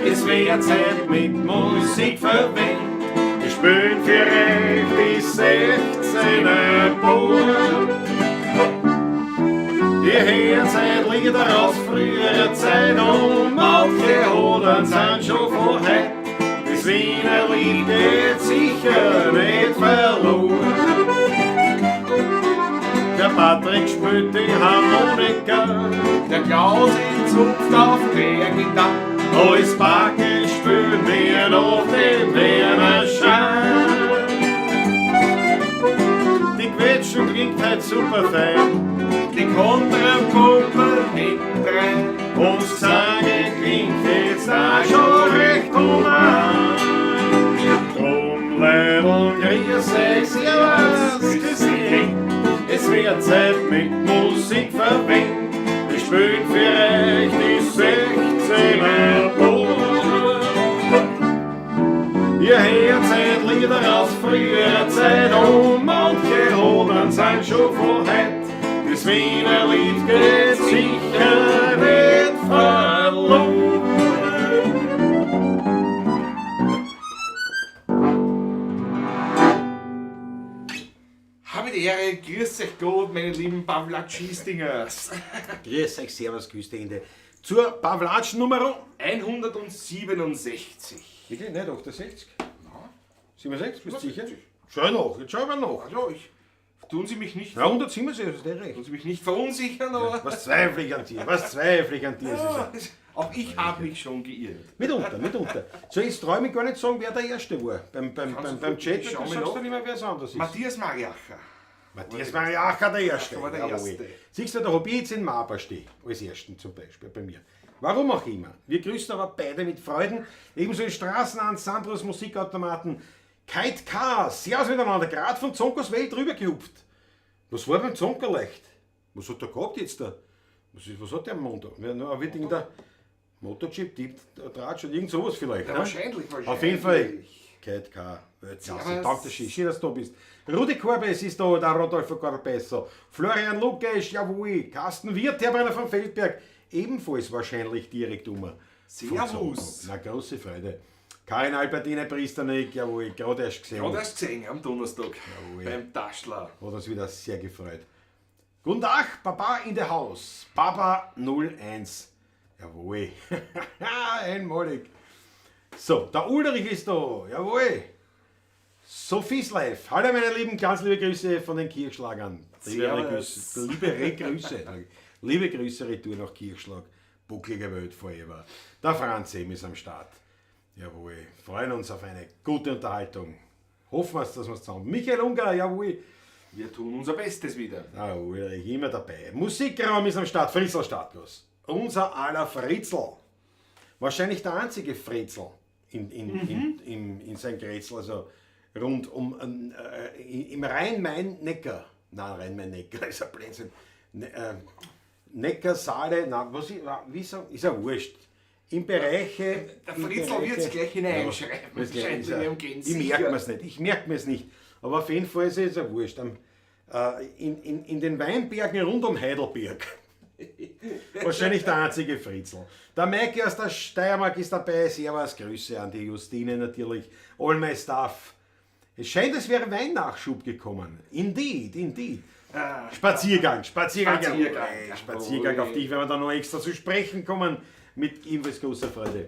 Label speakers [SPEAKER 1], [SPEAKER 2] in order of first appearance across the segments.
[SPEAKER 1] Es wird Zeit mit Musik verwöhnt. Wir spielen für euch die 16er Buben. Ihr hört seit Lieder aus früherer Zeit und manche Hodern sind schon von heut. Das Wiener Lied geht sicher nicht verloren. Der Patrick spielt die Harmonika,
[SPEAKER 2] Der Klaus in Zunft auf der Gitarre.
[SPEAKER 1] Alles Backe spülen wir noch den Wiener Schein. Die Quetschen klingt halt super fein
[SPEAKER 2] Die Kontrapumpe hinten rein.
[SPEAKER 1] und Gesang klingt jetzt auch schon recht human. Drum Leidl, grüß euch, servus, grüß dich. Es wird Zeit mit Musik verwöhnt. Wir spielen für euch die 16er Buben. Ihr hört seit Lieder aus früherer Zeit und manche Hodern sind schon von heut. Das Wiener Lied geht sicher nicht verloren.
[SPEAKER 2] Habe die Ehre, grüß euch Gott, meine lieben Pavlatschistingers.
[SPEAKER 1] Grüß euch, servus, grüß die Hände. Zur Pavlatsch Nummer
[SPEAKER 2] 167.
[SPEAKER 1] Wirklich? Nicht 68? 67, bist du sicher? Schau nach, jetzt schau mal nach.
[SPEAKER 2] Also, ich, tun Sie mich nicht,
[SPEAKER 1] Ja, 167 ist nicht recht.
[SPEAKER 2] tun Sie mich nicht verunsichern, aber
[SPEAKER 1] Was zweifle ich an dir? Was zweifle ich an dir?
[SPEAKER 2] Ja, auch ich habe mich schon geirrt.
[SPEAKER 1] Mitunter, mitunter. So, jetzt trau ich mich gar nicht sagen, wer der Erste war. Beim
[SPEAKER 2] du-
[SPEAKER 1] Chat,
[SPEAKER 2] ich schau
[SPEAKER 1] du
[SPEAKER 2] mir
[SPEAKER 1] sagst
[SPEAKER 2] nach.
[SPEAKER 1] du nicht mehr, wer es anders ist.
[SPEAKER 2] Matthias Mariacher.
[SPEAKER 1] Matthias Mariacher, der Erste.
[SPEAKER 2] War der
[SPEAKER 1] Jawohl.
[SPEAKER 2] Erste.
[SPEAKER 1] Siehst du, da hab ich jetzt in Maber stehen, als Ersten zum Beispiel bei mir. Warum auch immer. Wir grüßen aber beide mit Freuden. Ebenso in Straßen an, Sandros Musikautomaten. Kite K, servus miteinander, gerade von Zonkers Welt rübergehupft. Was war beim Zonker leicht? Was hat der gehabt jetzt da? Was hat der am Mond? Ja, na, wird irgendein Motorchip, Deep Tratsch oder irgend sowas vielleicht.
[SPEAKER 2] Ja,
[SPEAKER 1] ne?
[SPEAKER 2] wahrscheinlich, wahrscheinlich.
[SPEAKER 1] Auf jeden Fall. Kite K, Weltklasse.
[SPEAKER 2] Servus.
[SPEAKER 1] Danke, schön, schön, dass du da bist. Rudi Korbes ist da, der Rodolfo Corbesso. Florian Lukesch, jawohl. Carsten Wirth, Herr Brenner von Feldberg, ebenfalls wahrscheinlich direkt um.
[SPEAKER 2] Servus.
[SPEAKER 1] Na, große Freude. Karin Albertine Priesternick, jawohl, gerade erst gesehen.
[SPEAKER 2] Gerade erst gesehen am Donnerstag
[SPEAKER 1] Jawohl.
[SPEAKER 2] beim Taschler.
[SPEAKER 1] Hat uns wieder sehr gefreut. Guten Tag, Papa in the House. Papa 01. Jawohl. Einmalig. So, der Ulrich ist da. Jawohl. Sophie's Life. Hallo meine Lieben, ganz liebe Grüße von den Kirchschlagern. Liebe
[SPEAKER 2] Servus.
[SPEAKER 1] Grüße, liebe Grüße. Liebe Grüße retour nach Kirchschlag. Bucklige Welt forever. Der Franz Em ist am Start. Jawohl. Freuen uns auf eine gute Unterhaltung. Hoffen wir, dass wir es zusammen. Michael Ungar, jawohl.
[SPEAKER 2] Wir tun unser Bestes wieder.
[SPEAKER 1] Ah, Ulrich, immer dabei. Musikraum ist am Start, Fritzl Startlos. Unser aller Fritzl. Wahrscheinlich der einzige Fritzl in sein Grätzl, also rund um im Rhein-Main-Neckar. Nein, Rhein-Main-Neckar ist ein Blödsinn. Neckar, Saale, nein, was ist, wie sagen, ist ja wurscht. Im Bereiche.
[SPEAKER 2] Der
[SPEAKER 1] im
[SPEAKER 2] Fritzl
[SPEAKER 1] Bereiche-
[SPEAKER 2] wird's gleich hineinschreiben.
[SPEAKER 1] Ja, wird's gleich-
[SPEAKER 2] Wahrscheinlich
[SPEAKER 1] ist ja-
[SPEAKER 2] im Gehen
[SPEAKER 1] Ich
[SPEAKER 2] sicher.
[SPEAKER 1] merke mir's nicht, ich merke mir's nicht. Aber auf jeden Fall ist es ja wurscht. In den Weinbergen rund um Heidelberg. Wahrscheinlich der einzige Fritzl. Der Maike aus der Steiermark ist dabei. Servus, Grüße an die Justine natürlich. All my stuff. Es scheint, es wäre Weinnachschub gekommen. Indeed, indeed. Spaziergang, Spaziergang,
[SPEAKER 2] Spaziergang.
[SPEAKER 1] Jawohl, Spaziergang auf dich, wenn wir da noch extra zu sprechen kommen. Mit ebenfalls großer Freude.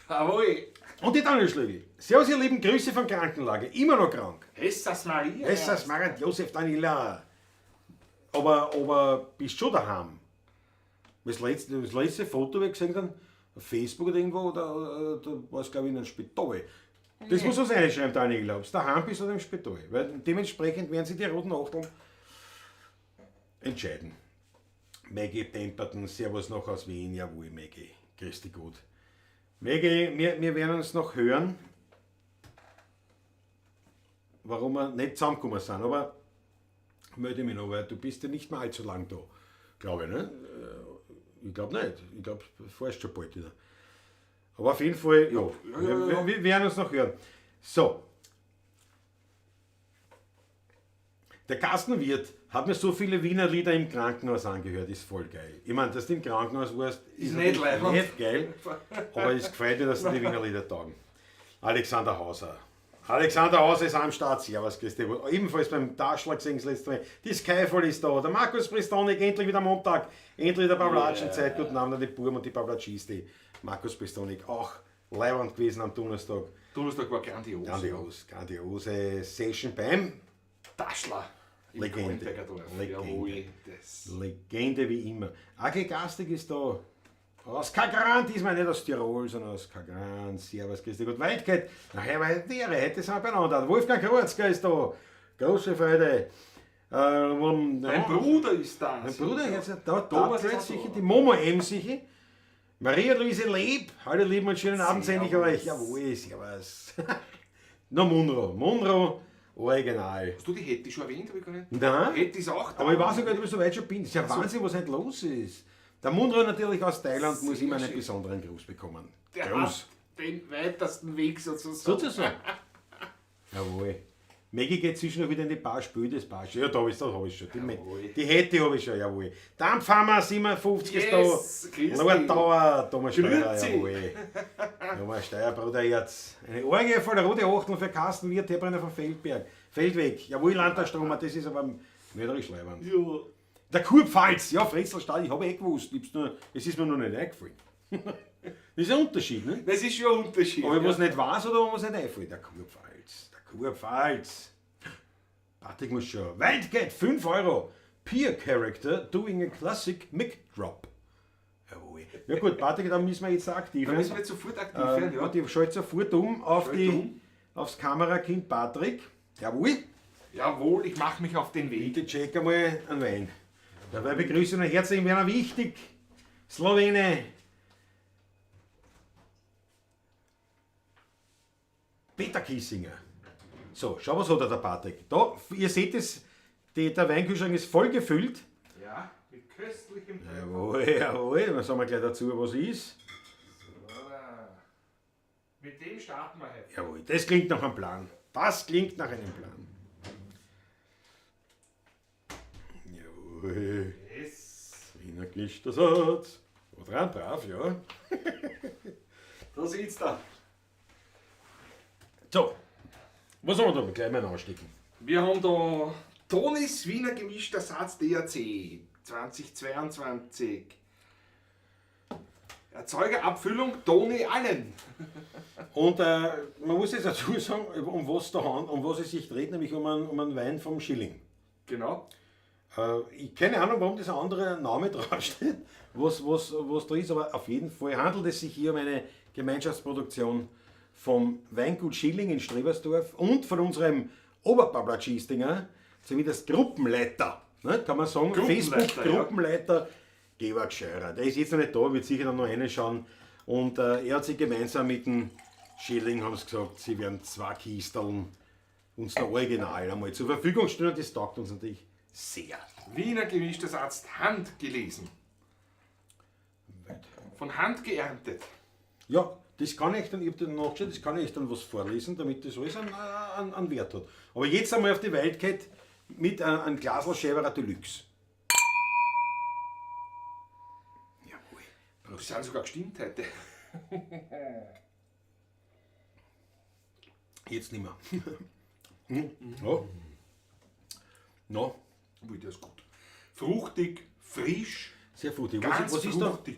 [SPEAKER 2] Jawohl.
[SPEAKER 1] Und die Daniel Schlögl. Servus, ihr Lieben, Grüße von Krankenlage. Immer noch krank.
[SPEAKER 2] Jesus Maria.
[SPEAKER 1] Jesus Maria, Josef Daniela. Aber bist schon daheim? Das letzte Foto, das ich gesehen habe, auf Facebook oder irgendwo, da war's, glaub ich, in einem Spital. Das muss uns reinschreiben, Daniela, ob du daheim bist oder im Spital. Weil dementsprechend werden sich die roten Achteln entscheiden. Maggie Pemberton, servus noch aus Wien. Jawohl, Maggie. Grüß dich gut. Maggie, wir werden uns noch hören, warum wir nicht zusammengekommen sind. Aber melde mich noch, weil du bist ja nicht mehr allzu lang da. Glaube ich, ne? Ich glaub nicht. Ich glaub, du fährst schon bald wieder. Aber auf jeden Fall, ja. Wir werden uns noch hören. So. Der Kastenwirt hat mir so viele Wiener Lieder im Krankenhaus angehört, ist voll geil. Ich meine, dass du im Krankenhaus warst, ist,
[SPEAKER 2] nicht
[SPEAKER 1] natürlich
[SPEAKER 2] leibend.
[SPEAKER 1] nicht geil, aber es gefällt mir, dass die Wiener Lieder taugen. Alexander Hauser. Alexander Hauser ist am Start, servus Christi. Ebenfalls beim Taschler gesehen das letzte Mal. Die Skyfall ist da, der Markus Pristonik, endlich wieder Montag, endlich wieder Pavlatschenzeit. Guten Abend an die Burm und die Pavlatschisti. Markus Pristonik auch leibend gewesen am Donnerstag.
[SPEAKER 2] Donnerstag war grandios.
[SPEAKER 1] Grandios, grandiose Session beim
[SPEAKER 2] Taschler. Im
[SPEAKER 1] Legende.
[SPEAKER 2] Kahlenbergerdorf.
[SPEAKER 1] Legende.
[SPEAKER 2] Jawohl. Das.
[SPEAKER 1] Legende wie immer. Aki Gastig ist da. Aus Kagran, diesmal nicht aus Tirol, sondern aus Kagran. Servus, grüß dich Gott. Weitkeit. Nachher war die Ehre, heute sind wir beieinander. Wolfgang Kroatzka ist da. Große Freude.
[SPEAKER 2] Mein Bruder ist da.
[SPEAKER 1] Mein Bruder, jetzt, da,
[SPEAKER 2] Thomas
[SPEAKER 1] da
[SPEAKER 2] ist auch
[SPEAKER 1] sicher,
[SPEAKER 2] da.
[SPEAKER 1] die Momo M sicher. Maria-Luise Leb, hallo lieben und schönen Abend sende ich euch. Jawohl, servus. Na, Munro, Munro, original.
[SPEAKER 2] Hast du die Hetty schon erwähnt? Hab ich gar nicht.
[SPEAKER 1] Nein.
[SPEAKER 2] Hetty ist auch da.
[SPEAKER 1] Aber ich weiß ja gar nicht, ob ich so weit schon bin. Das ist ja Wahnsinn, was heute los ist. Der Munro natürlich aus Thailand muss
[SPEAKER 2] Sehr
[SPEAKER 1] immer einen
[SPEAKER 2] schön.
[SPEAKER 1] besonderen Gruß bekommen.
[SPEAKER 2] Der
[SPEAKER 1] Gruß.
[SPEAKER 2] hat den weitesten Weg sozusagen.
[SPEAKER 1] Sozusagen. Jawohl. Maggie geht zwischendurch wieder in die Bar, spült das Bar. Ja, da ist das habe ich schon. Die,
[SPEAKER 2] Jawohl.
[SPEAKER 1] die hätte habe ich schon, jawohl. Dampfhammer 57
[SPEAKER 2] Yes,
[SPEAKER 1] ist da.
[SPEAKER 2] grüß dich.
[SPEAKER 1] Lord Tower, Thomas Steurer,
[SPEAKER 2] Grüezi.
[SPEAKER 1] jawohl. Thomas Steuer, Bruderherz. Eine Orgie voller rote Achtel für Carsten Wirt, Herbrenner von Feldberg. Feldweg, jawohl, Landtagstromer, das ist aber mörderisch leibend.
[SPEAKER 2] Ja.
[SPEAKER 1] Der Kurpfalz, ja, Fritzelstahl, ich habe eh gewusst, ich hab's nur, es ist mir noch nicht eingefallen. Das ist ein Unterschied, ne?
[SPEAKER 2] Das ist schon ein Unterschied.
[SPEAKER 1] Ob ich
[SPEAKER 2] ja.
[SPEAKER 1] was nicht weiß oder ob was nicht einfällt. Der Kurpfalz, der Kurpfalz. Patrick muss schon. Waldgate, 5 Euro. Peer Character doing a classic Mic Drop. Jawohl. Ja gut, Patrick, dann müssen wir jetzt aktiv
[SPEAKER 2] Da müssen wir
[SPEAKER 1] werden.
[SPEAKER 2] jetzt sofort aktiv werden, ja.
[SPEAKER 1] Warte, ich schalte sofort um auf
[SPEAKER 2] Schalt
[SPEAKER 1] die,
[SPEAKER 2] um.
[SPEAKER 1] aufs Kamerakind Patrick. Jawohl.
[SPEAKER 2] Jawohl, ich mache mich auf den Weg.
[SPEAKER 1] Bitte check einmal einen Wein. Dabei begrüße ich noch herzlich Werner Wichtig, Slowene. Peter Kissinger. So, schau, was hat er der Patrick. Da, ihr seht es, der Weinkühlschrank ist voll gefüllt.
[SPEAKER 2] Ja, mit köstlichem
[SPEAKER 1] Jawohl, jawohl, dann sagen wir gleich dazu, was ist.
[SPEAKER 2] Mit dem starten wir heute.
[SPEAKER 1] Jawohl, das klingt nach einem Plan. Das klingt nach einem Plan. Jawohl.
[SPEAKER 2] Yes.
[SPEAKER 1] Wiener gemischter Satz. Oder brav, ja.
[SPEAKER 2] Da sitzt er.
[SPEAKER 1] So, was haben wir da? Gleich mal anstecken.
[SPEAKER 2] Wir haben da Tonis Wiener gemischter Satz DAC 2022. Erzeugerabfüllung Toni Allen.
[SPEAKER 1] Und man muss jetzt dazu sagen, um was, da, um was es sich dreht, nämlich um einen Wein vom Schilling.
[SPEAKER 2] Genau.
[SPEAKER 1] Ich keine Ahnung, warum dieser andere Name draufsteht, was da ist, aber auf jeden Fall handelt es sich hier um eine Gemeinschaftsproduktion vom Weingut Schilling in Strebersdorf und von unserem Oberpablatschistinger, sowie das Gruppenleiter, ne, kann man sagen,
[SPEAKER 2] Gruppenleiter,
[SPEAKER 1] Facebook-Gruppenleiter Georg Scheurer. Der ist jetzt noch nicht da, wird sicher dann noch reinschauen. Und er hat sich gemeinsam mit dem Schilling, haben sie gesagt, sie werden 2 Kisteln uns der Original einmal zur Verfügung stellen und das taugt uns natürlich sehr.
[SPEAKER 2] Wiener gemischter Satz handgelesen. Von Hand geerntet.
[SPEAKER 1] Ja, das kann ich dann, ich hab dann nachgeschaut, das kann ich dann was vorlesen, damit das alles einen Wert hat. Aber jetzt einmal auf die Welt geht mit einem Glasl Schäberer Deluxe. Jawohl.
[SPEAKER 2] Die sind sogar gestimmt heute.
[SPEAKER 1] Jetzt nicht mehr. Ja. No.
[SPEAKER 2] Ui, der ist gut. Fruchtig, frisch,
[SPEAKER 1] Sehr fruchtig.
[SPEAKER 2] ganz
[SPEAKER 1] Was ist da,
[SPEAKER 2] fruchtig.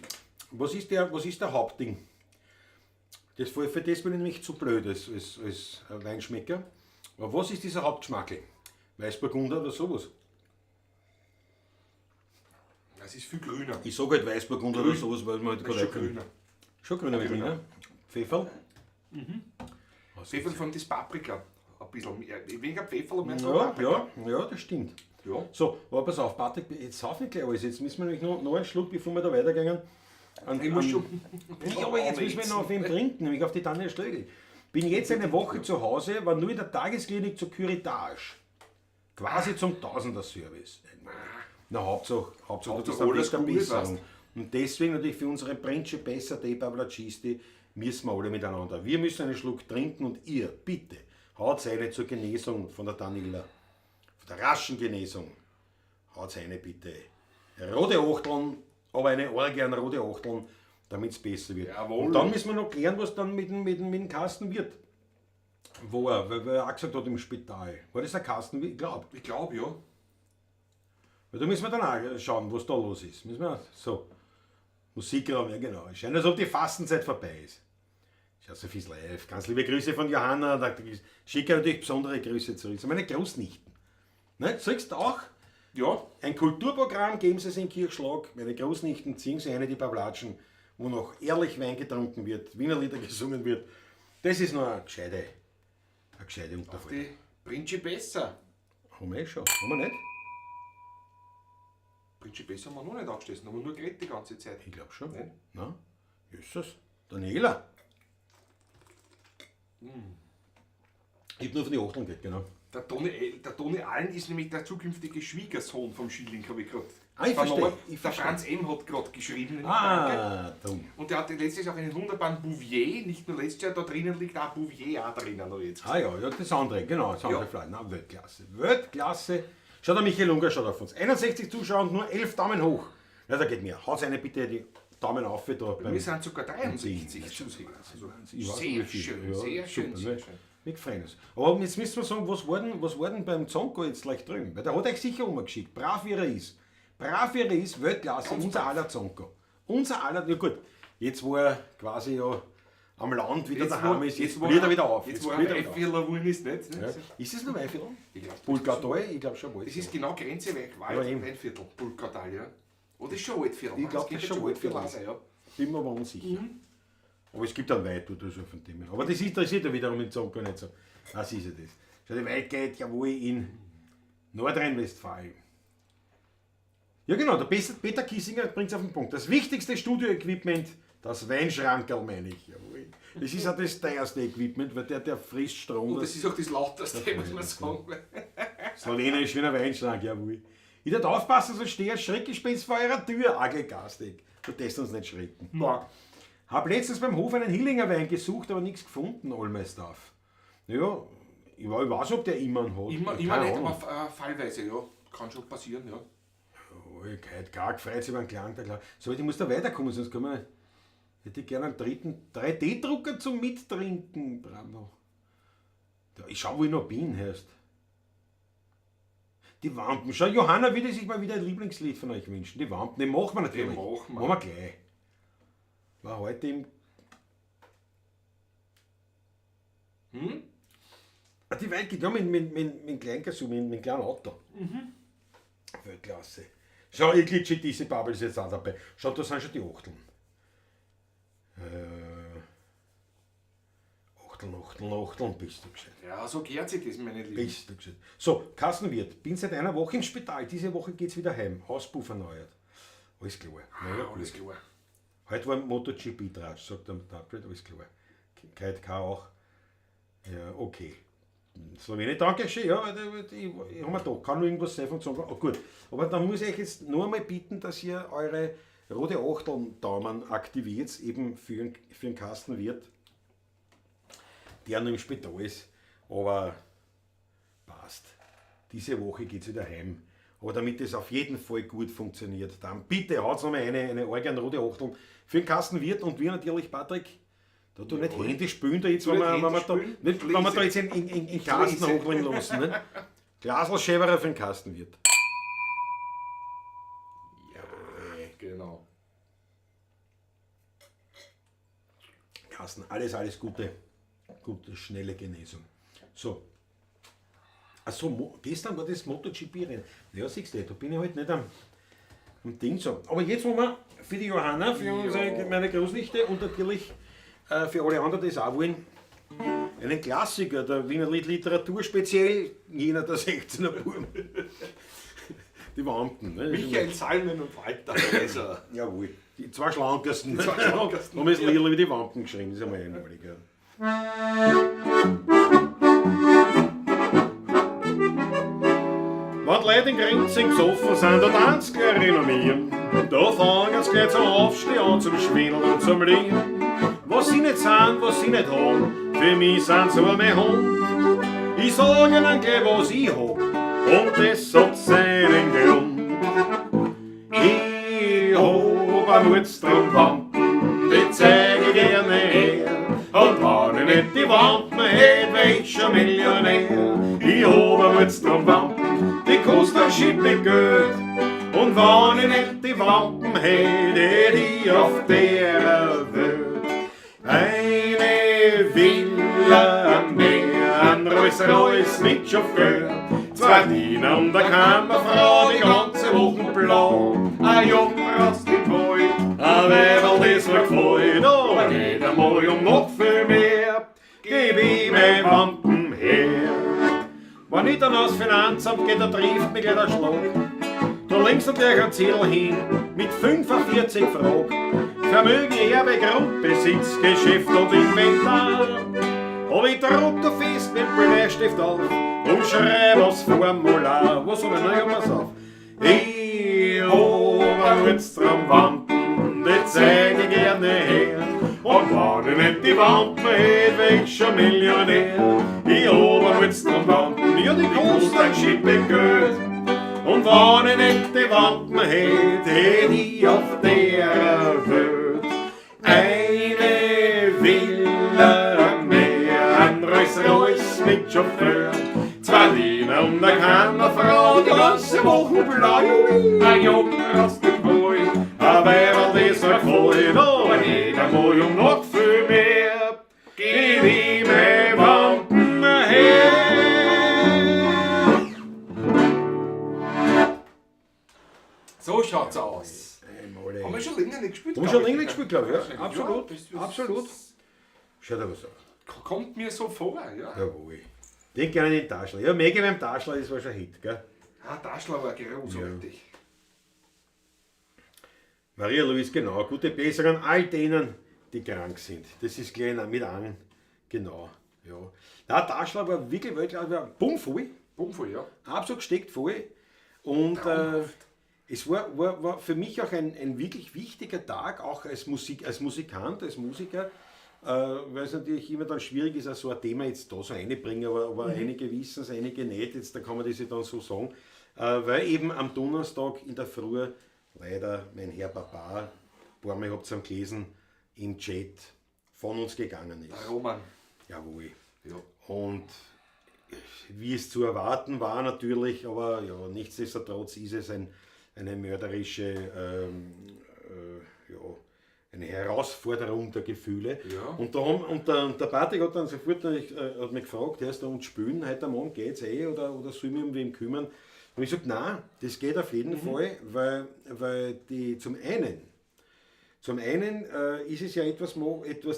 [SPEAKER 1] was ist der Hauptding? Das, für das bin ich nämlich zu blöd als Weinschmecker. Aber was ist dieser Hauptschmackel? Weißburgunder oder sowas?
[SPEAKER 2] Das ist viel grüner.
[SPEAKER 1] Ich sag halt Weißburgunder oder sowas, weil man halt
[SPEAKER 2] Das ist
[SPEAKER 1] gerade
[SPEAKER 2] schon grüner.
[SPEAKER 1] Schon grüner wie grüner. Pfefferl?
[SPEAKER 2] Pfefferl von das Paprika. Ein bisschen mehr, weniger Pfefferl und mehr so
[SPEAKER 1] Ja,
[SPEAKER 2] Paprika.
[SPEAKER 1] ja, ja, das stimmt.
[SPEAKER 2] Ja.
[SPEAKER 1] So, aber pass auf, Patrick, jetzt sauf nicht gleich alles. Jetzt müssen wir nämlich noch einen Schluck, bevor wir da weitergehen.
[SPEAKER 2] Ich muss schon.
[SPEAKER 1] Ja, aber jetzt müssen wir noch auf ihn trinken, nämlich auf die Tanja Stögel. Bin jetzt eine Woche zu Hause, war nur in der Tagesklinik zur Curettage. Quasi zum Tausender-Service. Na, Hauptsache, du bist am
[SPEAKER 2] alles
[SPEAKER 1] besten
[SPEAKER 2] gut,
[SPEAKER 1] Besserung.
[SPEAKER 2] weißt.
[SPEAKER 1] Und deswegen natürlich für unsere Prince besser, die Pavlacisti, müssen wir alle miteinander. Wir müssen einen Schluck trinken und ihr, bitte, haut eine zur Genesung von der Daniela. Auf der raschen Genesung. Haut's eine bitte. Rote Achteln, aber eine Orgie an rote Achteln, damit es besser wird.
[SPEAKER 2] Jawohl.
[SPEAKER 1] Und dann müssen wir noch klären, was dann mit dem Kasten wird. Wo er, weil er auch gesagt hat, im Spital. War das der Kasten? Ich glaube.
[SPEAKER 2] Ich glaube, ja.
[SPEAKER 1] Weil da müssen wir dann auch schauen, was da los ist. Müssen wir, so. Musikraum, ja genau. Es scheint, als ob die Fastenzeit vorbei ist. Schau, Sophie's live. Ganz liebe Grüße von Johanna. Da schicke natürlich besondere Grüße zurück. Das sind meine Großnichten. Ne, siehst du auch?
[SPEAKER 2] Ja.
[SPEAKER 1] Ein Kulturprogramm geben sie es in Kirchschlag. Meine Großnichten ziehen sie eine die Pavlatschen, wo noch ehrlich Wein getrunken wird, Wiener Lieder gesungen wird. Das ist noch eine gescheite Unterhaltung.
[SPEAKER 2] Die Principessa.
[SPEAKER 1] Haben wir eh schon. Haben wir nicht?
[SPEAKER 2] Principessa haben wir noch nicht angestoßen, haben wir nur geredet die ganze Zeit.
[SPEAKER 1] Ich glaube schon.
[SPEAKER 2] Nein.
[SPEAKER 1] Na, Jesus. Daniela. Ich hab nur von den Achteln geredet, genau.
[SPEAKER 2] Der Toni Allen ist nämlich der zukünftige Schwiegersohn vom Schilling, habe ich gerade.
[SPEAKER 1] Ah, ich verstehe, ich
[SPEAKER 2] Der
[SPEAKER 1] verstehe.
[SPEAKER 2] Franz M. hat gerade geschrieben. Danke.
[SPEAKER 1] Ah, drum.
[SPEAKER 2] Und der hatte letztes Jahr auch einen wunderbaren Bouvier, nicht nur letztes Jahr, da drinnen liegt auch Bouvier auch drinnen noch jetzt.
[SPEAKER 1] Ah ja, ja, das andere, genau, das andere
[SPEAKER 2] Ja.
[SPEAKER 1] Fleisch. Na, Weltklasse. Weltklasse. Schaut, der Michael Unger schaut auf uns. 61 Zuschauer und nur 11 Daumen hoch. Ja, da geht mir. Haut eine bitte die Daumen auf da beim
[SPEAKER 2] Wir sind sogar 63 Zuseher. Also
[SPEAKER 1] Ich weiß
[SPEAKER 2] sehr
[SPEAKER 1] nicht, wie viel.
[SPEAKER 2] schön,
[SPEAKER 1] Ja,
[SPEAKER 2] sehr schön,
[SPEAKER 1] super,
[SPEAKER 2] sehr
[SPEAKER 1] ne?
[SPEAKER 2] schön.
[SPEAKER 1] Mich freuen uns. Aber jetzt müssen wir sagen, was war denn beim Zonko jetzt gleich drüben? Weil der hat euch sicher umgeschickt. Brav wie er ist. Brav wie er ist, Weltklasse,
[SPEAKER 2] Ganz
[SPEAKER 1] unser
[SPEAKER 2] brav.
[SPEAKER 1] aller Zonko. Unser aller, ja gut, jetzt wo er quasi ja am Land wieder daheim ist, jetzt
[SPEAKER 2] wo
[SPEAKER 1] blüht er wieder auf.
[SPEAKER 2] Jetzt, wo
[SPEAKER 1] blüht
[SPEAKER 2] er
[SPEAKER 1] er wieder auf.
[SPEAKER 2] Weinviertler geworden ist, nicht?
[SPEAKER 1] Ja. Ist es noch Weinviertel?
[SPEAKER 2] Ich glaub, das
[SPEAKER 1] Bulgartal? Ich glaube schon.
[SPEAKER 2] Das ist genau Grenze weg, Wald,
[SPEAKER 1] Ja, eben.
[SPEAKER 2] Weinviertel, Bulgartal, ja. Oder ist schon Waldviertel?
[SPEAKER 1] Ich glaub,
[SPEAKER 2] Nein,
[SPEAKER 1] das ist
[SPEAKER 2] es
[SPEAKER 1] schon
[SPEAKER 2] Waldviertel
[SPEAKER 1] Waldviertel.
[SPEAKER 2] auch sein, ja.
[SPEAKER 1] Bin mir aber unsicher. Aber es gibt einen Wald dort, also von dem her. Aber das interessiert ja wiederum in Zonko nicht so. Was ist ja das? Schau, die Welt geht jawohl in Nordrhein-Westfalen. Ja genau, der Peter Kissinger bringt es auf den Punkt. Das wichtigste Studio-Equipment, das Weinschrankerl, meine ich. Jawohl. Das ist auch das teuerste Equipment, weil der frisst Strom.
[SPEAKER 2] Und das ist auch das lauteste, muss man sagen.
[SPEAKER 1] Slowenisch wie ein Weinschrank, jawohl. Ich darf aufpassen, sonst stehe ein Schreckgespenst vor eurer Tür. Arge Gastig. Du darfst uns nicht schrecken.
[SPEAKER 2] Nein.
[SPEAKER 1] Hab letztens beim Hof einen Hillinger Wein gesucht, aber nichts gefunden, all my stuff. Naja, ich weiß, ob der immer einen hat.
[SPEAKER 2] Immer,
[SPEAKER 1] Keine
[SPEAKER 2] immer nicht,
[SPEAKER 1] Ahnung.
[SPEAKER 2] aber fallweise, ja. Kann schon passieren, ja.
[SPEAKER 1] Oh, ich gar gefreut sich über den Klang, der Klang. So, ich muss da weiterkommen, sonst können wir. Hätte ich gerne einen dritten 3D-Drucker zum Mittrinken. Bravo. Ja, ich schau, wo ich noch bin, heißt. Die Wampen. Schau, Johanna würde sich mal wieder ein Lieblingslied von euch wünschen. Die Wampen, die machen wir natürlich.
[SPEAKER 2] Die machen wir.
[SPEAKER 1] Machen wir gleich. War heute im.
[SPEAKER 2] Hm?
[SPEAKER 1] Ah, die Welt geht ja mit dem Kleinkassu, mit dem kleinen Auto. Weltklasse. Schau, ihr glitschig, diese Bubble ist jetzt auch dabei. Schau, da sind schon die Achteln. Achteln, Achteln, Achteln, bist du gescheit.
[SPEAKER 2] Ja, so gehört sich das, meine Lieben.
[SPEAKER 1] Bist du gescheit. So, Kassenwirt, bin seit einer Woche im Spital. Diese Woche geht's wieder heim. Hauspuff erneuert. Alles klar. Naja,
[SPEAKER 2] Ah, alles klar.
[SPEAKER 1] Heute war MotoGP-Tratsch, sagt der Tablet, alles klar. K auch. Ja, okay. Slowenien, danke schön. Ja, ich hab mir da, kann nur irgendwas sein von Zongo. Oh, gut. Aber dann muss ich euch jetzt nur einmal bitten, dass ihr eure rote Achteln-Daumen aktiviert, eben für den Kastenwirt, der noch im Spital ist. Aber passt. Diese Woche geht's wieder heim. Aber damit es auf jeden Fall gut funktioniert, dann bitte haut nochmal eine Organ rote Achteln für den Kastenwirt und wir natürlich, Patrick, da tu nicht Hände spülen da jetzt, wenn
[SPEAKER 2] nicht
[SPEAKER 1] wir, wenn wir da,
[SPEAKER 2] Hände spülen,
[SPEAKER 1] nicht, wenn wir da
[SPEAKER 2] lese.
[SPEAKER 1] jetzt in Kasten
[SPEAKER 2] lese.
[SPEAKER 1] hochlegen lassen. Ne? Glasl Schäberer für den Kastenwirt.
[SPEAKER 2] Jawohl, genau.
[SPEAKER 1] Carsten, alles, alles Gute. Gute, schnelle Genesung. So. Achso, gestern war das MotoGP-Rennen. Ja, siehst du, da bin ich halt nicht am Ding so. Aber jetzt wollen wir für die Johanna, für meine Großnichte und natürlich für alle anderen, die es auch wollen, einen Klassiker der Wiener Literatur, speziell jener der 16er Buben. Die Wampen. Ne?
[SPEAKER 2] Michael Salmen und Walter Kaiser.
[SPEAKER 1] Jawohl. Die zwei Schlankersten. Die
[SPEAKER 2] zwei Schlankersten.
[SPEAKER 1] Haben das Lied über die Wampen geschrieben, das ist einmal einmalig. Ja. Wenn die Leute in Grinzing besoffen sind, da tanzt gleich renommieren. Da fangen sie gleich zum Aufstehen an, zum Schwindeln und zum Lieren. Was sie nicht sind, was sie nicht haben, für mich sind sie aber mein Hund. Ich sag ihnen gleich, was ich hab. Und das hat seinen Grund. Ich hab ein Mordstrom-Wampen, die zeig ich gerne her. Und wenn ich nicht die Wampen hätt, wär ich schon Millionär. Ich hab ein Mordstrom-Wampen, die kostet ein Schippe Geld. Und wenn ich nicht die Wampen hätt, hätt ich auf der Welt eine Villa am Meer, ein Rolls-Royce mit Chauffeur, zwei Diener und eine Kammerfrau, die ganze Woche blau. Ein Jungrast im Wald, ein Weiberl, das mir gefällt, aber nicht einmal um noch viel mehr, geb ich mein Wampen her. Wenn ich dann aufs Finanzamt geh, da trifft mich gleich der Schlag. Da links natürlich ein Zettel hin mit 45 Fragen. Vermögen, Erbe, Grundbesitz, Geschäft und Inventar. Aber ich druck da fest mit dem Bleistift auf und schreib aufs Formular. Was soll ich noch? Ja, pass auf. Ich hab ein Mordstrom-Wampen, die zeig ich gerne her. Und wenn ich nicht die Wampen hätt, wär ich schon Millionär. Ich hab ein Mordstrom-Wampen, ja, die kostet ein Schippe Geld. Und wenn ich nicht die Wampen hätt, hätt ich auf der Welt eine Villa am Meer, ein Rolls-Royce mit Chauffeur, zwei Diener und eine Kammerfrau, die ganze Woche blau. Ein Jungrast im Wald, ein Weiberl, das mir gefällt, aber nicht einmal um noch viel mehr, geb ich mein Wampen her.
[SPEAKER 2] So schaut's aus.
[SPEAKER 1] Einmal,
[SPEAKER 2] Haben wir schon länger nicht gespielt?
[SPEAKER 1] Haben wir schon
[SPEAKER 2] glaub ich.
[SPEAKER 1] länger nicht gespielt, glaub ich, ja.
[SPEAKER 2] Wahrscheinlich.
[SPEAKER 1] Absolut,
[SPEAKER 2] Ja, das
[SPEAKER 1] absolut. Schaut aber so.
[SPEAKER 2] Kommt mir so vor, ja.
[SPEAKER 1] Jawohl. Denk gerne an den Taschler. Ja, Maggie beim Taschler, das war schon ein Hit, gell?
[SPEAKER 2] Ah, Taschler war großartig.
[SPEAKER 1] Ja. Maria Luis, genau. Gute Besserung an all denen, die krank sind. Das ist gleich mit an. Genau. Ja. Na, Taschler war wirklich weltklasse, war bummvoll.
[SPEAKER 2] Bummvoll, ja.
[SPEAKER 1] Absolut gesteckt voll. Und es war für mich auch ein wirklich wichtiger Tag, auch als Musik, als Musikant, als Musiker, weil es natürlich immer dann schwierig ist, auch so ein Thema jetzt da so reinbringen, aber einige wissen es, einige nicht, jetzt, da kann man das ja dann so sagen, weil eben am Donnerstag in der Früh leider mein Herr Papa, ein paar Mal habt ihr ihn gelesen, im Chat von uns gegangen ist.
[SPEAKER 2] Der Roman.
[SPEAKER 1] Jawohl.
[SPEAKER 2] Ja.
[SPEAKER 1] Und wie es zu erwarten war natürlich, aber ja, nichtsdestotrotz ist es eine mörderische, ja, eine Herausforderung der Gefühle.
[SPEAKER 2] Ja.
[SPEAKER 1] Und der Patrick hat dann sofort hat mich gefragt, hörst du, und spielen heute am Abend geht's eh oder soll ich mich um wen kümmern? Und ich sag, nein, das geht auf jeden Fall, weil die zum einen ist es ja etwas,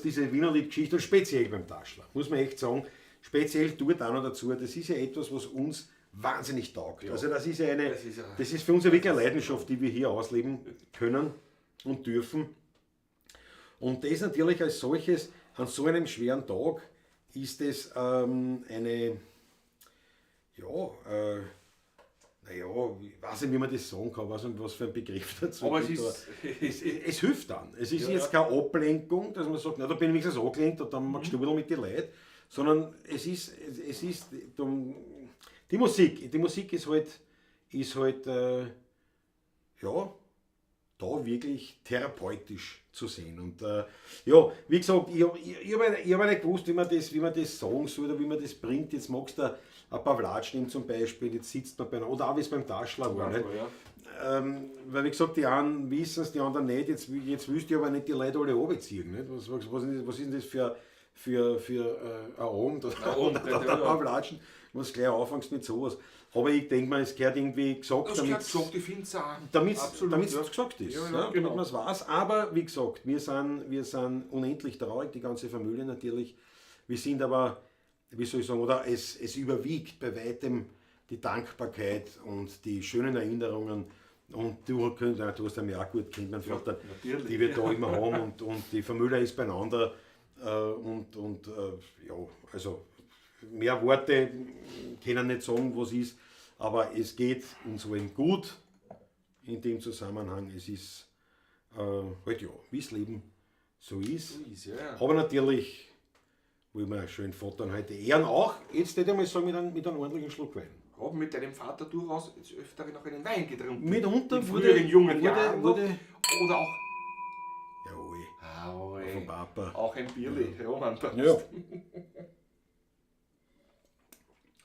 [SPEAKER 1] diese Wienerlied-Geschichte, und speziell beim Taschler, muss man echt sagen, speziell dort auch noch dazu, das ist ja etwas, was uns wahnsinnig taugt.
[SPEAKER 2] Ja.
[SPEAKER 1] Also das ist ja eine,
[SPEAKER 2] Das ist ja
[SPEAKER 1] das ist für uns ja wirklich eine Leidenschaft, die wir hier ausleben können und dürfen. Und das natürlich als solches, an so einem schweren Tag, ist es eine, ja, naja, ich weiß nicht, wie man das sagen kann, weiß nicht, was für ein Begriff dazu
[SPEAKER 2] Aber es
[SPEAKER 1] gibt,
[SPEAKER 2] ist
[SPEAKER 1] aber es hilft dann. Es ist
[SPEAKER 2] Ja,
[SPEAKER 1] jetzt
[SPEAKER 2] ja.
[SPEAKER 1] keine Ablenkung, dass man sagt, na, da bin ich wenigstens angelenkt und dann magst du wieder mit den Leuten, sondern es ist, es ist, die Musik, die Musik ist halt, ist halt ja, da wirklich therapeutisch zu sehen. Und ja, wie gesagt, ich hab nicht gewusst, wie man das sagen soll oder wie man das bringt. Jetzt magst du ein paar Wlatsch nehmen zum Beispiel, jetzt sitzt man bei einer, oder auch wie es beim Taschler war.
[SPEAKER 2] Ja,
[SPEAKER 1] nicht?
[SPEAKER 2] ja.
[SPEAKER 1] Weil wie gesagt, die einen wissen es, die anderen nicht. Jetzt willst du aber nicht die Leute alle runterziehen. Nicht? Was ist denn das für ein Abend oder,
[SPEAKER 2] Ein Abend,
[SPEAKER 1] oder
[SPEAKER 2] ja,
[SPEAKER 1] ein
[SPEAKER 2] ja.
[SPEAKER 1] paar Wlatschen, wo du gleich anfängst mit sowas. Aber ich denke mal, es gehört irgendwie gesagt,
[SPEAKER 2] Das gehört
[SPEAKER 1] damit's
[SPEAKER 2] gesagt, ich find's auch. Absolut,
[SPEAKER 1] damit's
[SPEAKER 2] ja.
[SPEAKER 1] gesagt ist,
[SPEAKER 2] Ja, ja,
[SPEAKER 1] ja, damit
[SPEAKER 2] genau.
[SPEAKER 1] man's weiß. Aber wie gesagt, wir sind unendlich traurig, die ganze Familie natürlich. Wir sind aber, wie soll ich sagen, oder es überwiegt bei weitem die Dankbarkeit und die schönen Erinnerungen. Und du hast ja mich auch gut kennt, mein Vater,
[SPEAKER 2] Ja, natürlich.
[SPEAKER 1] die wir da immer haben und die Familie ist beieinander. Ja, also mehr Worte können nicht sagen, was ist, aber es geht uns allen gut in dem Zusammenhang. Es ist halt ja, wie es Leben so ist.
[SPEAKER 2] So ist, ja, ja.
[SPEAKER 1] Aber natürlich wollen wir schön Vater heute ehren, auch, jetzt hätte ich mal sagen, mit einem ordentlichen Schluck Wein.
[SPEAKER 2] Hab mit deinem Vater durchaus des Öfteren noch einen Wein getrunken.
[SPEAKER 1] Mitunter
[SPEAKER 2] In
[SPEAKER 1] wurde,
[SPEAKER 2] früheren jungen
[SPEAKER 1] wurde,
[SPEAKER 2] Jahren noch.
[SPEAKER 1] wurde,
[SPEAKER 2] Oder auch.
[SPEAKER 1] Jawohl,
[SPEAKER 2] Ah,
[SPEAKER 1] vom Papa.
[SPEAKER 2] Auch ein Bierli, Roman. Prost.
[SPEAKER 1] Ja.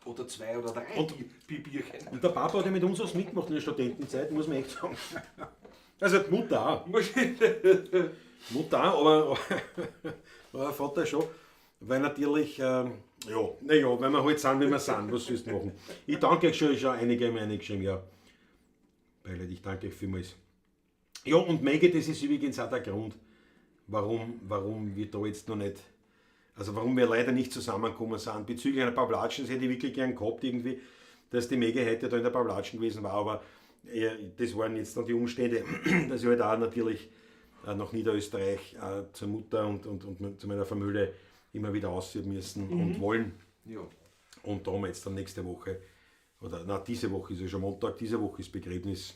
[SPEAKER 2] Oder zwei oder drei
[SPEAKER 1] Und-
[SPEAKER 2] Bierchen.
[SPEAKER 1] Und der Papa hat ja mit uns was mitgemacht in der Studentenzeit, muss man echt sagen. Also die Mutter auch. Mutter auch, aber Vater schon. Weil natürlich, ja, naja, weil wir halt sind, wie wir sind, was sollst du machen? Ich danke euch schon, schon einige haben mir reingeschrieben, ja. Beileid, ich danke euch vielmals. Ja, und Maggie, das ist übrigens auch der Grund, warum wir da jetzt noch nicht, also warum wir leider nicht zusammengekommen sind. Bezüglich einer Pavlatschen, das hätte ich wirklich gern gehabt irgendwie, dass die Maggie heute da in der Pavlatschen gewesen war, aber das waren jetzt dann die Umstände, dass ich halt auch natürlich nach Niederösterreich zur Mutter und zu meiner Familie immer wieder aussehen müssen und wollen.
[SPEAKER 2] Ja.
[SPEAKER 1] Und da haben wir jetzt dann nächste Woche, oder na, diese Woche ist ja schon Montag, diese Woche ist Begräbnis.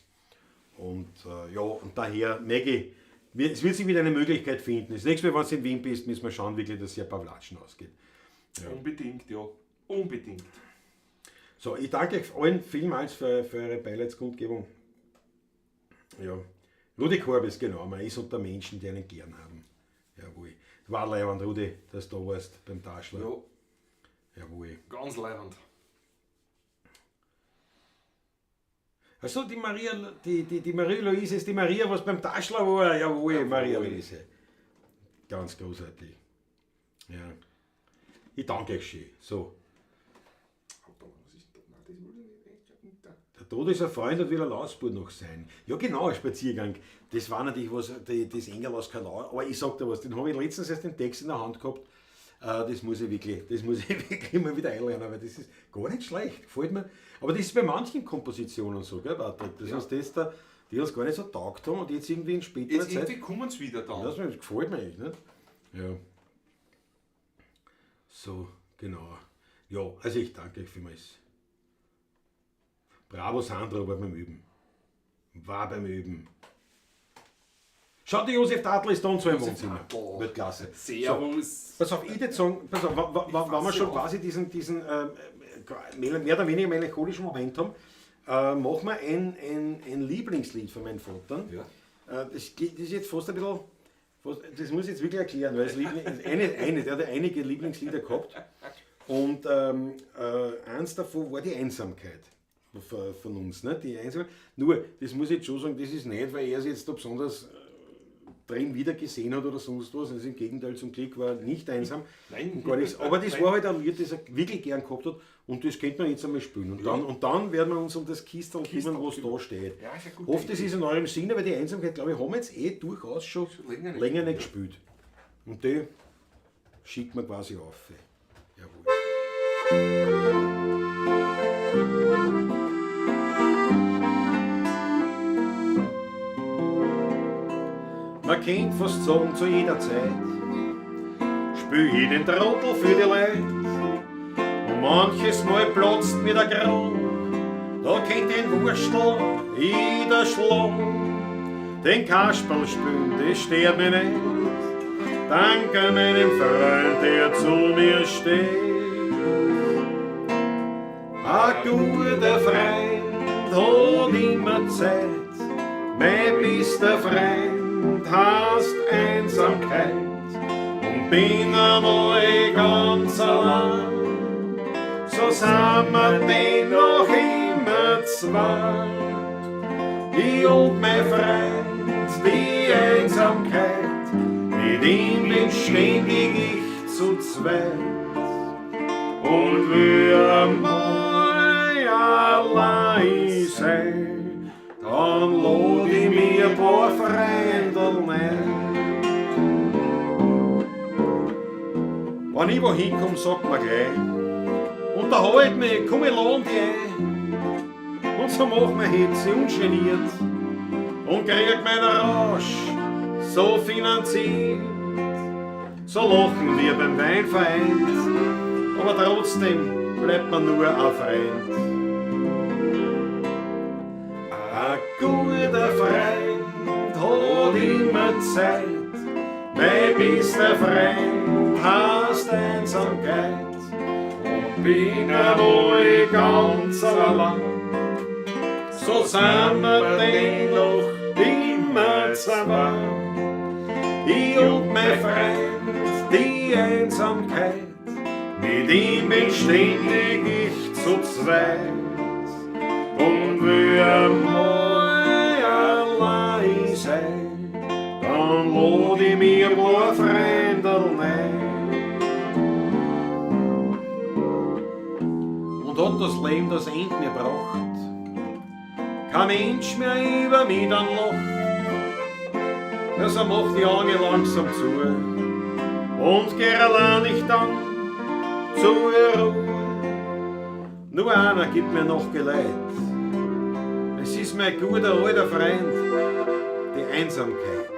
[SPEAKER 1] Und ja, und daher, Maggie, es wird sich wieder eine Möglichkeit finden. Das nächste Mal, wenn du in Wien bist, müssen wir schauen, wirklich, dass es ja ein paar Latschen ausgeht.
[SPEAKER 2] Ja. Unbedingt, ja. Unbedingt.
[SPEAKER 1] So, ich danke euch allen vielmals für eure Beileidskundgebung. Ja. Rudi Korbis, genau, man ist unter Menschen, die einen gern haben. Jawohl. War leibend, Rudi, dass du da warst beim Taschler.
[SPEAKER 2] Ja.
[SPEAKER 1] Jawohl.
[SPEAKER 2] Ganz leibend.
[SPEAKER 1] Achso, die Maria, die Marie-Louise ist die Maria, was beim Taschler war. Jawohl,
[SPEAKER 2] Jawohl.
[SPEAKER 1] Maria-Louise. Ganz großartig. Ja. Ich danke euch schön. So. Der Tod ist ein Freund und will ein Lausbub noch sein. Ja genau, ein Spaziergang. Das war natürlich was, das Engel aus Kanal. Aber ich sag dir was, den habe ich letztens erst den Text in der Hand gehabt. Das muss ich wirklich immer wieder einlernen, weil das ist gar nicht schlecht, gefällt mir. Aber das ist bei manchen Kompositionen so, gell, Patrick? Das ist das da, die uns gar nicht so taugt haben und jetzt irgendwie in späterer
[SPEAKER 2] Jetzt
[SPEAKER 1] Zeit.
[SPEAKER 2] irgendwie kommen sie wieder da.
[SPEAKER 1] Das gefällt mir eigentlich, nicht? Ja. So, genau. Ja, also ich danke euch vielmals. Bravo Sandro war beim Üben. War beim Üben. Schau, die Josef Tatl ist da und so im Wohnzimmer. Weltklasse.
[SPEAKER 2] Servus.
[SPEAKER 1] So, pass auf, ich würde sagen, pass auf, wenn wir schon quasi diesen mehr oder weniger melancholischen Moment haben, machen wir ein Lieblingslied von meinem Vater.
[SPEAKER 2] Ja.
[SPEAKER 1] Das ist jetzt fast ein bisschen, das muss ich jetzt wirklich erklären, weil es der hat einige Lieblingslieder gehabt. Und eins davon war die Einsamkeit von uns. Ne? Die Einsamkeit. Nur, das muss ich jetzt schon sagen, das ist nicht, weil er sich jetzt da besonders drin wieder gesehen hat oder sonst was. Also im Gegenteil, zum Glück war er nicht einsam.
[SPEAKER 2] Nein.
[SPEAKER 1] Und gar nichts. Aber das
[SPEAKER 2] Nein.
[SPEAKER 1] war halt ein Lied, das er wirklich gern gehabt hat und das könnte man jetzt einmal spielen. Und, ja. dann werden wir uns um das Kistel kümmern, was da steht.
[SPEAKER 2] Ja, ist eine gute
[SPEAKER 1] Hoffe, das ist in eurem Sinne, weil die Einsamkeit, glaube ich, haben wir jetzt eh durchaus schon länger nicht gespielt. Und die schickt man quasi auf. Jawohl. Man kennt fast sagen zu jeder Zeit, spül ich den Trottel für die Leute. Und manches Mal platzt mir der Kragen, da kennt den Wurstel jeder schlagen. Den Kasperl spülen, das stört mich nicht, danke meinem Freund, der zu mir steht. Ein guter Freund hat immer Zeit, mein bester Freund hast Einsamkeit und bin einmal ganz allein, so sind wir dennoch immer zwei. Ich und mein Freund, die Einsamkeit, mit ihm bin ständig ich zu zweit. Und will einmal allein sein, dann lad ich mir ein paar Freunde ein. Wenn ich wo hinkomm, sagt man gleich, unterhalt mich, komm, ich lad dich ein. Und so mach mir Hetze ungeniert und krieg meinen Rausch so finanziert. So lachen wir beim Wein vereint, aber trotzdem bleibt man nur ein Freund. Ein guter Freund hat immer Zeit, mein bester Freund hasst Einsamkeit. Und Bin einmal ganz allein, so sind wir denn noch immer zwei. Ich und mein Freund, die Einsamkeit, mit ihm bin ständig ich zu zweit. Und will einmal allein sein, dann lad ich mir ein paar Freunde ein. Und hat das Leben das End mir gebracht, kein Mensch mehr über mich dann lacht. Also mach die Augen langsam zu und geh allein ich dann zur Ruhe. Nur einer gibt mir noch Geleit. Es ist mein guter alter Freund, die Einsamkeit.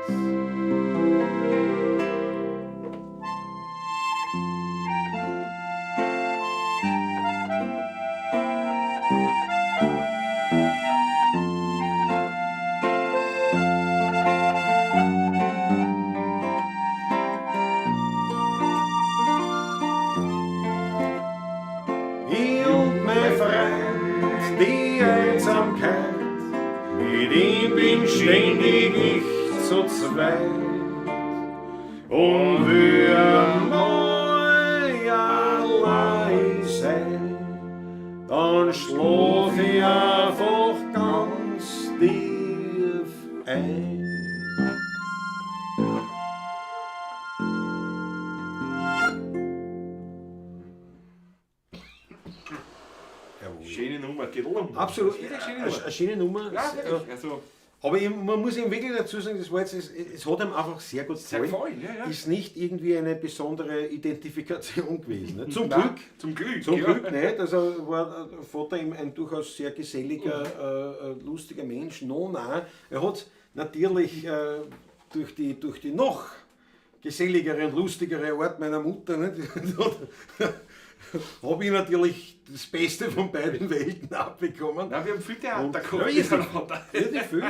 [SPEAKER 1] Ich und mein Freund, die Einsamkeit, mit ihm bin ständig ich zu zweit. Und will einmal allein sein, dann schlaf ich einfach ganz tief ein. Jawohl.
[SPEAKER 2] Schöne Nummer, geht um.
[SPEAKER 1] Absolut,
[SPEAKER 2] Wirklich schöne
[SPEAKER 1] eine,
[SPEAKER 2] Nummer.
[SPEAKER 1] eine schöne Nummer.
[SPEAKER 2] Ja, wirklich. Also,
[SPEAKER 1] Aber man muss ihm wirklich dazu sagen, das war jetzt, es hat ihm einfach sehr gut
[SPEAKER 2] sehr
[SPEAKER 1] gefallen.
[SPEAKER 2] gefallen, ja, ja.
[SPEAKER 1] Ist nicht irgendwie eine besondere Identifikation gewesen. Ne? Zum
[SPEAKER 2] Nein,
[SPEAKER 1] Glück.
[SPEAKER 2] Zum Glück.
[SPEAKER 1] Zum
[SPEAKER 2] ja.
[SPEAKER 1] Glück nicht. Also war der Vater ihm ein durchaus sehr geselliger, lustiger Mensch. No, nein. Er hat natürlich durch die noch geselligere und lustigere Art meiner Mutter, nicht? Habe ich natürlich das Beste von beiden Welten abbekommen.
[SPEAKER 2] Nein, wir haben viel Theater
[SPEAKER 1] Und-
[SPEAKER 2] gehabt.
[SPEAKER 1] Ja, irrsinnig. Viel.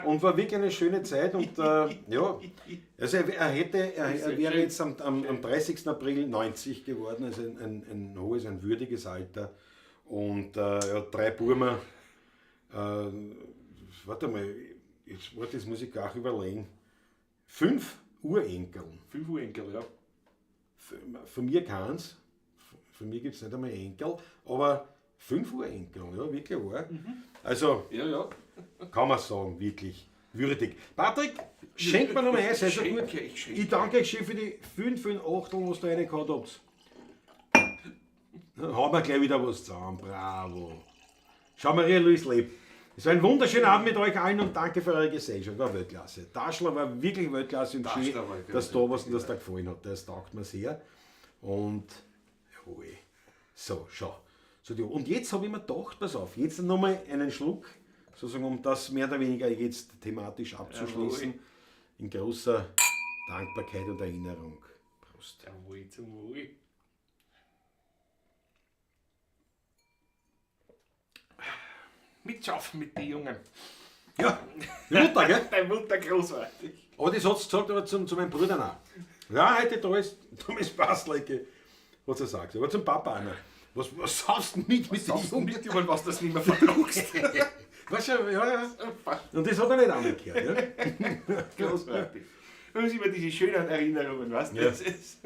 [SPEAKER 1] Und war wirklich eine schöne Zeit. Und ja, also er wäre jetzt am 30. April 90 geworden, also ein hohes, ein würdiges Alter. Und er hat 3 Burmer. Warte mal, jetzt, warte, das muss ich gar überlegen. 5 Urenkel.
[SPEAKER 2] 5 Urenkel, ja.
[SPEAKER 1] Von mir keins. Von mir gibt's nicht einmal Enkel, aber 5 Urenkel, ja, wirklich wahr. Also,
[SPEAKER 2] Ja, ja.
[SPEAKER 1] kann man sagen, wirklich würdig. Patrick, schenk mir noch mal eins, sei so gut.
[SPEAKER 2] Ich schenke.
[SPEAKER 1] Ich danke euch schön für die vielen, vielen Achteln, was da reingehauen habt. Dann haben wir gleich wieder was zusammen. Bravo. Schau Maria Luis Leb. Es war ein wunderschöner Abend mit euch allen und danke für eure Gesellschaft. War Weltklasse. Daschler war wirklich Weltklasse und schön,
[SPEAKER 2] Daschler war geil.
[SPEAKER 1] dass da was und das da gefallen hat. Das taugt mir sehr. Und jawohl. So, schau. So, die, und jetzt habe ich mir gedacht, pass auf, jetzt nochmal einen Schluck, sozusagen, um das mehr oder weniger jetzt thematisch abzuschließen.
[SPEAKER 2] Jawohl.
[SPEAKER 1] In großer Dankbarkeit und Erinnerung. Prost.
[SPEAKER 2] Jawohl, zum Wohl. Mitschaffen mit den Jungen.
[SPEAKER 1] Ja, die Mutter, gell?
[SPEAKER 2] Deine Mutter großartig.
[SPEAKER 1] Aber das hat's gesagt, aber zu meinem Bruder auch. Ja, heute da ist Thomas Paslecke, hat sie gesagt. Aber zum Papa auch noch. Was saufst du mit mit den Jungen?
[SPEAKER 2] Mit jemandem, was das nicht mehr vertragst.
[SPEAKER 1] Weißt du, ja, ja. Und das hat er nicht angekehrt. Ja?
[SPEAKER 2] Großartig. Das sind immer diese schönen Erinnerungen, weißt du?
[SPEAKER 1] Ja.
[SPEAKER 2] Das ist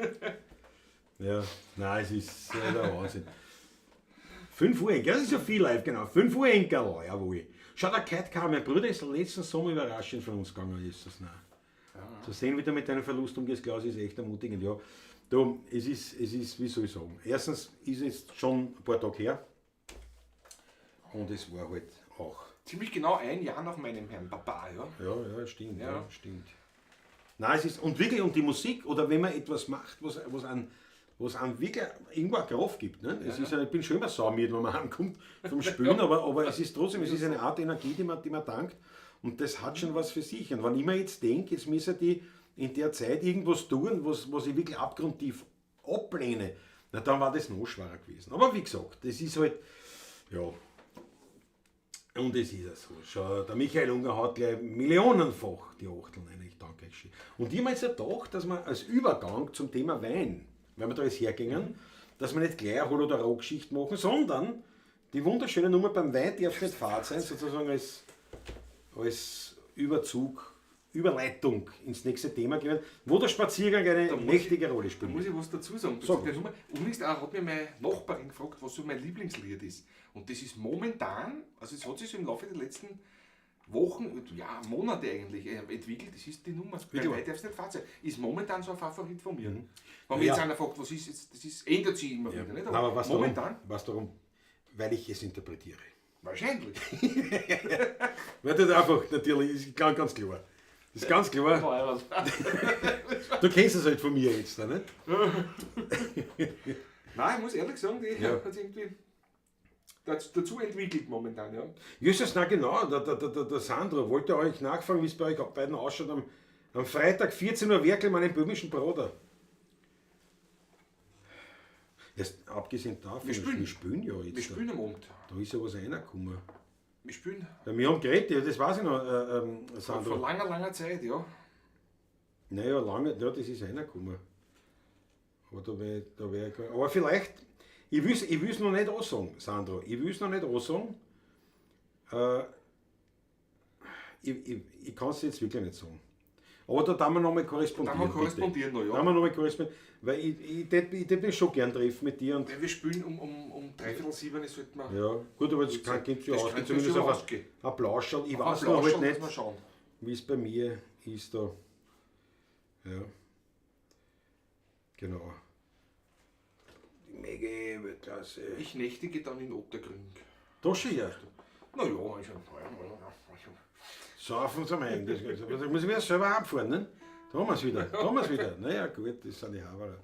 [SPEAKER 1] Ja, nein, es ist der Wahnsinn. 5 Uhr Enkel, das ist ja viel live, genau. 5 Uhr Enkel, jawohl. Schau, der Cat kam, mein Bruder ist letzten Sommer überraschend von uns gegangen, ist das, nein.
[SPEAKER 2] Ja.
[SPEAKER 1] Zu sehen, wie du mit deinem Verlust umgehst, Klaus, ist echt ermutigend, ja. Du, es ist, wie soll ich sagen, erstens ist es schon ein paar Tage her und es war halt auch.
[SPEAKER 2] Ziemlich genau ein Jahr nach meinem Herrn Papa, ja.
[SPEAKER 1] Ja, ja, stimmt,
[SPEAKER 2] Ja.
[SPEAKER 1] ja, stimmt. Nein, es ist, und wirklich, und die Musik, oder wenn man etwas macht, was einem wirklich irgendwo eine Kraft gibt. Ne? Es
[SPEAKER 2] Ja,
[SPEAKER 1] ist, ich bin schon immer saumiert, wenn man heimkommt vom Spülen, aber es ist trotzdem, es ist eine Art Energie, die man dankt. Und das hat schon was für sich. Und wenn ich mir jetzt denke, jetzt müssen die in der Zeit irgendwas tun, was ich wirklich abgrundtief ablehne, na, dann war das noch schwerer gewesen. Aber wie gesagt, das ist halt, ja, und es ist ja so. Schau, der Michael Unger hat gleich millionenfach die Achteln rein. Ich danke euch schön. Und ich habe mir jetzt gedacht, dass man als Übergang zum Thema Wein, weil wir da jetzt hergingen, dass wir nicht gleich eine Hol- oder Rock-Geschichte machen, sondern die wunderschöne Nummer beim Wein darf nicht fad sein, sozusagen als Überzug, Überleitung ins nächste Thema gehen, wo der Spaziergang eine mächtige Rolle
[SPEAKER 2] Da
[SPEAKER 1] spielt.
[SPEAKER 2] muss ich was dazu sagen.
[SPEAKER 1] Sag
[SPEAKER 2] Der Nummer. Übrigens auch hat mir meine Nachbarin gefragt, was so mein Lieblingslied ist. Und das ist momentan, also es hat sich so im Laufe der letzten Wochen, ja, Monate eigentlich entwickelt, das ist die Nummer.
[SPEAKER 1] Wirklich?
[SPEAKER 2] Weil darf's nicht fad sein. Ist momentan so ein Favorit von mir. Wenn mir
[SPEAKER 1] Ja.
[SPEAKER 2] jetzt einer fragt, was ist jetzt, das ist, ändert sich immer wieder, nicht?
[SPEAKER 1] Nein, aber was
[SPEAKER 2] momentan,
[SPEAKER 1] darum, was darum? Weil ich es interpretiere.
[SPEAKER 2] wahrscheinlich.
[SPEAKER 1] Weil das einfach, natürlich, ist ganz, ganz klar. Ist ganz klar. Du kennst es halt von mir jetzt, ne?
[SPEAKER 2] Nein, ich muss ehrlich sagen, die
[SPEAKER 1] Ja.
[SPEAKER 2] hat sich irgendwie dazu entwickelt momentan, ja.
[SPEAKER 1] Jesus, na genau, der Sandro wollte euch nachfragen, wie es bei euch beiden ausschaut. Am Freitag 14 Uhr Werkelmann im böhmischen Bruder. Erst abgesehen davon,
[SPEAKER 2] Wir spielen.
[SPEAKER 1] wir spielen ja jetzt.
[SPEAKER 2] Wir spielen am Abend.
[SPEAKER 1] Da ist ja was reingekommen.
[SPEAKER 2] Wir spielen
[SPEAKER 1] Ja, wir haben geredet, ja, das weiß ich noch, Sandro.
[SPEAKER 2] vor langer, langer Zeit, ja.
[SPEAKER 1] Naja, lange, ja, das ist reingekommen. Aber da wär, ich gar- aber vielleicht, ich will's, ich will's noch nicht ansagen, Sandro. Ich will's noch nicht ansagen. Ich kann's jetzt wirklich nicht sagen. Aber da darf man nochmal korrespondieren.
[SPEAKER 2] Da wir korrespondieren noch,
[SPEAKER 1] Da
[SPEAKER 2] ja.
[SPEAKER 1] wir nochmal korrespondieren. Weil ich tät mich schon gern treffen mit dir. Und,
[SPEAKER 2] Weil wir spielen um 6:45, sollten wir.
[SPEAKER 1] ja, gut, aber das kann, könnte ja
[SPEAKER 2] Das
[SPEAKER 1] ausgehen.
[SPEAKER 2] könnte
[SPEAKER 1] Zumindest
[SPEAKER 2] schon
[SPEAKER 1] auf
[SPEAKER 2] ausgehen.
[SPEAKER 1] ein Plauscherl. Ich
[SPEAKER 2] Auf
[SPEAKER 1] weiß
[SPEAKER 2] ein
[SPEAKER 1] noch halt
[SPEAKER 2] Plauscherl
[SPEAKER 1] nicht,
[SPEAKER 2] müssen wir schauen.
[SPEAKER 1] wie es bei mir ist da. Ja. Genau. Die Mege, Weltklasse.
[SPEAKER 2] Ich nächtige dann in Ottergrün.
[SPEAKER 1] Da schon ja.
[SPEAKER 2] Naja, also, ja.
[SPEAKER 1] Saufen zum Heim. Das muss ich mir selber abfahren, ne? Da haben wir's wieder. Da haben wir's wieder. Naja, gut, das sind die Haberer.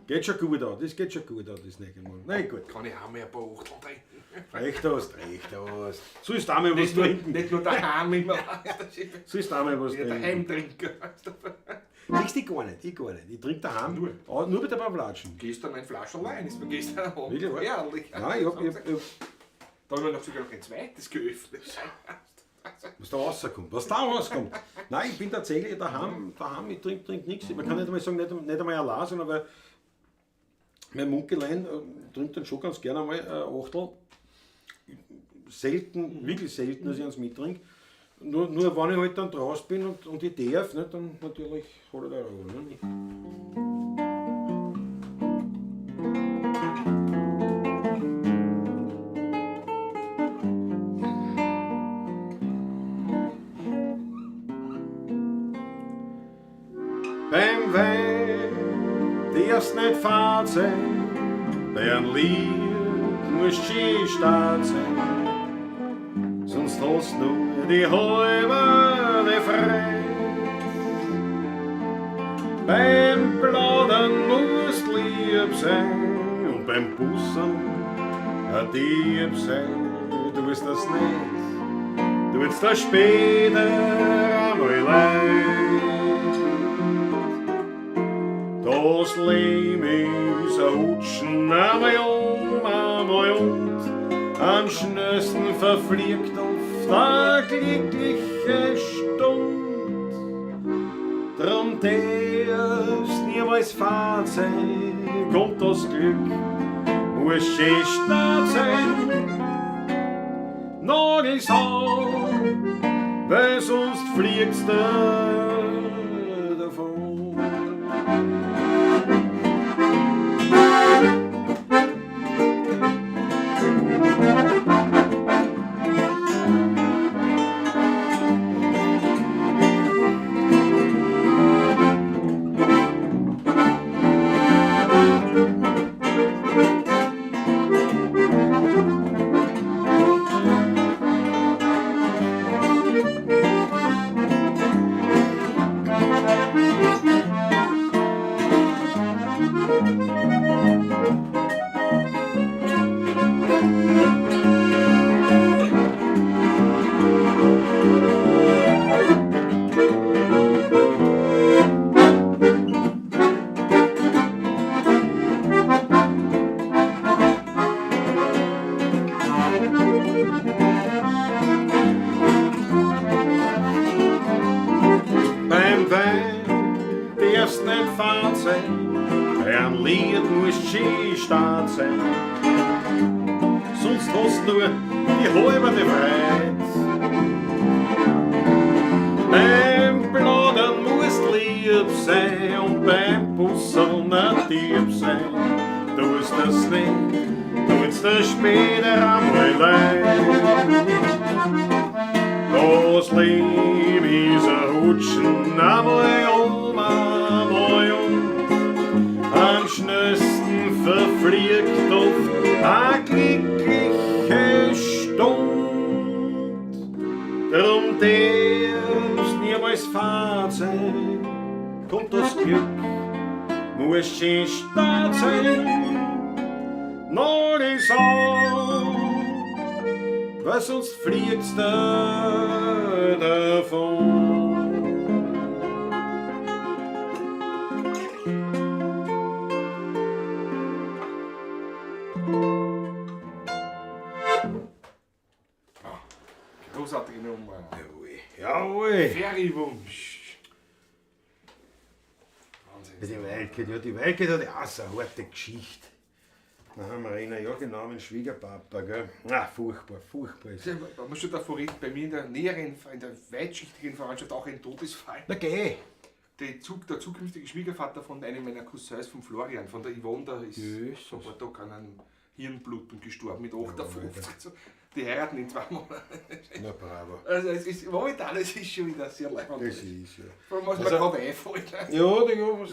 [SPEAKER 1] Geht schon gut an, das geht schon gut an, das nächste Mal. Na gut.
[SPEAKER 2] Kann ich auch mal ein paar Achteln trinken.
[SPEAKER 1] Recht hast, recht hast. Sollst du auch mal was
[SPEAKER 2] Nicht nur,
[SPEAKER 1] trinken?
[SPEAKER 2] nicht nur daheim immer.
[SPEAKER 1] Sollst du auch mal was
[SPEAKER 2] Ja,
[SPEAKER 1] trinken?
[SPEAKER 2] daheim trinken.
[SPEAKER 1] Trinkst ich gar nicht, ich gar nicht. Ich trinke daheim
[SPEAKER 2] Nur?
[SPEAKER 1] Ah, nur mit ein paar Flatschen.
[SPEAKER 2] Gestern ein Flaschel Wein ist mir gestern Abend.
[SPEAKER 1] Wirklich, wahr?
[SPEAKER 2] Herrlich.
[SPEAKER 1] Nein, ich hab
[SPEAKER 2] Da haben wir noch sogar noch ein zweites geöffnet.
[SPEAKER 1] was da rauskommt, was da rauskommt. Nein, ich bin tatsächlich daheim, ich trinke nichts. Man kann nicht einmal sagen, nicht einmal allein, sondern weil mein Munkelein trinkt dann schon ganz gerne einmal Achtel. Selten, wirklich selten, dass ich eins mittrinke. Nur wenn ich halt dann draußen bin und ich darf, ne, dann natürlich hol ich da rein. Ne? Beim Wein darfst nicht fad sein, bei einem Lied musst schön stark sein, sonst hast du nur die halbe Freude. Beim Plaudern musst lieb sein und beim Bussen ein Dieb sein. Du wirst das nicht, du wirst das später einmal leid. Das Leben ist ein Hutschen, einmal um, einmal und. Am schnellsten verfliegt oft eine glückliche Stund. Drum darf's niemals fad sein, kommt das Glück, muss schön stark sein. Nagels an, weil sonst fliegt's dir davon. schön stark sein. Sonst hast du nur die halbe Freude. Beim Plaudern musst lieb sein und beim Busseln ein Dieb sein. Tust das nicht, tut's dir später einmal leid. Das Leben ist ein Rutschen, einmal um, einmal um. Am schnellsten verfliegt oft eine glückliche Stund. Drum darf's niemals fad sein, kommt das Glück, muss schön stark sein. Noch an, weil sonst fliegt's dir davon.
[SPEAKER 2] Großartige Nummer.
[SPEAKER 1] Jawohl. Jawohl.
[SPEAKER 2] Feriwunsch. Wahnsinn.
[SPEAKER 1] Die Wildcat, ja, die Wildcat hat ja auch so eine harte Geschichte. Da haben wir einen, ja genau, mein Schwiegerpapa, gell. Na, furchtbar, furchtbar ist.
[SPEAKER 2] Ja, man muss schon davor reden, bei mir in der näheren, in der weitschichtigen Verwandtschaft auch ein Todesfall.
[SPEAKER 1] Na geh.
[SPEAKER 2] Der zukünftige Schwiegervater von einem meiner Cousins, von Florian, von der Yvonne, der ist
[SPEAKER 1] Jesus.
[SPEAKER 2] vor ein paar Tagen an einem Hirnblutung gestorben mit 58. Also, die heiraten in 2 Monaten.
[SPEAKER 1] Na bravo.
[SPEAKER 2] Also es ist momentan, es ist schon wieder sehr leibend.
[SPEAKER 1] Das ist ja.
[SPEAKER 2] Vor allem, was mir
[SPEAKER 1] Also-
[SPEAKER 2] gerade einfällt.
[SPEAKER 1] Ja, ja, was,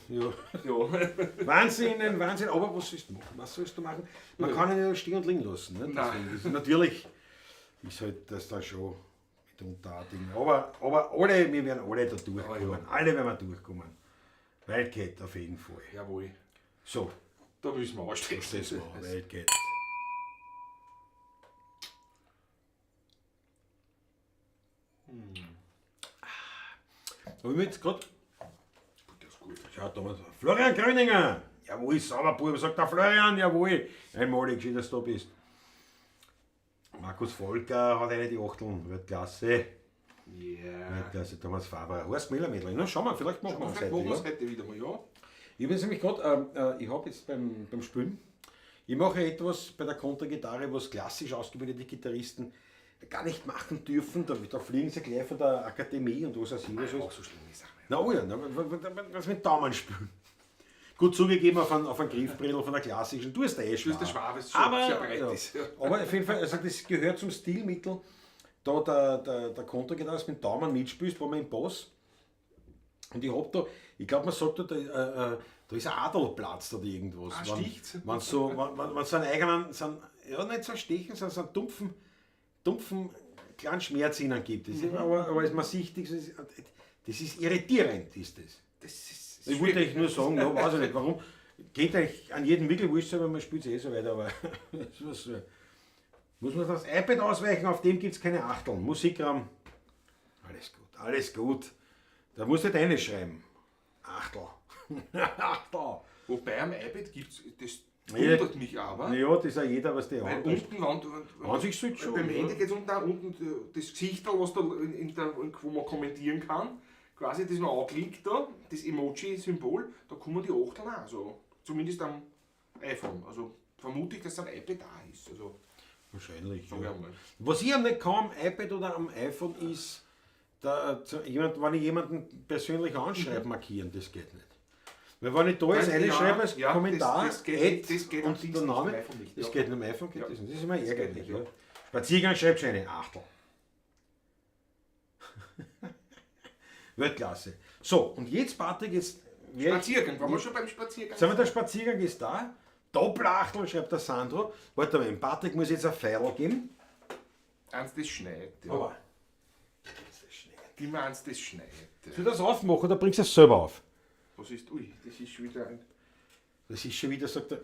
[SPEAKER 1] ja.
[SPEAKER 2] Ja.
[SPEAKER 1] Wahnsinn, ein Wahnsinn. Aber was sollst du machen? Was sollst du machen? Man kann ihn ja stehen und liegen lassen. Ne?
[SPEAKER 2] Nein.
[SPEAKER 1] Deswegen ist natürlich ist halt das da schon mitunter ein Ding. Aber alle, wir werden alle da durchkommen.
[SPEAKER 2] Ja, ja.
[SPEAKER 1] Alle werden wir durchkommen. Wildcat auf jeden Fall.
[SPEAKER 2] Jawohl.
[SPEAKER 1] So,
[SPEAKER 2] Da müssen wir anstecken.
[SPEAKER 1] das war Wildcat. Da habe ich jetzt gerade.
[SPEAKER 2] Das ist gut.
[SPEAKER 1] Schau, Thomas. Florian Gröninger! Jawohl, sauber Bub, sagt der Florian, jawohl. Einmalig, schön, dass du da bist. Markus Volker hat eine die Achteln, Weltklasse.
[SPEAKER 2] Ja.
[SPEAKER 1] Weltklasse, Thomas Faber. Horst Miller Mädel. Na, schau mal, vielleicht machen wir es
[SPEAKER 2] Vielleicht
[SPEAKER 1] heute.
[SPEAKER 2] machen wir es
[SPEAKER 1] Ja.
[SPEAKER 2] heute wieder mal, ja.
[SPEAKER 1] Ich bin nämlich gerade, ich habe jetzt beim Spielen, ich mache etwas bei der Kontragitarre, was klassisch ausgebildete Gitarristen gar nicht machen dürfen. Da fliegen sie gleich von der Akademie und was weiß ich. Was
[SPEAKER 2] Auch so schlimm ist auch nicht.
[SPEAKER 1] Na oh ja, na, was mit Daumen spielen. Gut zugegeben auf einen Griffbrettel von der klassischen, du hast eh schwer.
[SPEAKER 2] Du hast der weil es schon
[SPEAKER 1] aber,
[SPEAKER 2] sehr breit
[SPEAKER 1] ja,
[SPEAKER 2] ist. Ja.
[SPEAKER 1] Aber auf jeden Fall, also das gehört zum Stilmittel, da der Kontragitarrist mit Daumen mitspielst, wo man im Bass. Und ich hab da, ich glaube, man sagt da, da ist ein Adelplatz oder irgendwas.
[SPEAKER 2] Ah, sticht's?
[SPEAKER 1] Wenn so, wenn so einen eigenen, so einen, ja nicht so stechen, sondern so einen dumpfen kleinen Schmerz ihnen gibt. Das ist, aber ist man sichtig, das ist irritierend, ist das.
[SPEAKER 2] Das ist
[SPEAKER 1] Ich wollte eigentlich nur sagen, ja, weiß ich nicht, warum. Geht eigentlich an jedem Wickel wurscht sein, weil man spielt eh so weiter, aber das ist so. Muss man das iPad ausweichen, auf dem gibt es keine Achteln. Musikraum, alles gut, alles gut. Da musst du nicht reinschreiben. Achtel. Achtel.
[SPEAKER 2] Wobei am iPad gibt es, das
[SPEAKER 1] Ja.
[SPEAKER 2] wundert mich aber.
[SPEAKER 1] Ja, das ist ja jeder, was der
[SPEAKER 2] Weil
[SPEAKER 1] hat.
[SPEAKER 2] unten, wenn,
[SPEAKER 1] An sich sollte schon,
[SPEAKER 2] beim
[SPEAKER 1] ja.
[SPEAKER 2] Handy geht es unten auch unten das Gesichterl, was da in der, wo man kommentieren kann, quasi das man anklickt da, das Emoji-Symbol, da kommen die Achteln auch. Also, zumindest am iPhone. Also vermute ich, dass es am iPad da ist. Also,
[SPEAKER 1] Wahrscheinlich.
[SPEAKER 2] sag ich
[SPEAKER 1] Ja.
[SPEAKER 2] einmal.
[SPEAKER 1] Was ich am nicht kann, am iPad oder am iPhone, ist, da, jemand, wenn ich jemanden persönlich anschreibe, markieren, das geht nicht. Weil wenn ich da jetzt
[SPEAKER 2] Nein,
[SPEAKER 1] reinschreibe
[SPEAKER 2] ja,
[SPEAKER 1] als
[SPEAKER 2] ja,
[SPEAKER 1] Kommentar,
[SPEAKER 2] das geht nicht, das geht am
[SPEAKER 1] und
[SPEAKER 2] Dings
[SPEAKER 1] der
[SPEAKER 2] nicht,
[SPEAKER 1] Name,
[SPEAKER 2] am iPhone nicht,
[SPEAKER 1] das
[SPEAKER 2] ja.
[SPEAKER 1] geht nur am iPhone, geht
[SPEAKER 2] Ja.
[SPEAKER 1] das nicht. Das ist immer
[SPEAKER 2] Das
[SPEAKER 1] ärgerlich.
[SPEAKER 2] geht
[SPEAKER 1] Ja.
[SPEAKER 2] nicht,
[SPEAKER 1] Spaziergang schreibt schon eine Achtel. Weltklasse. So, und jetzt, Patrick, jetzt...
[SPEAKER 2] Spaziergang, waren wir schon beim Spaziergang?
[SPEAKER 1] Sagen wir, der Spaziergang ist da. Doppelachtel, schreibt der Sandro. Warte mal, dem Patrick muss ich jetzt ein Pfeil geben.
[SPEAKER 2] Eins, das schneit. Ja.
[SPEAKER 1] Aber. Das ist schnell.
[SPEAKER 2] Gib mir eins, das schneit. Ja.
[SPEAKER 1] Soll ich das aufmachen oder bringst du es selber auf?
[SPEAKER 2] Was ist, ui, das ist schon wieder ein...
[SPEAKER 1] Das ist schon wieder, sagt er.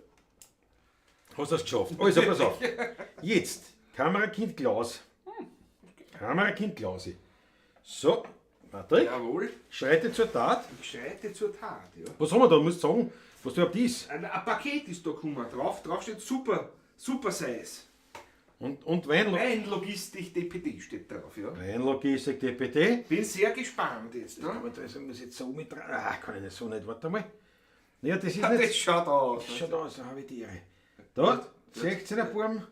[SPEAKER 1] Hast du das geschafft? Also, pass auf. Jetzt, Kamerakind Klaus. Kamerakind Klausi. So, Patrick,
[SPEAKER 2] Jawohl,
[SPEAKER 1] schreite zur Tat.
[SPEAKER 2] ich schreite zur Tat. Ja.
[SPEAKER 1] Was haben wir da? Du musst sagen, was du überhaupt ist.
[SPEAKER 2] Ein Paket ist da gekommen. Drauf steht Super Size.
[SPEAKER 1] Und
[SPEAKER 2] Weinlogistik DPD steht drauf, ja.
[SPEAKER 1] Weinlogistik DPD.
[SPEAKER 2] Bin sehr gespannt jetzt. Ne?
[SPEAKER 1] Aber da muss ich jetzt so mit dran. Ah, kann ich nicht so nicht. Warte mal. Naja, das ist
[SPEAKER 2] Ja,
[SPEAKER 1] nicht.
[SPEAKER 2] das schaut aus.
[SPEAKER 1] Schaut aus, da habe ich die Ehre. Da, 16er Burm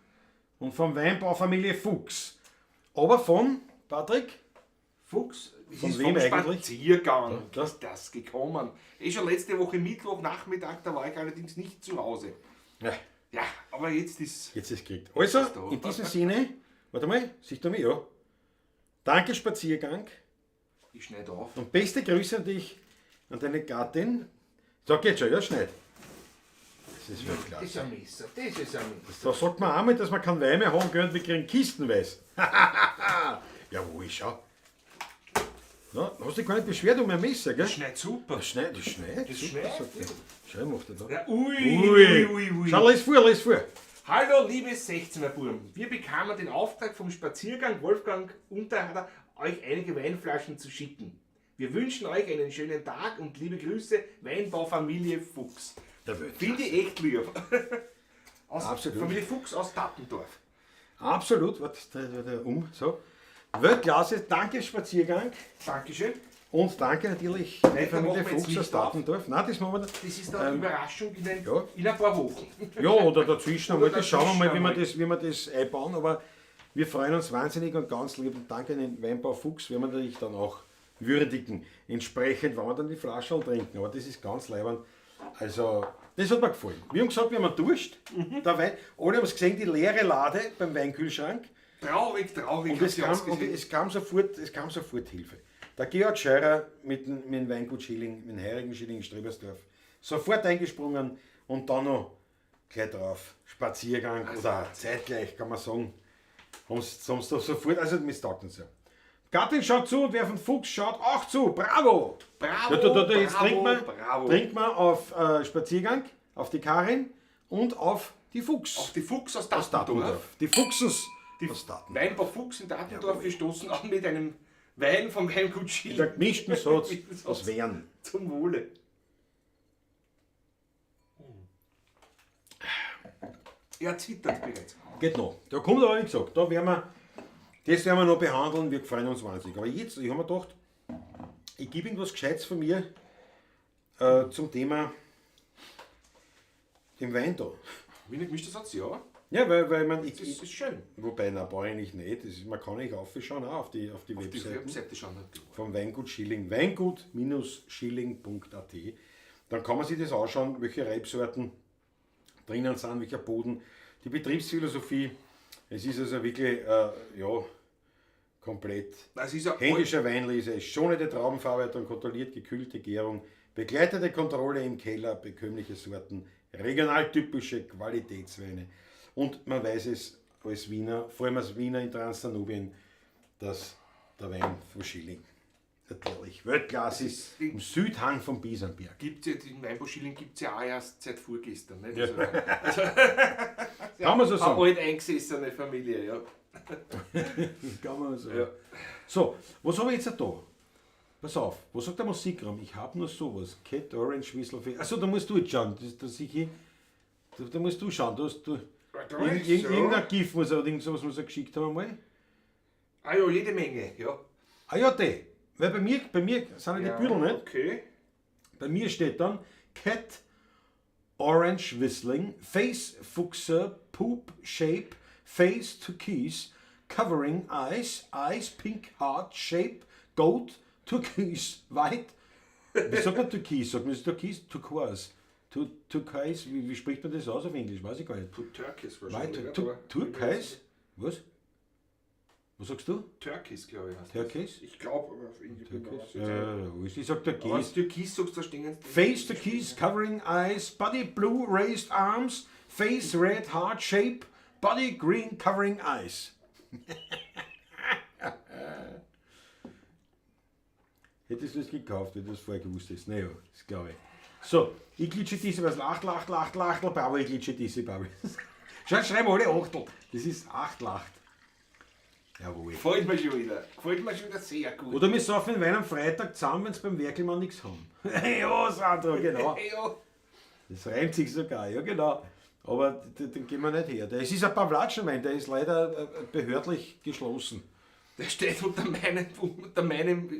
[SPEAKER 1] und vom Weinbaufamilie Fuchs. Aber von, Patrick?
[SPEAKER 2] Fuchs, es
[SPEAKER 1] Von
[SPEAKER 2] ist
[SPEAKER 1] wem
[SPEAKER 2] vom
[SPEAKER 1] eigentlich?
[SPEAKER 2] Spaziergang
[SPEAKER 1] Ja.
[SPEAKER 2] ist das gekommen. Eh schon letzte Woche Mittwochnachmittag, da war ich allerdings nicht zu Hause.
[SPEAKER 1] Ja,
[SPEAKER 2] Ja, aber jetzt ist.
[SPEAKER 1] jetzt ist es gekriegt. Also,
[SPEAKER 2] Ist da.
[SPEAKER 1] in diesem Sinne, warte mal, siehst du mich? Ja. Danke, Spaziergang.
[SPEAKER 2] Ich schneide auf.
[SPEAKER 1] Und beste Grüße an dich, an deine Gattin. So, geht schon, ja, schneid. Das ist wirklich
[SPEAKER 2] Das ist
[SPEAKER 1] klasse.
[SPEAKER 2] ein Messer, das ist ein Messer.
[SPEAKER 1] Da sagt man einmal, dass man keinen Wein mehr haben können, wir kriegen Kistenweiß. Jawohl, schau. Na, hast dich gar nicht beschwert um ein Messer, gell?
[SPEAKER 2] Das schneidet super.
[SPEAKER 1] Das schneit, das schneit.
[SPEAKER 2] Das
[SPEAKER 1] super,
[SPEAKER 2] schneit,
[SPEAKER 1] sagt er. Schau, macht er da.
[SPEAKER 2] Ja, ui, ui, ui, ui.
[SPEAKER 1] Schau, lies vor, lies vor.
[SPEAKER 2] Hallo, liebe 16er Burm. Wir bekamen den Auftrag vom Spaziergang Wolfgang Unterhader, euch einige Weinflaschen zu schicken. Wir wünschen euch einen schönen Tag und liebe Grüße, Weinbaufamilie Fuchs.
[SPEAKER 1] Der Welt.
[SPEAKER 2] Finde ich echt lieb. Aus
[SPEAKER 1] Absolut.
[SPEAKER 2] Familie Fuchs aus Tappendorf.
[SPEAKER 1] Absolut, warte, dreh wieder um, so. Weltklasse, danke Spaziergang
[SPEAKER 2] Dankeschön.
[SPEAKER 1] und danke natürlich die
[SPEAKER 2] da
[SPEAKER 1] Familie
[SPEAKER 2] machen wir jetzt
[SPEAKER 1] Fuchs aus
[SPEAKER 2] nicht auf.
[SPEAKER 1] Tappendorf. Nein, das machen wir
[SPEAKER 2] Das ist eine Überraschung in,
[SPEAKER 1] ja.
[SPEAKER 2] in ein paar Wochen.
[SPEAKER 1] Ja, oder dazwischen einmal.
[SPEAKER 2] Oder
[SPEAKER 1] Das schauen wir mal, wie wir
[SPEAKER 2] dazwischen
[SPEAKER 1] das, wie wir das einbauen. Aber wir freuen uns wahnsinnig und ganz lieb und danke an den Weinbau Fuchs, werden wir natürlich dann auch würdigen. Entsprechend, wenn wir dann die Flaschen trinken. Aber das ist ganz leibend. Also, das hat mir gefallen. Wir haben gesagt, wir haben Durst. Der Wein, alle haben es gesehen, die leere Lade beim Weinkühlschrank.
[SPEAKER 2] Traurig, traurig.
[SPEAKER 1] Und
[SPEAKER 2] hat
[SPEAKER 1] es
[SPEAKER 2] sie
[SPEAKER 1] kam, und
[SPEAKER 2] ausgesehen.
[SPEAKER 1] es kam sofort Hilfe. Der Georg Scheurer mit dem Weingut Schilling, mit dem Heurigen Schilling in Strebersdorf, sofort eingesprungen und dann noch gleich drauf. Spaziergang oder zeitgleich, kann man sagen. Haben sie da sofort, also mir taugt uns ja. Gattin schaut zu und wer von Fuchs schaut auch zu. Bravo!
[SPEAKER 2] Bravo,
[SPEAKER 1] Ja, da, jetzt
[SPEAKER 2] bravo,
[SPEAKER 1] trinkt man,
[SPEAKER 2] bravo.
[SPEAKER 1] trinkt man auf Spaziergang, auf die Karin und auf die Fuchs.
[SPEAKER 2] Auf die Fuchs aus
[SPEAKER 1] aus
[SPEAKER 2] Tappendorf.
[SPEAKER 1] Tattendorf. Die Fuchsens
[SPEAKER 2] Die
[SPEAKER 1] aus Tattendorf.
[SPEAKER 2] Weinbau Fuchs in Tattendorf. Wir stoßen an mit einem Wein vom Weingut Schilling.
[SPEAKER 1] Der gemischten Satz
[SPEAKER 2] Gemischten Satz.
[SPEAKER 1] aus Wern.
[SPEAKER 2] Zum Wohle. Er zittert bereits.
[SPEAKER 1] Geht noch. Da kommt aber, wie gesagt, da werden wir, das werden wir noch behandeln, wir freuen uns wahnsinnig. Aber jetzt, ich habe mir gedacht, ich gebe irgendwas Gescheites von mir zum Thema dem Wein da.
[SPEAKER 2] Wiener gemischter Satz, ja.
[SPEAKER 1] Ja, weil man, ich,
[SPEAKER 2] Das ist schön.
[SPEAKER 1] wobei, nein, brauche ich eigentlich nicht. Das ist, man kann nicht aufschauen, auch auf die
[SPEAKER 2] Auf die
[SPEAKER 1] Webseite.
[SPEAKER 2] Webseite schauen natürlich.
[SPEAKER 1] Vom Weingut Schilling, weingut-schilling.at. Dann kann man sich das anschauen, welche Rebsorten drinnen sind, welcher Boden, die Betriebsphilosophie. Es ist also wirklich, ja, komplett.
[SPEAKER 2] Das ist ja
[SPEAKER 1] Händischer Weinlese, schonende Traubenverarbeitung, kontrolliert gekühlte Gärung, begleitete Kontrolle im Keller, bekömmliche Sorten, regionaltypische Qualitätsweine. Und man weiß es als Wiener, vor allem als Wiener in Transdanubien, dass der Wein von Schilling natürlich Weltklasse ist, im Südhang vom Bisamberg.
[SPEAKER 2] Gibt's ja, den Weinbau Schilling gibt es ja auch erst seit vorgestern. Nicht?
[SPEAKER 1] Ja.
[SPEAKER 2] Also,
[SPEAKER 1] Kann man so
[SPEAKER 2] eine
[SPEAKER 1] sagen.
[SPEAKER 2] alt eingesessene Familie, ja.
[SPEAKER 1] Kann man so sagen.
[SPEAKER 2] Ja.
[SPEAKER 1] So, was habe ich jetzt da? Pass auf, was sagt der Musikraum? Ich habe nur sowas. Cat Orange Whistle. Achso, da musst du jetzt schauen. Das, das ich, da musst du schauen. Du hast, du, irgendein GIF muss er, oder irgend sowas muss er geschickt haben einmal.
[SPEAKER 2] Ah ja, jede Menge, ja.
[SPEAKER 1] Ah ja, die. Weil bei mir sind ja die Büdel nicht.
[SPEAKER 2] Okay.
[SPEAKER 1] Bei mir steht dann Cat Orange Whistling, Face Fuchser, Poop Shape, Face Turquoise, Covering Eyes, Eyes Pink Heart Shape, Goat Turquoise, White. Wie sagt man Türkis? Sagt man das Türkis? Turquoise. Turquoise, wie spricht man das aus auf Englisch? Weiß ich gar nicht.
[SPEAKER 2] Türkis wahrscheinlich.
[SPEAKER 1] White, Turquoise? Was? Was sagst du?
[SPEAKER 2] Türkis, glaube ich. Heißt
[SPEAKER 1] Türkis?
[SPEAKER 2] das. Ich glaube, aber auf Englisch.
[SPEAKER 1] Türkis? Ja, ich sag
[SPEAKER 2] Aber
[SPEAKER 1] Türkis.
[SPEAKER 2] wenn du Türkis sagst, da stehen
[SPEAKER 1] Face to keys, covering eyes, body blue, raised arms, face red, heart shape, body green, covering eyes. Hättest du das gekauft, wenn du das vorher gewusst hättest? Naja, das glaube ich. So, ich glitsche diese, was Achtel, Achtel, Achtel, Achtel, Bravo, ich glitsche diese, Bravo. Schau, schreiben alle Achtel. Das ist 8 Lacht. Jawohl.
[SPEAKER 2] Gefällt mir schon wieder. Gefällt mir schon wieder sehr gut.
[SPEAKER 1] Oder wir saufen Wein am Freitag zusammen, wenn sie beim Werkelmann nichts haben. Ja, Sandro, genau.
[SPEAKER 2] Ja.
[SPEAKER 1] Das reimt sich sogar, ja genau. Aber den gehen wir nicht her. Das ist ein Pawlatschenwein, der ist leider behördlich geschlossen.
[SPEAKER 2] Der steht unter meinem,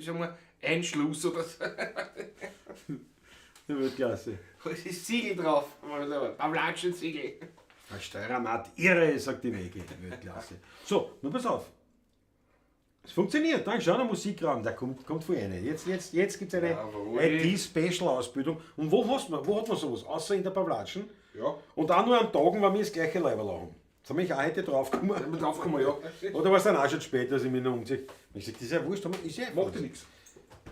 [SPEAKER 2] sagen wir, Einschluss oder so.
[SPEAKER 1] Weltklasse.
[SPEAKER 2] Da ist das Siegel drauf. Pavlatschen-Siegel.
[SPEAKER 1] Ein Steiermarkt, irre, sagt die Wege. Weltklasse. So, nun pass auf. Es funktioniert. Danke, schau, der Musikraum, da kommt voll rein. Jetzt gibt es eine
[SPEAKER 2] Jawohl.
[SPEAKER 1] IT-Special-Ausbildung. Und wo hat man sowas? Außer in der Pavlatschen.
[SPEAKER 2] Ja.
[SPEAKER 1] Und auch nur an Tagen, wenn wir das gleiche Leiberl haben. Jetzt haben wir auch heute draufgekommen.
[SPEAKER 2] Wenn wir draufkommen, ja.
[SPEAKER 1] Oder war es dann auch schon spät, dass ich mich noch umziehe? Ich sag, das ist ja wurscht, aber ist ja
[SPEAKER 2] Macht ja nichts.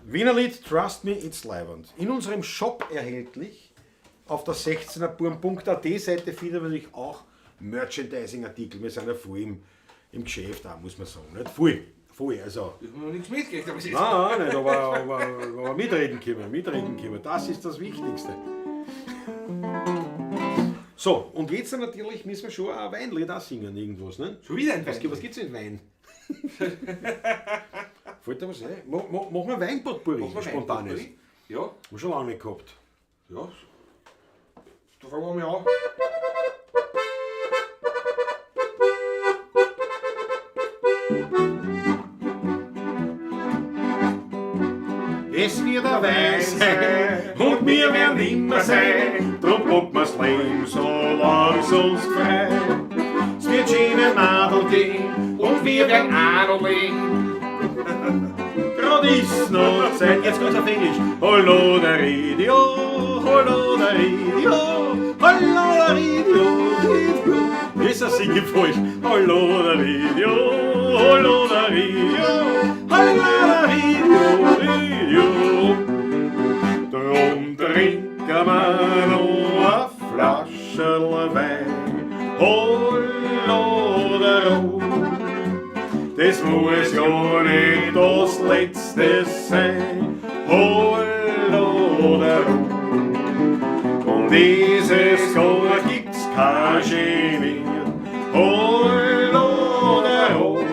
[SPEAKER 1] Wienerlied, Trust Me, It's Leiwand. In unserem Shop erhältlich. Auf der 16erburm.at Seite findet man natürlich auch Merchandising-Artikel. Wir sind ja voll im Geschäft auch, muss man sagen. Nicht? Voll, voll, also.
[SPEAKER 2] Ich habe noch nichts mitgekriegt, aber es ist.
[SPEAKER 1] Nein, nein, nicht, aber mitreden können wir. Das ist das Wichtigste. So, und jetzt natürlich müssen wir schon ein Weinlied auch singen, irgendwas, ne?
[SPEAKER 2] Schon wieder ein Wein.
[SPEAKER 1] Was gibt's denn Wein? Fällt da was ein? Machen wir Weinpotpourri,
[SPEAKER 2] Machen wir
[SPEAKER 1] spontanes.
[SPEAKER 2] Weinpotpourri? Ja.
[SPEAKER 1] Haben wir schon lange nicht gehabt.
[SPEAKER 2] Ja. Da fangen wir mal an.
[SPEAKER 1] Es wird ein Wein sein und wir werden immer sein, drum packen wir's Leben so lang's uns frei. Es wird schöne Madel gehen und wir werden
[SPEAKER 2] auch noch leben.
[SPEAKER 1] Grad ist noch Zeit, jetzt kommt's auf Englisch. Hallo der Radio, hallo der Radio, hallo der Radio, Radio. Ist das singe ich falsch? Hallo der Radio, hallo der Radio, hallo der Radio, Radio. Drum trinken wir noch eine Flasche Wein. Hallo der Radio. Das muss ja nicht das Letzte sein. Hallo der Ruh. Und dieses Jahr gibt's kein Genie. Hallo der Ruh.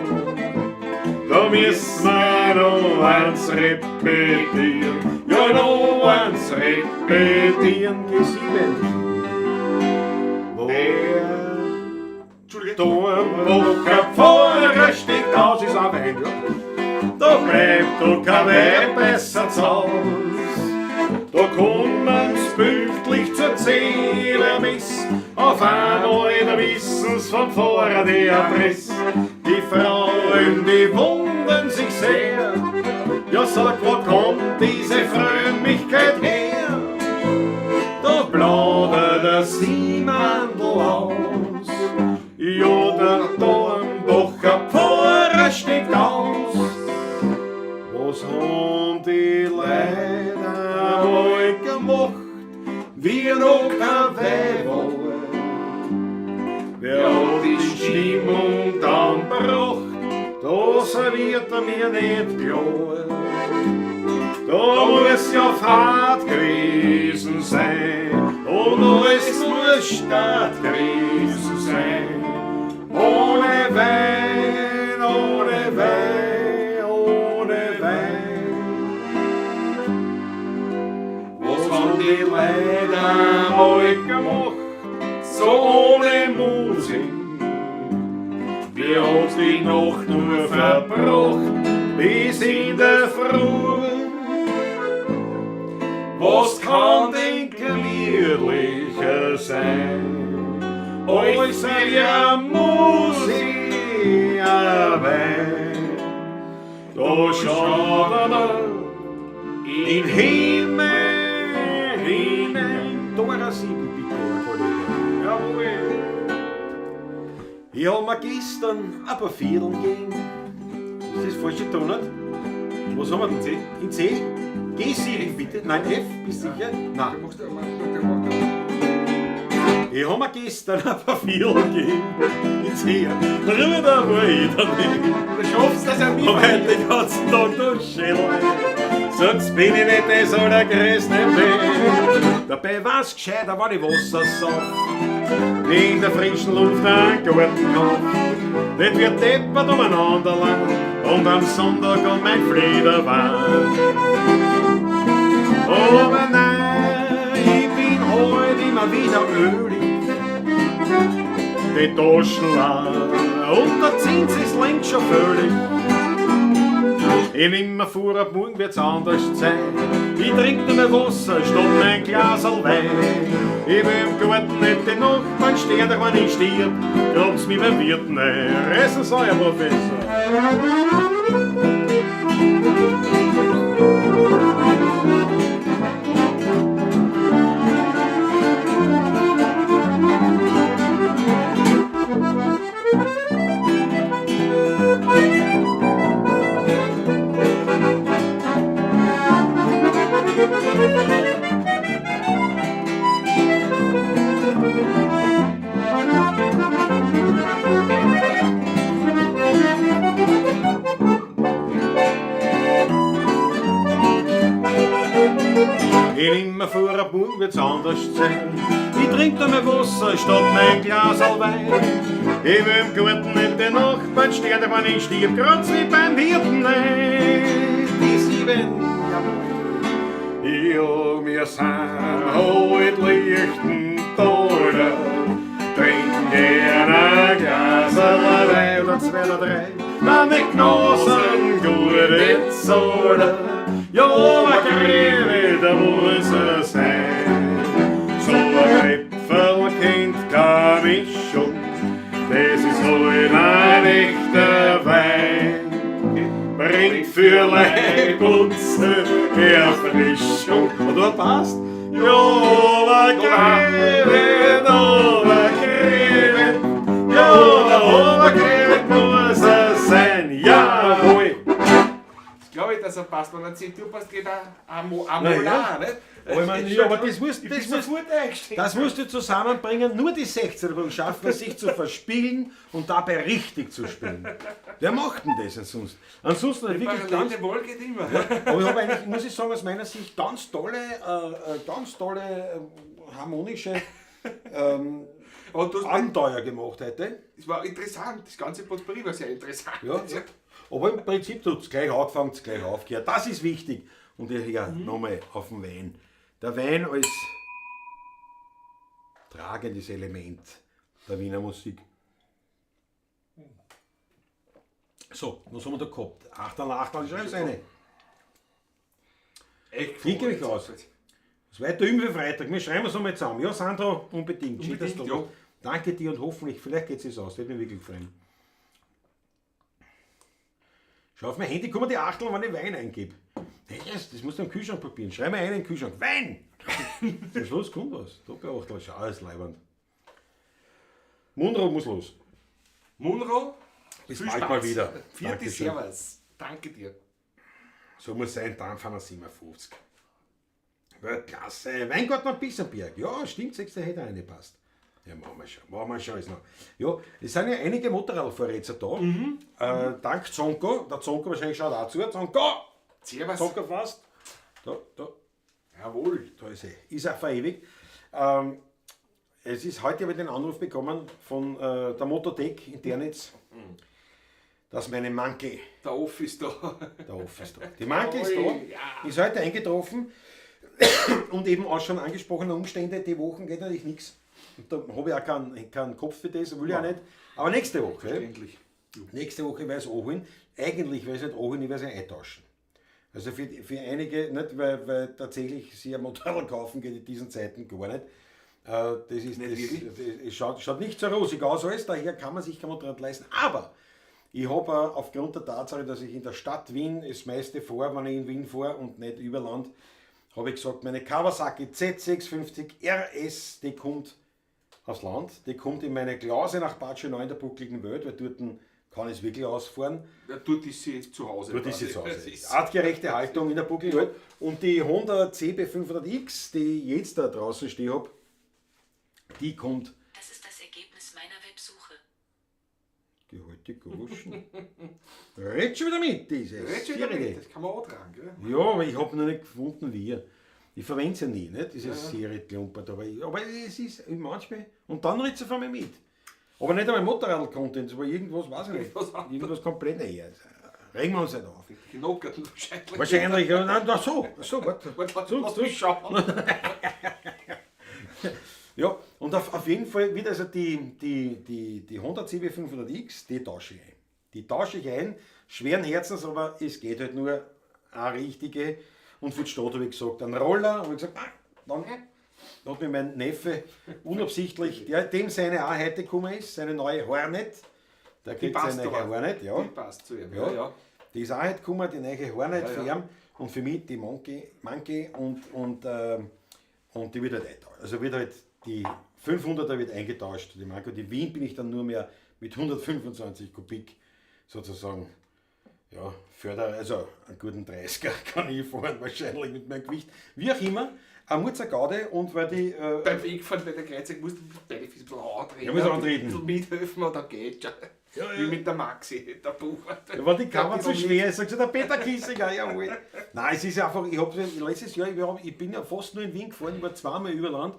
[SPEAKER 1] Da müssen wir noch eins repetieren. Ja, noch eins repetieren. G7. Wer
[SPEAKER 2] Entschuldige.
[SPEAKER 1] da wo kein Pfarrer steht aus, ist ein Wein, ja. Da bleibt doch kein Weib besser zu Haus. Da kommen's pünktlich zur Zehnermiss. Auf einmal, da wissen's vom Pfarrer die Adresse. Die Frauen, die wundern sich sehr. Ja, sag, wo kommt diese Frömmigkeit her? Da plaudert der Siemandl aus. Ja, der Dornbacher Pfarrer steigt aus. Was haben die Leute einmal gemacht, wie noch kein Wein war? Wer hat die Stimmung dann gebracht, das wird er mir nicht klar. Da muss ja Fahrt gewesen sein und alles muss Stadt gewesen sein. Ohne Wein, ohne Wein, ohne Wein. Was haben die Leute einmal gemacht, so ohne Musik? Wir hat die Nacht nur verbracht, bis in der Früh. Was kann denn gemütlicher sein, als ja Musik Wein? Da schaut man in Himmel hinein. Dora 7, bitte, Herr Kollege. Jawohl. Ich hab mir gestern ein paar Vierteln gegeben. Ist das falsche Tonart? Was haben wir denn?
[SPEAKER 2] C.
[SPEAKER 1] In C? G7 bitte. Nein, F, bist du sicher? Nein. Ich hab mir gestern ein paar Vierteln gegeben. In C. Drüber war ich dann nicht.
[SPEAKER 2] Du schaffst das ja nie.
[SPEAKER 1] Und heute den ganzen Tag durch Schädel. Sonst bin ich nicht das allergrößte Fan. Dabei war's gescheiter, wenn ich Wasser sauf. In der frischen Luft einen Garten kauf. Nicht wird deppert umeinander lang und am Sonntag um mein Flieder war. Aber nein, ich bin heut immer wieder ölig. Die Taschen leer und der Zins ist längst schon völlig. Ich nimm mir vor, ab morgen wird's anders sein. Ich trink nur mehr Wasser statt mein Glaserl Wein. Ich will im Garten nicht den Nachbarn stehen, doch wenn ich stirb, grab's mich beim Wirten ein. Reißen Sie, Herr Professor. Ich nimm mir vor, ab morgen wird's anders sein. Ich trink nur mehr Wasser statt mein Glaserl Wein. Ich will im Garten nicht den Nachbarn stehen, wenn ich stirb, grad wie beim Hirten ein. Die 7, jawohl. Ja, wir sind halt Lichtentaler, trinken gern ein Glaserl Wein oder 2 oder 3, dann die Genossen gute Zahlen. Ja, aber Greve, da muss er sein. So ein Äpfel kennt keine Mischung, das ist halt ein echter Wein. Bringt für Leib und Seele Erfrischung. Und da passt. Ja, aber Greve, aber Greve, ja, aber Greve muss er sein. Jawohl.
[SPEAKER 2] Das glaube ich, dass er passt. Wenn er 10 Uhr passt, geht er am
[SPEAKER 1] Na ja.
[SPEAKER 2] Molar, nicht?
[SPEAKER 1] Aber ich meine, ja, aber das muss,
[SPEAKER 2] Ich
[SPEAKER 1] das
[SPEAKER 2] bin
[SPEAKER 1] muss,
[SPEAKER 2] sofort eingestiegen.
[SPEAKER 1] das musst du zusammenbringen. Nur die 16er schaffen es, sich zu verspielen und dabei richtig zu spielen. Wer macht denn das ansonsten? Ansonsten
[SPEAKER 2] Die
[SPEAKER 1] wirklich ganz,
[SPEAKER 2] parallele Wahl geht immer.
[SPEAKER 1] aber ich habe eigentlich, muss ich sagen, aus meiner Sicht ganz tolle, harmonische
[SPEAKER 2] Aber du hast
[SPEAKER 1] Abenteuer gemacht heute.
[SPEAKER 2] Es war interessant, das ganze Potpourri war sehr interessant.
[SPEAKER 1] Ja, ja. Aber im Prinzip tut's gleich angefangen, gleich aufgehört. Das ist wichtig. Und ich höre nochmal auf den Wein. Der Wein als tragendes Element der Wiener Musik. So, was haben wir da gehabt? Achterl, Achterl, schreib's eine.
[SPEAKER 2] Echt
[SPEAKER 1] Klinke mich aus. Das weiter üben wir Freitag. Wir schreiben es nochmal zusammen. Ja, Sandro, unbedingt. Schön, dass du
[SPEAKER 2] Unbedingt,
[SPEAKER 1] da
[SPEAKER 2] ja.
[SPEAKER 1] bist. Danke dir und hoffentlich, vielleicht geht es aus. Würde mich wirklich freuen. Schau auf mein Handy, kommen die Achteln, wenn ich Wein eingebe. Hey, yes, das musst du im Kühlschrank probieren. Schreib mir einen in den Kühlschrank. Wein! Zum Schluss kommt was. Da bei Achtel ist alles leibend. Munro muss los.
[SPEAKER 2] Munro,
[SPEAKER 1] Bis
[SPEAKER 2] viel
[SPEAKER 1] bald
[SPEAKER 2] Spaß.
[SPEAKER 1] mal wieder.
[SPEAKER 2] Vierte
[SPEAKER 1] Dankeschön.
[SPEAKER 2] Servus. Danke dir.
[SPEAKER 1] So muss sein, dann fahren wir 57. Weltklasse. Weingarten am Bissenberg. Ja, stimmt, 6. hätte auch reingepasst. Ja, machen wir schon. Machen wir schon alles noch. Ja, es sind ja einige Motorradfahrer jetzt da. Dank Zonko. Der Zonko wahrscheinlich schaut auch zu. Zonko!
[SPEAKER 2] Servus.
[SPEAKER 1] Zonko fast. Da, da.
[SPEAKER 2] Jawohl.
[SPEAKER 1] Da ist er. Ist er verewigt. Es ist heute habe ich den Anruf bekommen von der Motothek in Ternitz, dass meine Manke,
[SPEAKER 2] Der Off ist da.
[SPEAKER 1] der Off ist da. Die Manke ist da,
[SPEAKER 2] Ja.
[SPEAKER 1] ist heute eingetroffen und eben auch schon angesprochene Umstände, die Wochen geht natürlich nichts. Und da habe ich auch keinen Kopf für das, will ich auch nicht. Aber nächste Woche,
[SPEAKER 2] Endlich.
[SPEAKER 1] nächste Woche werde ich es anholen. Eigentlich werde ich es nicht anholen, ich werde es eintauschen. Also für einige, nicht, weil tatsächlich sie ein Motorrad kaufen geht in diesen Zeiten gar nicht. Das ist,
[SPEAKER 2] Nicht
[SPEAKER 1] das,
[SPEAKER 2] wirklich?
[SPEAKER 1] das, es schaut nicht so rosig aus alles, daher kann man sich kein Motorrad leisten. Aber ich habe aufgrund der Tatsache, dass ich in der Stadt Wien das meiste fahre, wenn ich in Wien fahre und nicht über Land, habe ich gesagt, meine Kawasaki Z650 RS, die kommt aufs Land, die kommt in meine Klause nach Bad Schönau in der buckligen Welt, weil dort kann ich es wirklich ausfahren.
[SPEAKER 2] Ja, dort ist sie zu Hause.
[SPEAKER 1] Dort ist sie zu
[SPEAKER 2] quasi.
[SPEAKER 1] Hause.
[SPEAKER 2] Das ist-
[SPEAKER 1] Artgerechte Haltung in der buckligen Welt. Und die Honda CB500X, die ich jetzt da draußen stehen habe, die kommt.
[SPEAKER 3] Das ist das Ergebnis meiner Websuche.
[SPEAKER 1] Die alte Goschen. Red schon wieder mit, dieses.
[SPEAKER 2] Red schon wieder
[SPEAKER 1] Vierige.
[SPEAKER 2] mit, das kann man auch tragen, gell?
[SPEAKER 1] Ja, aber ich habe noch nicht gefunden, wie. Ich verwende es ja nie, nicht? Dieses Serie-Klumpert. Aber es ist manchmal. Und dann redet sie von mir mit. Aber nicht einmal Motorrad-Content, aber irgendwas, weiß ich nicht.
[SPEAKER 2] Irgendwas anderes.
[SPEAKER 1] Irgendwas komplett Neues. Regen wir uns nicht auf.
[SPEAKER 2] Genockert wahrscheinlich.
[SPEAKER 1] Wahrscheinlich, ja, nein, na so, so, warte.
[SPEAKER 2] Warte,
[SPEAKER 1] So,
[SPEAKER 2] lass
[SPEAKER 1] so.
[SPEAKER 2] mich schauen.
[SPEAKER 1] Ja, und auf jeden Fall wird also die Honda CB500X, die tausche ich ein. Die tausche ich ein, schweren Herzens, aber es geht halt nur eine richtige. Und für die Stadt habe ich gesagt, einen Roller, habe ich gesagt, ah, dann hat mir mein Neffe unabsichtlich, der, dem seine auch heute gekommen ist, seine neue Hornet, der
[SPEAKER 2] Die
[SPEAKER 1] kriegt
[SPEAKER 2] passt
[SPEAKER 1] seine neue
[SPEAKER 2] aber.
[SPEAKER 1] Hornet, ja.
[SPEAKER 2] Die passt zu ihm.
[SPEAKER 1] Ja.
[SPEAKER 2] Ja, ja.
[SPEAKER 1] Die ist auch heute gekommen, die neue Hornet
[SPEAKER 2] Ja,
[SPEAKER 1] für
[SPEAKER 2] ja.
[SPEAKER 1] ihn und für mich die Monkey und die wird halt eingetauscht. Also wird halt die 500er wird eingetauscht, die Monkey. Die Wien bin ich dann nur mehr mit 125 Kubik sozusagen. Ja, Förder, also einen guten 30er kann ich fahren wahrscheinlich mit meinem Gewicht. Wie auch immer, eine Mutzergaude und weil die.
[SPEAKER 2] Beim Wegfahren bei der Kreuzung musst du beide Füße ein bisschen antreten.
[SPEAKER 1] Ja, muss antreten.
[SPEAKER 2] Ein bisschen mithelfen und dann geht's schon.
[SPEAKER 1] Ja, ja.
[SPEAKER 2] Wie mit der Maxi, der Buch.
[SPEAKER 1] Ja, wenn die Kamera zu schwer ist, sagt sie, der Peter Kissinger, jawohl. Nein, es ist einfach, ich habe letztes Jahr, ich bin ja fast nur in Wien gefahren, ich war zweimal über Land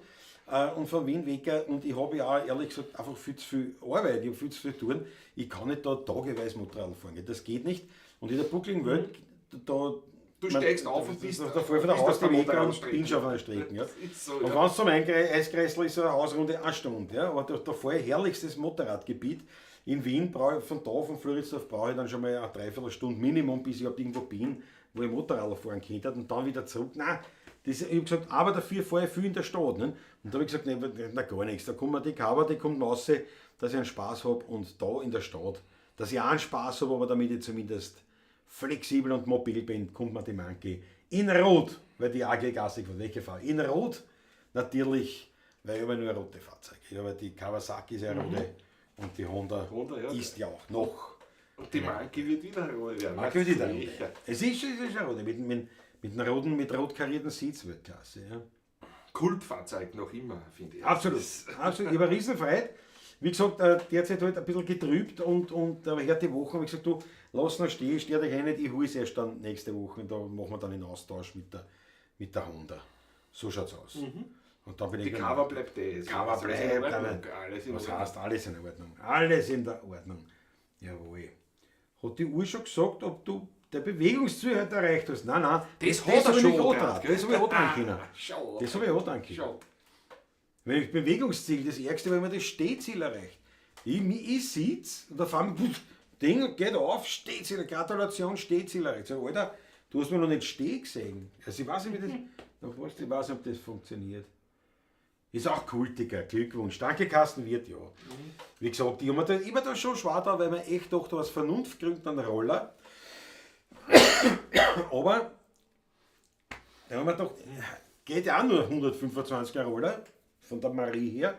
[SPEAKER 1] und von Wien weg und ich habe ja auch, ehrlich gesagt einfach viel zu viel Arbeit, ich habe viel zu viel tun. Ich kann nicht da tageweise Motorrad fahren, das geht nicht. Und in der buckligen Welt, da...
[SPEAKER 2] Du steigst auf und bist
[SPEAKER 1] Da fahr ich von der
[SPEAKER 2] bist auf
[SPEAKER 1] Haustür
[SPEAKER 2] der
[SPEAKER 1] weg und
[SPEAKER 2] Motorradstrecke.
[SPEAKER 1] bin schon auf einer Strecke. Ja.
[SPEAKER 2] Das ist so,
[SPEAKER 1] Und
[SPEAKER 2] ja.
[SPEAKER 1] wenn es zum Eiskreisel ist, so eine Hausrunde eine Stunde. Ja. Aber da fahre ich herrlichstes Motorradgebiet. In Wien, brauche ich, von da, von Floridsdorf, brauche ich dann schon mal eine Dreiviertelstunde Minimum, bis ich überhaupt irgendwo bin, wo ich Motorrad fahren könnte und dann wieder zurück. Nein, das, ich habe gesagt, aber dafür fahre ich viel in der Stadt. Ne? Und da habe ich gesagt, nein, na, gar nichts. Da kommt mir die Cover, die kommt raus, dass ich einen Spaß habe und da in der Stadt, dass ich auch einen Spaß habe, aber damit ich zumindest flexibel und mobil bin, kommt mir die Monkey in Rot, weil die AG Gassig von weggefahren. In Rot natürlich, weil ich habe nur rote Fahrzeuge. Ich habe die Kawasaki ist ja rote und die Honda,
[SPEAKER 2] Honda, ja.
[SPEAKER 1] ist ja auch noch.
[SPEAKER 2] Und die Monkey wird wieder rot werden.
[SPEAKER 1] Monkey wird wieder rot.
[SPEAKER 2] Sicher.
[SPEAKER 1] Es ist eine rote, mit einem roten, mit rot karierten Sitz, Weltklasse. Ja.
[SPEAKER 2] Kultfahrzeug noch immer, finde ich.
[SPEAKER 1] Absolut. Absolut. Ich habe eine Riesenfreude. Wie gesagt, derzeit halt ein bisschen getrübt und harte Woche habe ich gesagt, du, lass noch stehen, steh dich ein, ich hole es erst dann nächste Woche und da machen wir dann einen Austausch mit der Honda. So schaut's aus. Und dann bin
[SPEAKER 2] Die
[SPEAKER 1] ich
[SPEAKER 2] Cover bleibt eh.
[SPEAKER 1] Cover
[SPEAKER 2] Alles in
[SPEAKER 1] bleibt.
[SPEAKER 2] Ordnung, Alles in
[SPEAKER 1] Was
[SPEAKER 2] Ordnung.
[SPEAKER 1] heißt alles in Ordnung? Alles in der Ordnung. Jawohl. Hat die Uhr schon gesagt, ob du der Bewegungsziel heute erreicht hast? Nein, nein.
[SPEAKER 2] Das hat er
[SPEAKER 1] hab ich
[SPEAKER 2] schon
[SPEAKER 1] nicht
[SPEAKER 2] angetraut,
[SPEAKER 1] angetraut.
[SPEAKER 2] gell?
[SPEAKER 1] Das habe ich auch dran können.
[SPEAKER 2] Schau.
[SPEAKER 1] Das habe ich auch dran können.
[SPEAKER 2] Schau.
[SPEAKER 1] Wenn ich Bewegungsziel, das Ärgste, wenn man das Stehziel erreicht. Ich sitze und auf einmal, pff, Ding geht auf, Stehziel, Gratulation, Stehziel erreicht. So, Alter, du hast mich noch nicht stehen gesehen. Also ich weiß nicht, wie das, noch was, ich weiß nicht, ob das funktioniert. Ist auch kultiger, Glückwunsch. Danke, Carsten Wirth, ja. Wie gesagt, ich habe mir da, ich war da schon schwer da, weil man echt doch da aus Vernunft gründen einen Roller. Aber da haben wir doch, geht ja auch nur 125er Roller von der Marie her.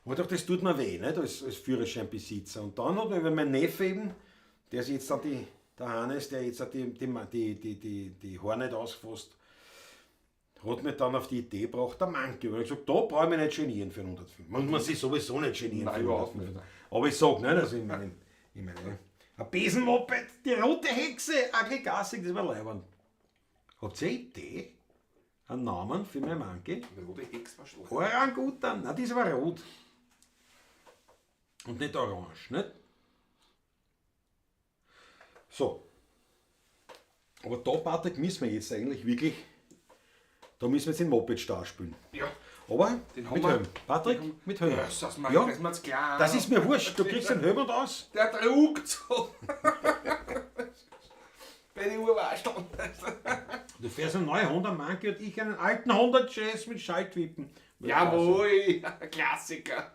[SPEAKER 1] Aber doch, das tut mir weh, nicht? Als Führerscheinbesitzer. Und dann hat mir mein Neffe eben, der sich jetzt dann der Hannes, der jetzt die Hornet ausgefasst, hat mich dann auf die Idee gebracht, der Monkey. Weil ich gesagt, da brauche ich mich nicht genieren für 105. Man muss sich sowieso nicht genieren
[SPEAKER 2] Nein,
[SPEAKER 1] für
[SPEAKER 2] überhaupt
[SPEAKER 1] 105. Aber ich sag, nicht, also ich meine, ein Besenmoped, die rote Hexe, Agrigassig, das war leiwand. Habt ihr eine Idee? Einen Namen für mein Monkey?
[SPEAKER 2] Die rote Hex war schlecht.
[SPEAKER 1] Orangutan, nein, das war rot. Und nicht orange, nicht? So. Aber da, Patrick, müssen wir jetzt eigentlich wirklich, da müssen wir jetzt den Moped-Star spielen.
[SPEAKER 2] Ja.
[SPEAKER 1] Aber
[SPEAKER 2] Den haben
[SPEAKER 1] mit
[SPEAKER 2] wir.
[SPEAKER 1] Helm. Patrick,
[SPEAKER 2] Den haben-
[SPEAKER 1] mit Helm.
[SPEAKER 2] Ja, das macht
[SPEAKER 1] Ja.
[SPEAKER 2] das macht's klar.
[SPEAKER 1] Das ist mir wurscht, du kriegst den Helm und aus.
[SPEAKER 2] Der druckt so. Bei der Uhr war schon.
[SPEAKER 1] Du fährst einen neuen Honda Monkey und ich einen alten Honda Jazz mit Schaltwippen.
[SPEAKER 2] Jawohl, Klassiker.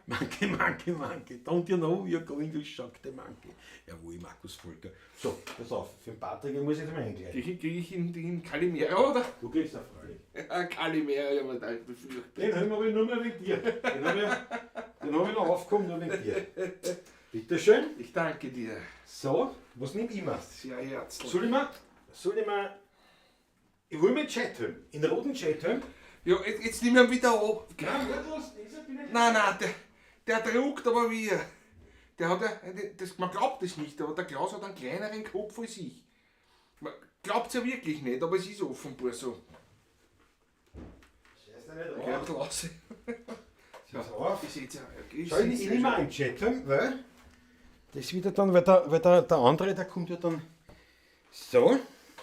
[SPEAKER 1] Monkey, Monkey, Monkey. Don't you know you're going to shock the monkey? Jawohl, Markus Volker. So, pass auf, für den Patrick muss ich jetzt mal eingleiten.
[SPEAKER 2] Kriege ich in den Calimero oder?
[SPEAKER 1] Du kriegst das freilich.
[SPEAKER 2] Ja, Calimero, ich hab mir da befürchtet.
[SPEAKER 1] Den Helm habe ich nur mehr wegen dir. Den habe ich, den hab ich noch aufgekommen, nur wegen dir. Bitteschön.
[SPEAKER 2] Ich danke dir.
[SPEAKER 1] So, was nimm ich mir?
[SPEAKER 2] Sehr herzlich.
[SPEAKER 1] Soll ich mir, soll ich mir, ich will mir Chathelm, in roten Chathelm.
[SPEAKER 2] Ja, jetzt nimm ihn wieder ab.
[SPEAKER 1] Nein, was? Ist er bitte?
[SPEAKER 2] Nein, nein, der druckt aber wie. Der hat ja, das, man glaubt es nicht, aber der Klaus hat einen kleineren Kopf als ich. Man glaubt es ja wirklich nicht, aber es ist offenbar so.
[SPEAKER 1] Scheiß da nicht
[SPEAKER 2] Geh ein
[SPEAKER 1] drauf.
[SPEAKER 2] bisschen raus.
[SPEAKER 1] Pass auf.
[SPEAKER 2] Ich seh's ja. Ich
[SPEAKER 1] Schau, ich
[SPEAKER 2] seh's
[SPEAKER 1] nehme
[SPEAKER 2] ja schon.
[SPEAKER 1] einen Chathelm, weil das wieder dann, weil der andere, der kommt ja dann so,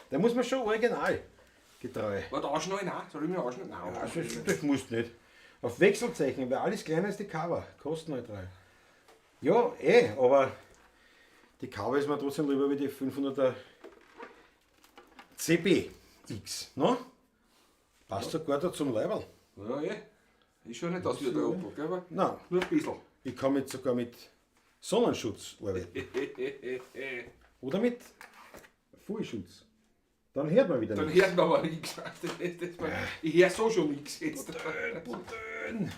[SPEAKER 1] da muss man schon original getreu.
[SPEAKER 2] Warte, ausschneiden? Nein, soll ich mich ausschneiden? Nein,
[SPEAKER 1] Also,
[SPEAKER 2] ausschneiden.
[SPEAKER 1] das musst nicht. Auf Wechselzeichen, weil alles kleiner ist die Cover, kostenneutral. Ja, eh, aber die Kaube ist mir trotzdem lieber wie die 500er CB X, ne? Passt sogar da zum Leiberl.
[SPEAKER 2] Ja, eh. Ist schon nicht aus wie der Opel, gell? Aber
[SPEAKER 1] Nein,
[SPEAKER 2] nur ein bisschen.
[SPEAKER 1] ich kann mit sogar mit Sonnenschutz arbeiten. Oder mit Vollschutz. Dann hört man wieder
[SPEAKER 2] Dann
[SPEAKER 1] nichts.
[SPEAKER 2] hört man aber nichts. Ich höre so schon nichts jetzt.
[SPEAKER 1] Butön.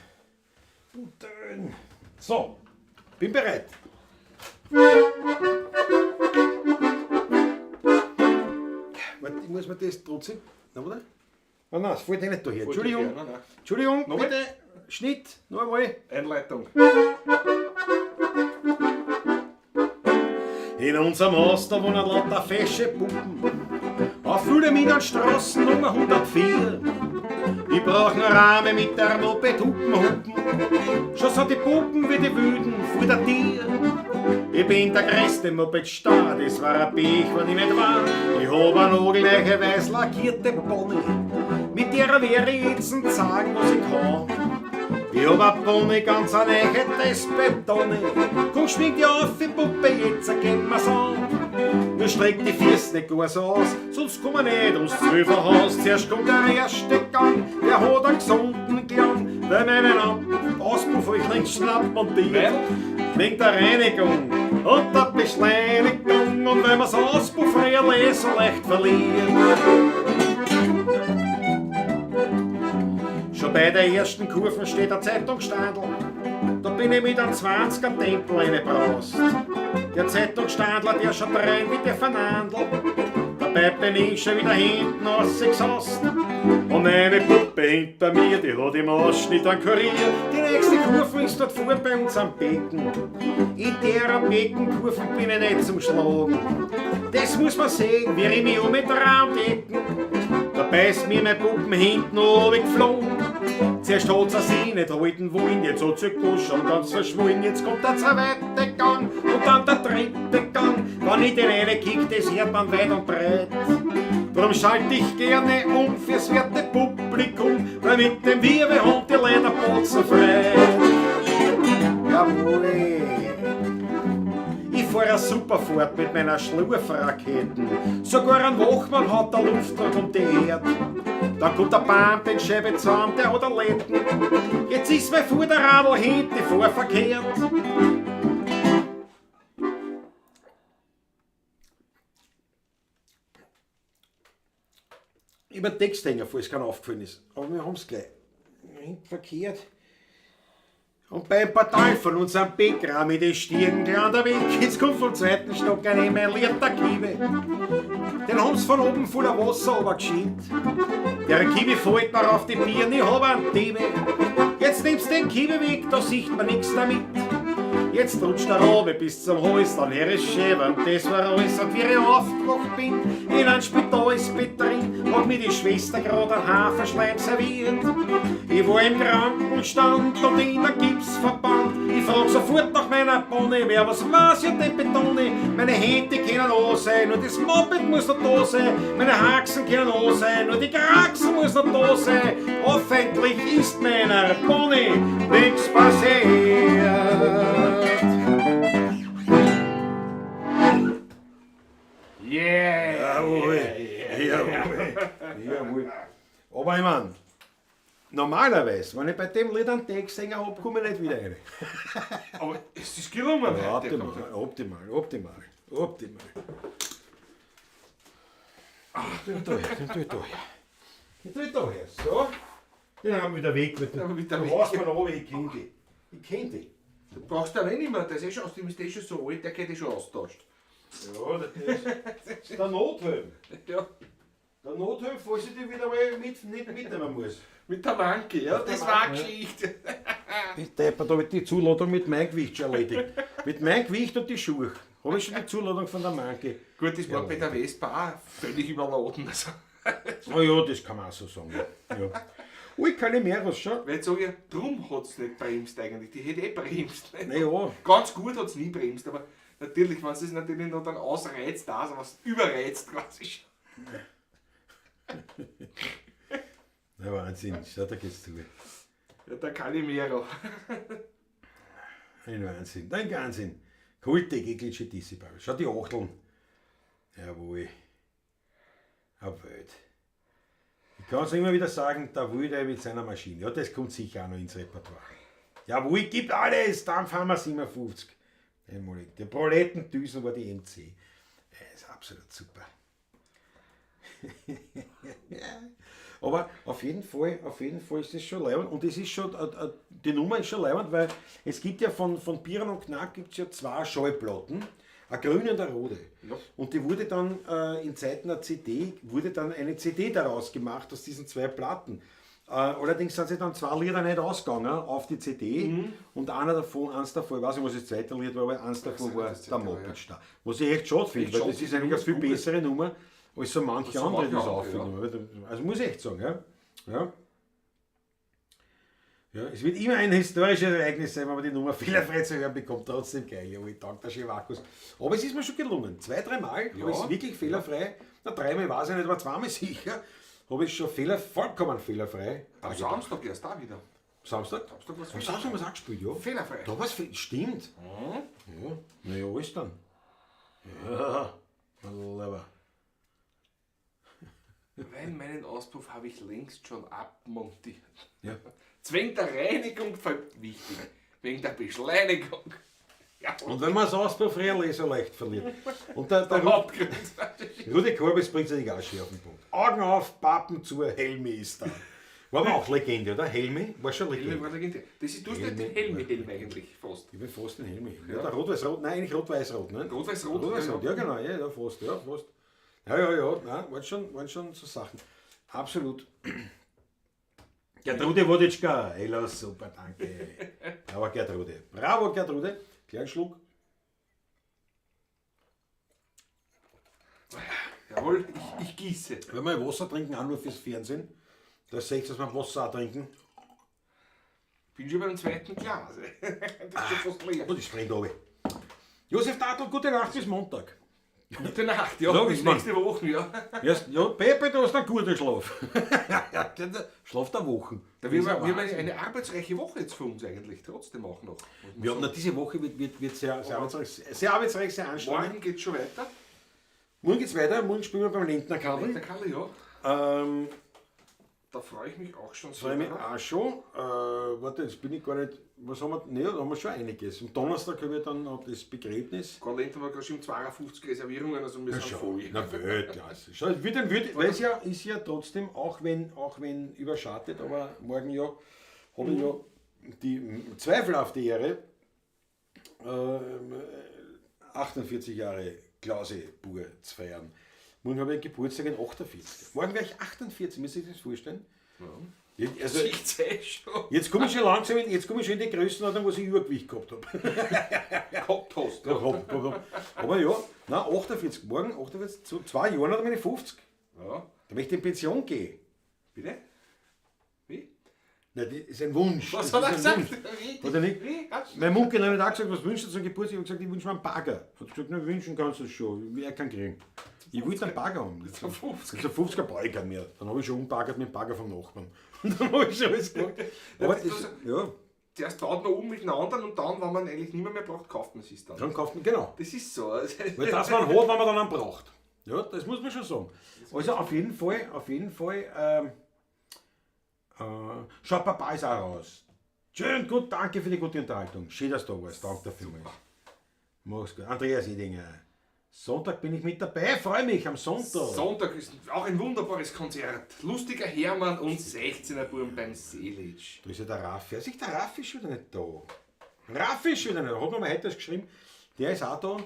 [SPEAKER 1] Butön. So, bin bereit. Warte, ich muss mir das trotzdem. Na, oder? Ah, nein, es fällt eh nicht da her. Entschuldigung.
[SPEAKER 2] Nein, nein.
[SPEAKER 1] Entschuldigung,
[SPEAKER 2] Nochmal?
[SPEAKER 1] bitte. Schnitt, noch einmal.
[SPEAKER 2] Einleitung.
[SPEAKER 1] In unserem Haus, da wohnen lauter fesche Puppen. Auf viele mit an Straßen Nummer 104. Ich brauch nur Rahme mit der Moped hupen hupen. Schon sind die Puppen wie die Wüden vor der Tier. Ich bin der größte Moped-Star, das war ein Pech, wenn ich nicht war. Ich hab eine nagelneue weiß lackierte Pony. Mit der wär ich jetzt sagen, was ich kann. Ich hab a Pony, ganz a neue Testbetone. Komm, schwing die auf, die Puppe, jetzt gehen wir's an. Nur streck die Füße nicht gar so aus, sonst kommen wir nicht ums Zwölferhaus. Zuerst kommt der erste Gang, der hat einen gesunden Klang, weil meinen Auspuff hab ich längst schon abmontiert.
[SPEAKER 2] Weil?
[SPEAKER 1] Wegen der Reinigung und der Beschleunigung und weil man's Auspuffrährle so leicht verliert. Schon bei der ersten Kurve steht ein Zeitungsstandl. Da bin ich mit einem 20er Tempo reingebraust. Der Zeitungsstandler, der schaut rein wie der Fernandl. Dabei bin ich schon wieder hinten rausgesaust. Und eine Puppe hinter mir, die hat im Ausschnitt einen Kurier. Die nächste Kurve ist dort vor bei uns am Becken. In der Beckenkurve bin ich nicht zum Schlagen. Das muss man sehen, wie ich mich um mit Raumdecken. Dabei ist mir mein Puppen hinten runtergeflogen. Zuerst hat sie sich nicht halten wollen, jetzt hat sie schon ganz verschwollen. Jetzt kommt der zweite Gang und dann der dritte Gang. Wenn ich den einen kick, das hört man weit und breit. Drum schalte ich gerne um fürs werte Publikum, weil mit dem Wirbelhund die Lederbotzen frei. Jawohl. Ich fahr eine super Fahrt mit meiner Schlurfraketen. Sogar ein Wachmann hat der Luftdruck um die Erd. Dann kommt der Beamte Scheibe zusammen, der hat einen Letten. Jetzt ist mein Vorderradl hinten vorverkehrt. Über den Text hängen, falls keiner aufgefallen ist. Aber wir haben's gleich. Hinten verkehrt. Und beim Portal von unserem Bäcker mit den Stirn gleich an der Weg. Jetzt kommt vom zweiten Stock ein emaillierter Kiebe. Den haben's von oben voller Wasser runtergeschickt. Der Kiebe fällt mir auf die Birne, ich hab einen Diebe. Jetzt nimmst den Kiebe weg, da sieht man nix damit. Jetzt rutscht der Rabe bis zum Hals, dann hör ich schäbern, das war alles. Und wie ich aufgewacht bin, in ein Spitalsbett drin, hat mir die Schwester grad einen Haferschleim serviert. Ich war im Krankenstand und in der Gipsverband. Ich frag sofort nach meiner Pony, wer was weiß, ja den betone. Meine Hände können an sein, nur das Moped muss noch da sein. Meine Haxen können an sein, nur die Kraxen muss noch da sein. Hoffentlich ist meiner Pony nichts passiert.
[SPEAKER 2] Yeah!
[SPEAKER 1] Jawohl, jawohl, jawohl. Aber ich mein, normalerweise, wenn ich bei dem Lied einen Text singe hab, komme ich nicht wieder rein.
[SPEAKER 2] Aber es ist gelungen.
[SPEAKER 1] Ja,
[SPEAKER 2] heute, kann man
[SPEAKER 1] optimal,
[SPEAKER 2] sagen.
[SPEAKER 1] optimal, optimal, optimal. Ach, den tue ich, den tue ich da her. Den tue ich da her, so. Den haben wir wieder weg. Mit
[SPEAKER 2] Den haben wir wieder
[SPEAKER 1] du
[SPEAKER 2] weg.
[SPEAKER 1] hast mir noch, ich kenn die. Ich kenn die.
[SPEAKER 2] Du brauchst aber eh nicht mehr, der ist eh schon, aus dem ist eh schon so alt, der geht eh schon austauscht.
[SPEAKER 1] Ja, das ist der Nothelm.
[SPEAKER 2] Ja.
[SPEAKER 1] Der Nothelm, falls ich die wieder mal mit, nicht mitnehmen muss.
[SPEAKER 2] Mit der Manke, ja, das war eine Geschichte.
[SPEAKER 1] Ich Depper, da hab ich die Zuladung mit meinem Gewicht schon erledigt. Mit meinem Gewicht und die Schuhe. Habe ich schon die Zuladung von der Manke.
[SPEAKER 2] Gut, das war bei der Vespa auch völlig überladen. Also,
[SPEAKER 1] Na ja, das kann man auch so sagen. Ja. Ja. Ui, Calimeros, schon.
[SPEAKER 2] weil ich sage ja, drum hat es nicht bremst eigentlich. Die hätte eh bremst.
[SPEAKER 1] Na ja,
[SPEAKER 2] Ganz gut hat es nie bremst, aber natürlich, wenn es natürlich noch dann ausreizt, da, also was überreizt quasi schon.
[SPEAKER 1] Na Wahnsinn, schau, da geht's zu.
[SPEAKER 2] Ja, der Calimero.
[SPEAKER 1] Ein Wahnsinn, ein Wahnsinn. Kultig, eklige Dissipal. Schau die Achteln. Jawohl. Eine Welt. Ich kann es immer wieder sagen, der Wilde mit seiner Maschine. Ja, das kommt sicher auch noch ins Repertoire. Jawohl, gibt alles! Dann fahren wir 57. Einmalig. Die Proletendüsen war die MC. Ja, ist absolut super. Aber auf jeden Fall ist es schon leibend. Und es ist schon, die Nummer ist schon leibend, weil es gibt ja von Piran und Knack gibt's ja zwei Schallplatten, eine grüne und eine rote.
[SPEAKER 2] Ja.
[SPEAKER 1] Und die wurde dann in Zeiten der CD, wurde dann eine CD daraus gemacht, aus diesen zwei Platten. Allerdings sind sie dann zwei Lieder nicht ausgegangen auf die CD.
[SPEAKER 2] Mhm.
[SPEAKER 1] Und einer davon, eins davon, ich weiß nicht, was das zweite Lied war, aber eins davon war
[SPEAKER 2] das
[SPEAKER 1] der
[SPEAKER 2] zweite war,
[SPEAKER 1] Moped Star. Was ich echt schade finde, weil das ist eigentlich eine viel bessere Nummer als so manche
[SPEAKER 2] so
[SPEAKER 1] andere, die
[SPEAKER 2] manche
[SPEAKER 1] es
[SPEAKER 2] andere,
[SPEAKER 1] auffinden. Also muss ich echt sagen, ja. Ja. Ja, es wird immer ein historisches Ereignis sein, wenn man die Nummer fehlerfrei zu hören bekommt. Trotzdem geil, ja, ich danke der Schewakus. Aber es ist mir schon gelungen. 2, 3 Mal habe ich es wirklich fehlerfrei. Na, dreimal weiß ich nicht, aber zweimal sicher habe ich schon vollkommen fehlerfrei.
[SPEAKER 2] Am Samstag erst da wieder.
[SPEAKER 1] Samstag?
[SPEAKER 2] Samstag war's
[SPEAKER 1] Am Samstag haben wir es auch gespielt, ja.
[SPEAKER 2] Fehlerfrei.
[SPEAKER 1] Da war's stimmt. Mhm. Ja, naja, alles dann. Ja, mein Lieber.
[SPEAKER 2] Weil meinen Auspuff habe ich längst schon abmontiert.
[SPEAKER 1] Ja.
[SPEAKER 2] Wegen der Reinigung, wichtig, wegen der Beschleunigung. Ja,
[SPEAKER 1] Und wenn man das Auspuff Relais so leicht verliert. Und der
[SPEAKER 2] Hauptgrund.
[SPEAKER 1] Rudi Korbis bringt sich auch schön auf den Punkt. Augen auf, Pappen zu, Helmi ist da. War aber auch Legende, oder? Helmi? War schon Legende.
[SPEAKER 2] Helmi war Legende. Das ist, du hast nicht den Helmi-Helm eigentlich fast.
[SPEAKER 1] Ich bin fast den Helmi. Ja. Der Rot-Weiß-Rot, nein, eigentlich Rot-Weiß-Rot, ne?
[SPEAKER 2] Rot-Weiß-Rot.
[SPEAKER 1] Rot-Weiß-Rot, ja genau, ja, fast, ja, fast. Ja, nein, waren schon so Sachen. Absolut. Gertrude Woditschka, hello, super, danke. Aber Gertrude, bravo Gertrude, kleinen Schluck.
[SPEAKER 2] Jawohl, ich gieße.
[SPEAKER 1] Wenn wir Wasser trinken, auch nur fürs Fernsehen. Da sehe ich, dass wir Wasser auch trinken.
[SPEAKER 2] Bin schon beim zweiten Glas. Das ist schon fast leer.
[SPEAKER 1] Oh, das springt runter. Josef Tatl, gute Nacht bis Montag.
[SPEAKER 2] Gute Nacht, ja.
[SPEAKER 1] Sag
[SPEAKER 2] Bis
[SPEAKER 1] ich's mal.
[SPEAKER 2] nächste Woche, ja.
[SPEAKER 1] Ja, Pepe, du hast einen guten Schlaf. Schlaf der Wochen.
[SPEAKER 2] Da wird eine arbeitsreiche Woche jetzt für uns eigentlich, trotzdem auch noch.
[SPEAKER 1] Ja, na, diese Woche wird sehr, sehr arbeitsreich, sehr arbeitsreich, sehr anstrengend.
[SPEAKER 2] Morgen geht's schon weiter.
[SPEAKER 1] Morgen geht's weiter, morgen spielen wir beim Lindner Kabel.
[SPEAKER 2] Lindner Kalle, ja. Da freue ich mich auch schon sehr.
[SPEAKER 1] Freue mich auch schon. Warte, jetzt bin ich gar nicht. Was haben wir? Ne, da haben wir schon einiges. Am Donnerstag habe ich dann noch das Begräbnis.
[SPEAKER 2] Karl Lindner war gerade schon 52 Reservierungen, also wir sind voll.
[SPEAKER 1] Na, Weltklasse. Schau, wird, weil es ja, ist ja trotzdem, auch wenn überschattet, aber morgen ja, habe ich ja die zweifelhafte Ehre, 48 Jahre Klause-Bur zu feiern. Morgen habe ich Geburtstag in 48. Morgen wäre ich 48, müsst ihr sich das vorstellen?
[SPEAKER 2] Ja.
[SPEAKER 1] Also,
[SPEAKER 2] ich schon.
[SPEAKER 1] Jetzt komme ich schon langsam in, jetzt komme ich schon in die Größenordnung, was ich Übergewicht gehabt habe.
[SPEAKER 2] Gehabt hast.
[SPEAKER 1] Ja, hab. Aber ja, nein, 48, morgen, 48, zu 2 Jahren dann bin ich 50.
[SPEAKER 2] Ja.
[SPEAKER 1] Da möchte ich in Pension gehen.
[SPEAKER 2] Bitte? Wie?
[SPEAKER 1] Nein, das ist ein Wunsch.
[SPEAKER 2] Was
[SPEAKER 1] das
[SPEAKER 2] hat er
[SPEAKER 1] ist ein
[SPEAKER 2] gesagt?
[SPEAKER 1] Wunsch. Hat er nicht?
[SPEAKER 2] Wie? Was?
[SPEAKER 1] Mein Munkel hat auch gesagt, was wünschst du zum Geburtstag? Ich habe gesagt, ich wünsche mir einen Bagger. Hat gesagt, na, wünschen kannst du es schon. Wer kann kriegen? Ich wollte einen Bagger haben. Das
[SPEAKER 2] ist ein 50er.
[SPEAKER 1] Das ist ein 50er brauche ich keinen mehr. Dann habe ich schon umbaggert mit dem Bagger vom Nachbarn. Und dann habe ich schon alles gemacht. Aber
[SPEAKER 2] das
[SPEAKER 1] das,
[SPEAKER 2] ist-
[SPEAKER 1] ja,
[SPEAKER 2] Zuerst baut man um mit einem anderen und dann, wenn man eigentlich nicht mehr braucht, kauft man es dann.
[SPEAKER 1] dann kauft man, genau.
[SPEAKER 2] Das ist so.
[SPEAKER 1] Weil das man hat, wenn man dann einen braucht. Ja, das muss man schon sagen. Also auf jeden Fall, schau, Papa ist auch raus. Schön, gut, danke für die gute Unterhaltung. Schön, dass du da warst. Danke dafür. Mach's gut. Andreas Edinger. Sonntag bin ich mit dabei, freue mich am Sonntag.
[SPEAKER 2] Sonntag ist auch ein wunderbares Konzert. Lustiger Hermann und 16er Burm beim Selic.
[SPEAKER 1] Da ist ja der Raffi. Also der Raffi ist schon wieder nicht da. Raffi ist schon wieder nicht da. Hat mir mal heute das geschrieben. Der ist auch da.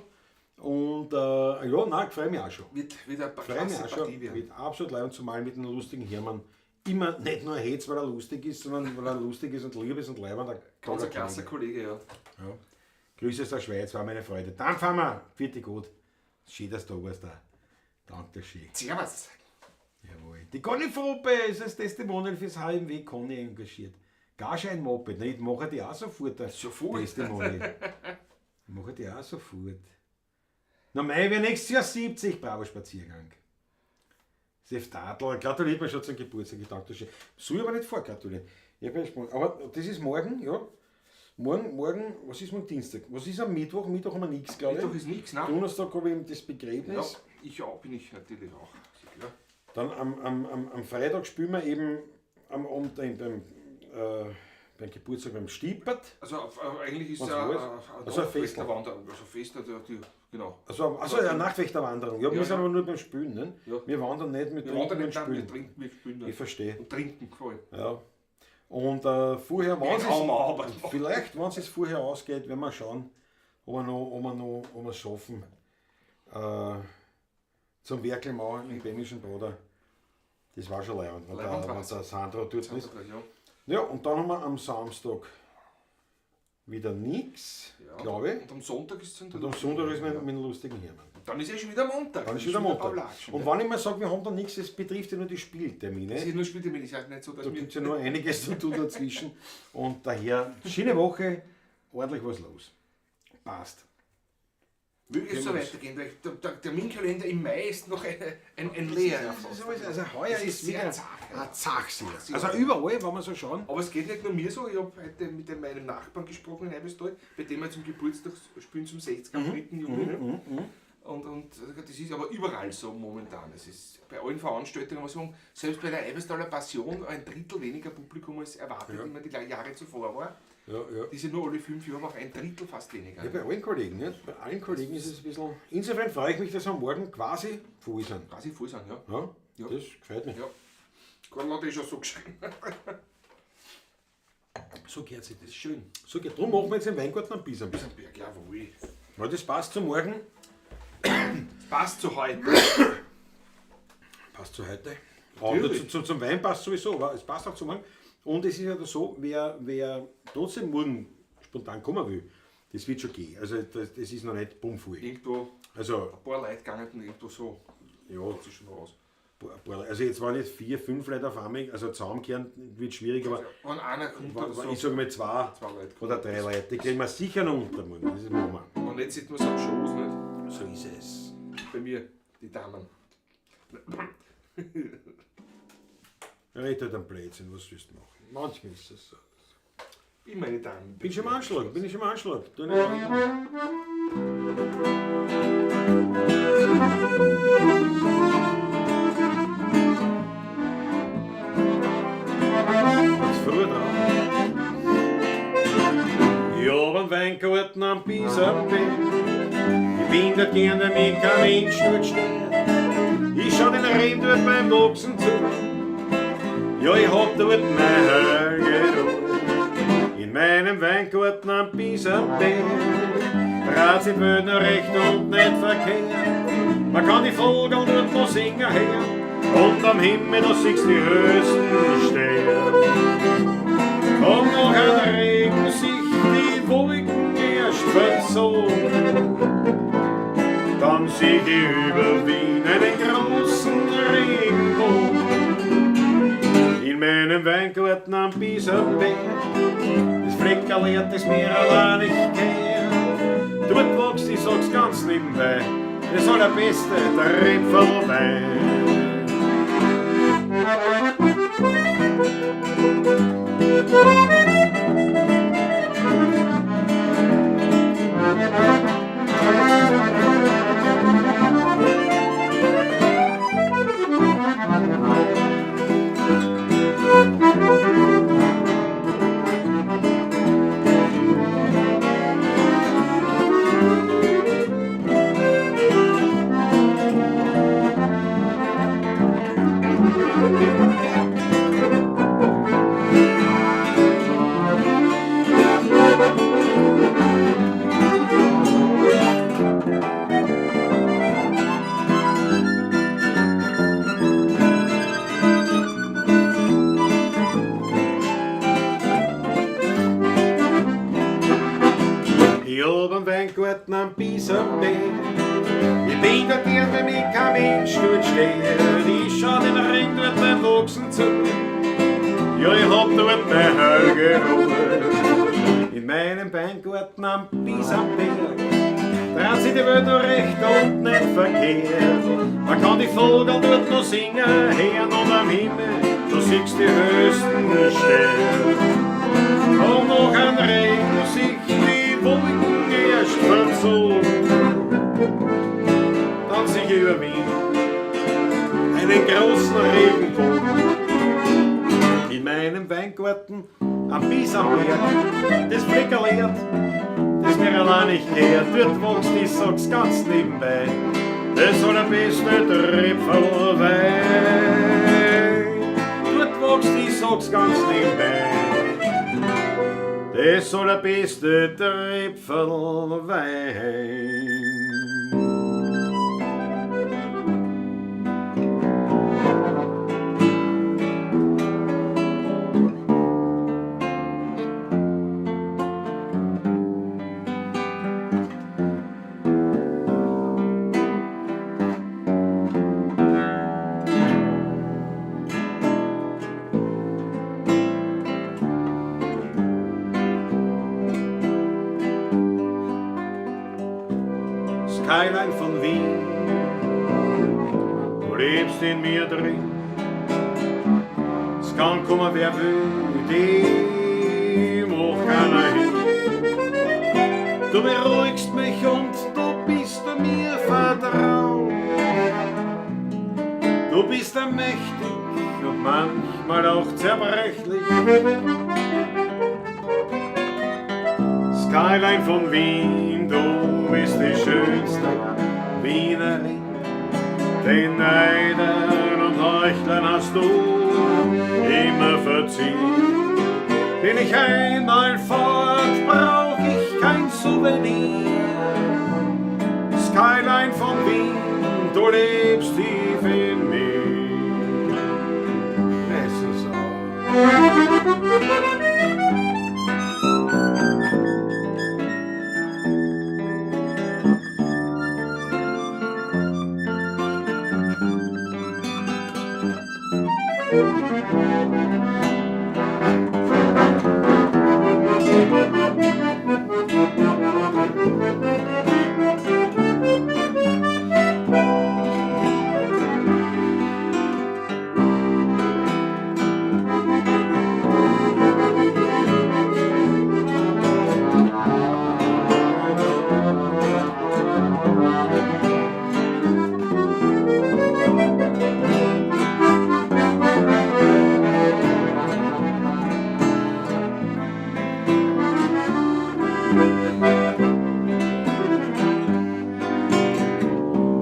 [SPEAKER 1] Und ja, nein, freue mich auch schon.
[SPEAKER 2] Wird wieder ein paar
[SPEAKER 1] Freue mich
[SPEAKER 2] klasse
[SPEAKER 1] auch schon.
[SPEAKER 2] Partie werden.
[SPEAKER 1] Wird absolut leid und zumal mit einem lustigen Hermann. Immer nicht nur Hetz, weil er lustig ist, sondern weil er lustig ist und lieb ist und leibend.
[SPEAKER 2] Ganz ein klasse Kollege, ja.
[SPEAKER 1] Ja. Grüße aus der Schweiz, war meine Freude. Dann fahren wir. Vierte gut. Schön, dass du da warst. Da. Danke schön.
[SPEAKER 2] Servus.
[SPEAKER 1] Jawohl. Die Conny Frope ist als Testimonial fürs HMW Conny engagiert. Gar ein Moped. Ne, ich mache die auch sofort.
[SPEAKER 2] Sofort.
[SPEAKER 1] Testimonial. Ich mache die auch sofort. Na mei, wir nächstes Jahr 70. Bravo Spaziergang. Sef Tadl, gratuliert mir schon zum Geburtstag. Ich danke dir schön. Soll ich aber nicht vorgratulieren. Ich bin gespannt. Aber das ist morgen, ja. Morgen, was ist morgen Dienstag? Was ist am Mittwoch? Mittwoch haben wir nichts, glaube ich.
[SPEAKER 2] Mittwoch ist nichts, ne?
[SPEAKER 1] Donnerstag habe ich eben das
[SPEAKER 2] Ja,
[SPEAKER 1] Begräbnis.
[SPEAKER 2] ich auch, bin ich natürlich auch. Sicher.
[SPEAKER 1] Dann am Freitag spielen wir eben am Abend beim Geburtstag beim Stiepert.
[SPEAKER 2] Also eigentlich ist
[SPEAKER 1] Was
[SPEAKER 2] ja
[SPEAKER 1] war's? Also ein Fest.
[SPEAKER 2] Also Fest, also die, genau.
[SPEAKER 1] Also eine Nachtwächterwanderung. Ja, wir
[SPEAKER 2] Ja,
[SPEAKER 1] sind
[SPEAKER 2] ja.
[SPEAKER 1] aber nur beim Spülen. Ne?
[SPEAKER 2] Ja.
[SPEAKER 1] Wir wandern nicht mit
[SPEAKER 2] Wir
[SPEAKER 1] Trinken
[SPEAKER 2] wandern
[SPEAKER 1] und
[SPEAKER 2] nicht, nein, wir
[SPEAKER 1] Spülen.
[SPEAKER 2] trinken, wir spülen.
[SPEAKER 1] Ich verstehe.
[SPEAKER 2] Und trinken vor allem.
[SPEAKER 1] Ja. Und vorher, wenn
[SPEAKER 2] Genau,
[SPEAKER 1] es vielleicht, wenn es vorher ausgeht, werden wir schauen, ob wir es schaffen, zum Werkel machen im Bämischen Bruder. Das war schon leibend, wenn der Sandro dort ist.
[SPEAKER 2] Ja.
[SPEAKER 1] Ja, und dann haben wir am Samstag wieder nichts,
[SPEAKER 2] Ja,
[SPEAKER 1] glaube ich.
[SPEAKER 2] Und am Sonntag ist es dann.
[SPEAKER 1] Und am Sonntag ist mit dem lustigen Hermann.
[SPEAKER 2] Dann ist ja schon wieder Montag.
[SPEAKER 1] Dann ist wieder Montag.
[SPEAKER 2] Paulatschen,
[SPEAKER 1] Und
[SPEAKER 2] ne?
[SPEAKER 1] wenn ich mal sage, wir haben da nichts, es betrifft ja nur die Spieltermine.
[SPEAKER 2] Es ist nur Spieltermine, es ist nicht so, dass
[SPEAKER 1] Da
[SPEAKER 2] wir.
[SPEAKER 1] gibt es ja noch einiges zu tun dazwischen. Und daher, schöne Woche, ordentlich was los. Passt.
[SPEAKER 2] Möge es so weitergehen, weil der Terminkalender im Mai ist noch ein leerer.
[SPEAKER 1] Also heuer
[SPEAKER 2] Es
[SPEAKER 1] ist
[SPEAKER 2] ist sehr
[SPEAKER 1] wieder
[SPEAKER 2] zach.
[SPEAKER 1] ein Zachseher. Also überall, wenn wir so schauen.
[SPEAKER 2] Aber es geht nicht nur mir so, ich habe heute mit meinem Nachbarn gesprochen in Eibesthal, bei dem wir zum Geburtstag spielen zum 60. am 3. Juni. Ne? Und das ist aber überall so momentan. Es ist bei allen Veranstaltungen, muss man sagen, selbst bei der Eibestaler Passion ein Drittel weniger Publikum als erwartet, immer die Jahre zuvor war.
[SPEAKER 1] Ja, ja.
[SPEAKER 2] Die sind nur alle 5 Jahre auch ein Drittel fast weniger.
[SPEAKER 1] Ja, bei allen Kollegen, nicht? Bei allen Kollegen ist es ein bisschen. Insofern freue ich mich, dass wir morgen quasi voll sind.
[SPEAKER 2] Quasi voll sind, ja.
[SPEAKER 1] Ja,
[SPEAKER 2] Ja.
[SPEAKER 1] das gefällt mir.
[SPEAKER 2] Ja. Karl hat eh schon so geschrieben.
[SPEAKER 1] So gehört sich das.
[SPEAKER 2] Das ist schön.
[SPEAKER 1] So geht. Drum machen wir jetzt im Weingarten am Bisamberg.
[SPEAKER 2] Berg, jawohl.
[SPEAKER 1] Weil das passt zu morgen.
[SPEAKER 2] Das passt zu heute.
[SPEAKER 1] Passt zu heute. Auch
[SPEAKER 2] Natürlich.
[SPEAKER 1] zum Wein passt sowieso, aber es passt auch zu morgen. Und es ist ja so, wer trotzdem morgen spontan kommen will, das wird schon gehen. Also das ist noch nicht bummvoll.
[SPEAKER 2] Irgendwo
[SPEAKER 1] Also,
[SPEAKER 2] ein paar Leute gegangen, irgendwo so.
[SPEAKER 1] ja,
[SPEAKER 2] Hat sich schon noch aus.
[SPEAKER 1] also jetzt waren jetzt 4, 5 Leute auf einmal, also zusammenkehren wird schwierig, aber
[SPEAKER 2] Wenn einer kommt oder so.
[SPEAKER 1] ich sage mal 2
[SPEAKER 2] Zwei Leute
[SPEAKER 1] oder 3 Leute, die kriegen wir sicher noch unter morgen. Das ist machen wir.
[SPEAKER 2] Und jetzt sieht man es am Schoß, nicht?
[SPEAKER 1] So ist es.
[SPEAKER 2] Bei mir, die Damen.
[SPEAKER 1] Red halt am Blödsinn, was willst du machen? Manchmal ist es so.
[SPEAKER 2] Immer eine Damen.
[SPEAKER 1] Bin schon im Anschlag, bin ich schon im Anschlag. Tu nicht reden. Jetzt früh drauf. Ich hab einen Weingarten am Bisamberg. Ich bin dort gern, weil mich kein Mensch dort stört. Ich schau den Reben dort beim Wachsen zu. Ja, ich hab dort meine heilige Ruhe. In meinem Weingarten am Bisamberg dreht sich die Welt noch recht und nicht verkehrt. Man kann die Vögel dort noch singen hören und am Himmel da siehst du die höchsten Sterne. Und noch ein Regen sich die Wolken erst verzogen, dann sieh ich über Wien einen großen Regenbogen. In meinem Weingarten am Bisamberg, das Fleckerl, das mir allein nicht gehört. Dort wächst, ich sag's ganz nebenbei, das allerbeste Tripfelwein. Ich hab einen Weingarten am Bisamberg. Ich bin dort gern, weil mich kein Mensch dort stört. Ich schau den Ring dort beim Wachsen zu. Ja, ich hab dort meine heilige Ruhe. In meinem Weingarten am Bisamberg dreht sich die Welt noch recht und nicht verkehrt. Man kann die Vögel dort noch singen hören und am Himmel, da siehst du die höchsten Sterne. Und noch ein Regen ist am Berg, das Fleckerl Erd, das mir allein nicht gehört. Dort wächst, ich sag's ganz nebenbei, das allerbeste Tröpfelwein. Dort wächst, ich sag's ganz nebenbei, das allerbeste Tröpfelwein. Skyline von Wien, du lebst in mir drin. Es kann kommen, wer will, dem hoch keiner hin. Du beruhigst mich und du bist mir vertraut. Du bist mächtig und manchmal auch zerbrechlich. Skyline von Wien, du bist die schönste Wienerin. Den Neidern und Heuchlern hast du immer verziehen. Bin ich einmal fort, brauch ich kein Souvenir. Skyline von Wien, du lebst tief in mir. Es ist auch.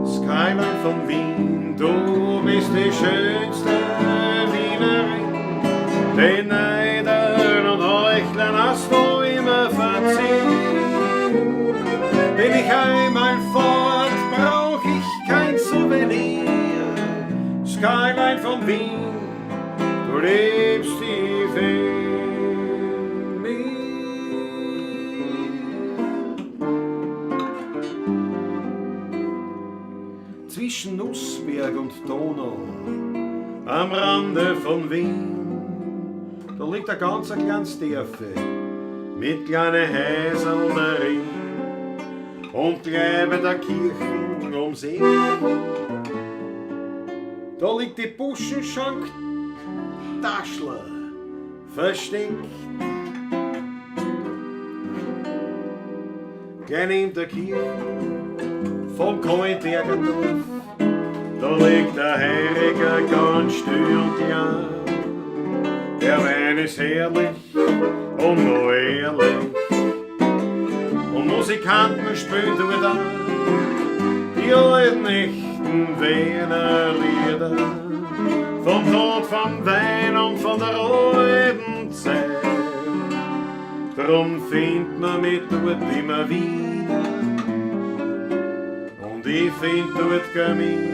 [SPEAKER 1] Skyline von Wien, du bist die schönste Wienerin. Den Neidern und Heuchlern hast du immer verziehen. Bin ich einmal fort, brauch ich kein Souvenir. Skyline von Wien, du lebst tief in mir. Zwischen Nussberg und Donau, am Rande von Wien, da liegt ein ganz kleines Dörfel mit kleinen Häusern darin und gleich bei der Kirche ums Eck. Da liegt die Buschenschank Taschler versteckt. Gleich neben der Kirche vom Kaltbergerdorf, da liegt der Heiriger ganz still und klein. Der Wein ist herrlich und noch ehrlich, und Musikanten spielen dort auch die alten echten Wiener Lieder. Vom Tod, vom Wein und von der alten Zeit. Drum findet man mich dort immer wieder, und ich find dort Gemütlichkeit.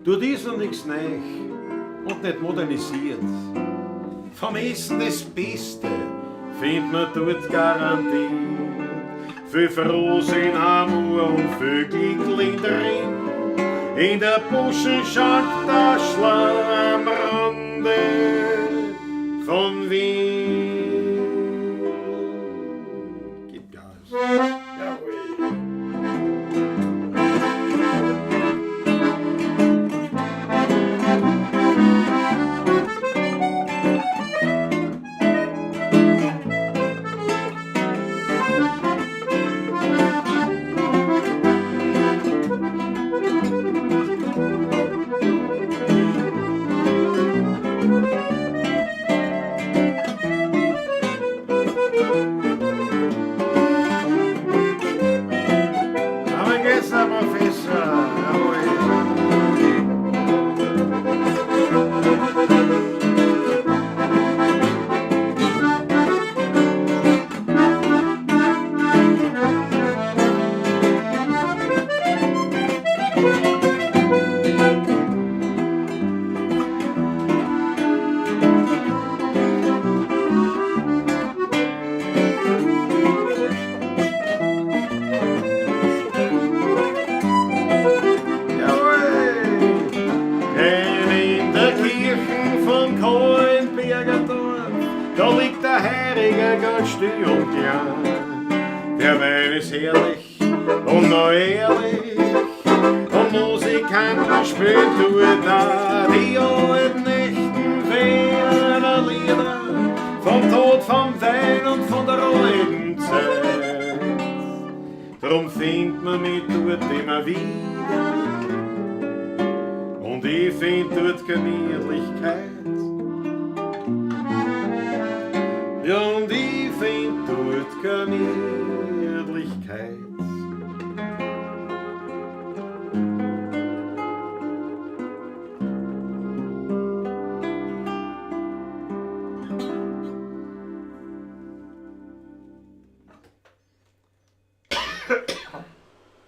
[SPEAKER 1] Dort ist noch nix neu und nicht modernisiert. Vom Essen das Beste findet man dort garantiert. Viel Frohsinn, Amor und viel Glück drin. In der Buschenschank Taschler am Rande von Wien. Gib Gas. Jawohl. am Kahlenberger Dorf, da liegt der Heiriger ganz still und klein. Der Wein ist herrlich und noch ehrlich, und Musikanten spielen tut da die alten echten Wiener Lieder vom Tod, vom Wein und von der alten Zeit. Drum findet man mich dort immer wieder und ich find dort Gemütlichkeit. Ja, und ich find dort Gemütlichkeit.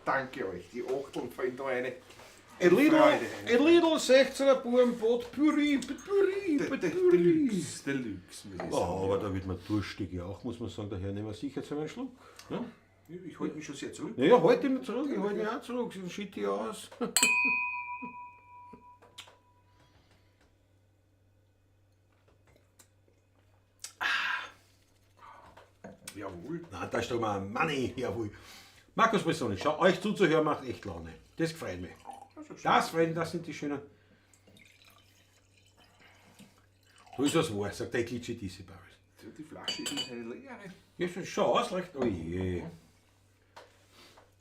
[SPEAKER 2] Danke euch, die Achteln fallen da rein.
[SPEAKER 1] Ein Lidl,
[SPEAKER 2] Freude.
[SPEAKER 1] ein Lidl 16er Buben, Potpourri, Potpourri, Potpourri.
[SPEAKER 2] Deluxe, Deluxe, muss ich
[SPEAKER 1] Oh,
[SPEAKER 2] sagen.
[SPEAKER 1] aber da wird man durstig ja auch, muss man sagen. Daher nehmen wir sicher zu einen Schluck. Ne?
[SPEAKER 2] Ich halte mich schon sehr zurück.
[SPEAKER 1] Ja, ja, halt ihn zurück, ich halte mich auch zurück, sonst schitt ich aus.
[SPEAKER 2] Jawohl.
[SPEAKER 1] Na, da ist doch mal Money, jawohl. Markus Brissoni, schau, euch zuzuhören macht echt Laune. Das gefreut mich. Das freut mich, das sind die schönen. Da ist was wahr, sagt der Glitschi Dizzy Paris.
[SPEAKER 2] Die Flasche ist eine leere.
[SPEAKER 1] Ja, schon aus, leicht. Oh je.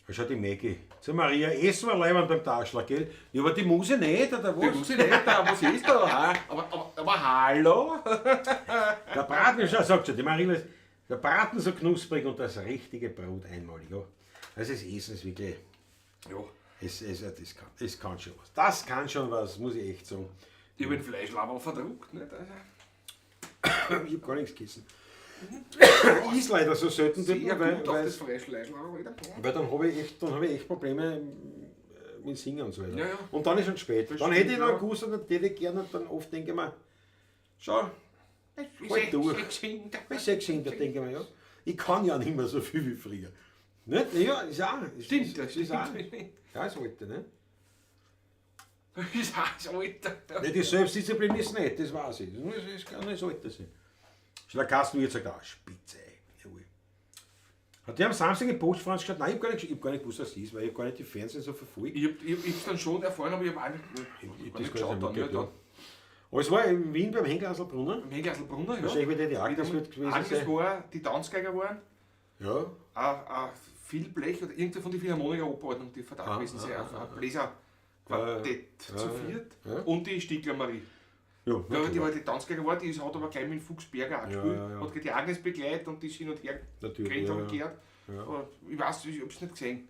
[SPEAKER 1] Da schaut die Maggie. Zu Maria, essen wir leibend beim Taschler, gell? Ja, aber die muss ich nicht, oder was?
[SPEAKER 2] Die muss ich nicht, da, was ist da? Aber hallo?
[SPEAKER 1] Der Braten, schau, sagt schon, die Marina, der Braten so knusprig und das richtige Brot einmalig. Ja. Also das Essen ist wirklich,
[SPEAKER 2] Ja,
[SPEAKER 1] es kann schon was. Das kann schon was, muss ich echt sagen.
[SPEAKER 2] ich habe den Fleischlaberl verdruckt. Nicht? Also,
[SPEAKER 1] Ich hab gar nichts gegessen. Ist leider so selten,
[SPEAKER 2] sehr
[SPEAKER 1] weil,
[SPEAKER 2] gut auf
[SPEAKER 1] weil,
[SPEAKER 2] das Fleischlaberl wieder.
[SPEAKER 1] weil dann habe ich, echt- dann hab ich echt Probleme mit Singen und so weiter.
[SPEAKER 2] Ja, ja.
[SPEAKER 1] Und dann ist schon spät.
[SPEAKER 2] Das
[SPEAKER 1] dann
[SPEAKER 2] stimmt,
[SPEAKER 1] hätte ich noch
[SPEAKER 2] ja.
[SPEAKER 1] gewusst und dann hätte ich gerne und dann oft denke ich mir, schau, halt durch. Bei 600 denke ich mir, ja. Ich kann ja nicht mehr so viel wie früher. Nicht? Ja, ist auch. Ist,
[SPEAKER 2] Stimmt, das
[SPEAKER 1] ist auch.
[SPEAKER 2] stimmt.
[SPEAKER 1] Ja, ist Alter, ne?
[SPEAKER 2] Das ist auch das Alter.
[SPEAKER 1] Ne, die Selbstdisziplin ist nicht, das weiß ich. Das kann nicht das Alter sein. Schon der Carsten wird sagt, ah, Spitze. Jawohl. Hat der am Samstag im Post Franz geschaut? Nein, ich hab gar nicht, ich hab gar nicht gewusst, was das ist, weil ich hab gar nicht die Fernsehen so verfolgt.
[SPEAKER 2] Ich hab's dann schon erfahren, aber ich hab auch nicht,
[SPEAKER 1] Ich,
[SPEAKER 2] ich,
[SPEAKER 1] ich,
[SPEAKER 2] hab nicht geschaut dann. Ja, dann.
[SPEAKER 1] Aber es war in Wien beim Henkerhaselbrunner.
[SPEAKER 2] Im Henkerhaselbrunner, ja.
[SPEAKER 1] Wahrscheinlich wieder die Agnes wird gewesen
[SPEAKER 2] Agnes
[SPEAKER 1] sein.
[SPEAKER 2] war, die Tanzgeiger waren,
[SPEAKER 1] Ja.
[SPEAKER 2] auch viel Blech oder irgendwer von den Philharmoniker Operordnung, die verdammt gewesen sind, ein Bläserquartett zu viert und die Stiegler Marie.
[SPEAKER 1] Ja,
[SPEAKER 2] Ja, die war die Tanzgeiger war, die hat aber gleich mit dem Fuchsberger auch
[SPEAKER 1] Ja,
[SPEAKER 2] gespielt,
[SPEAKER 1] ja, ja.
[SPEAKER 2] hat die Agnes begleitet und die ist hin und her
[SPEAKER 1] Natürlich,
[SPEAKER 2] gerannt,
[SPEAKER 1] ja,
[SPEAKER 2] hab ich
[SPEAKER 1] ja.
[SPEAKER 2] gehört. Aber ich weiß, ich hab's nicht gesehen.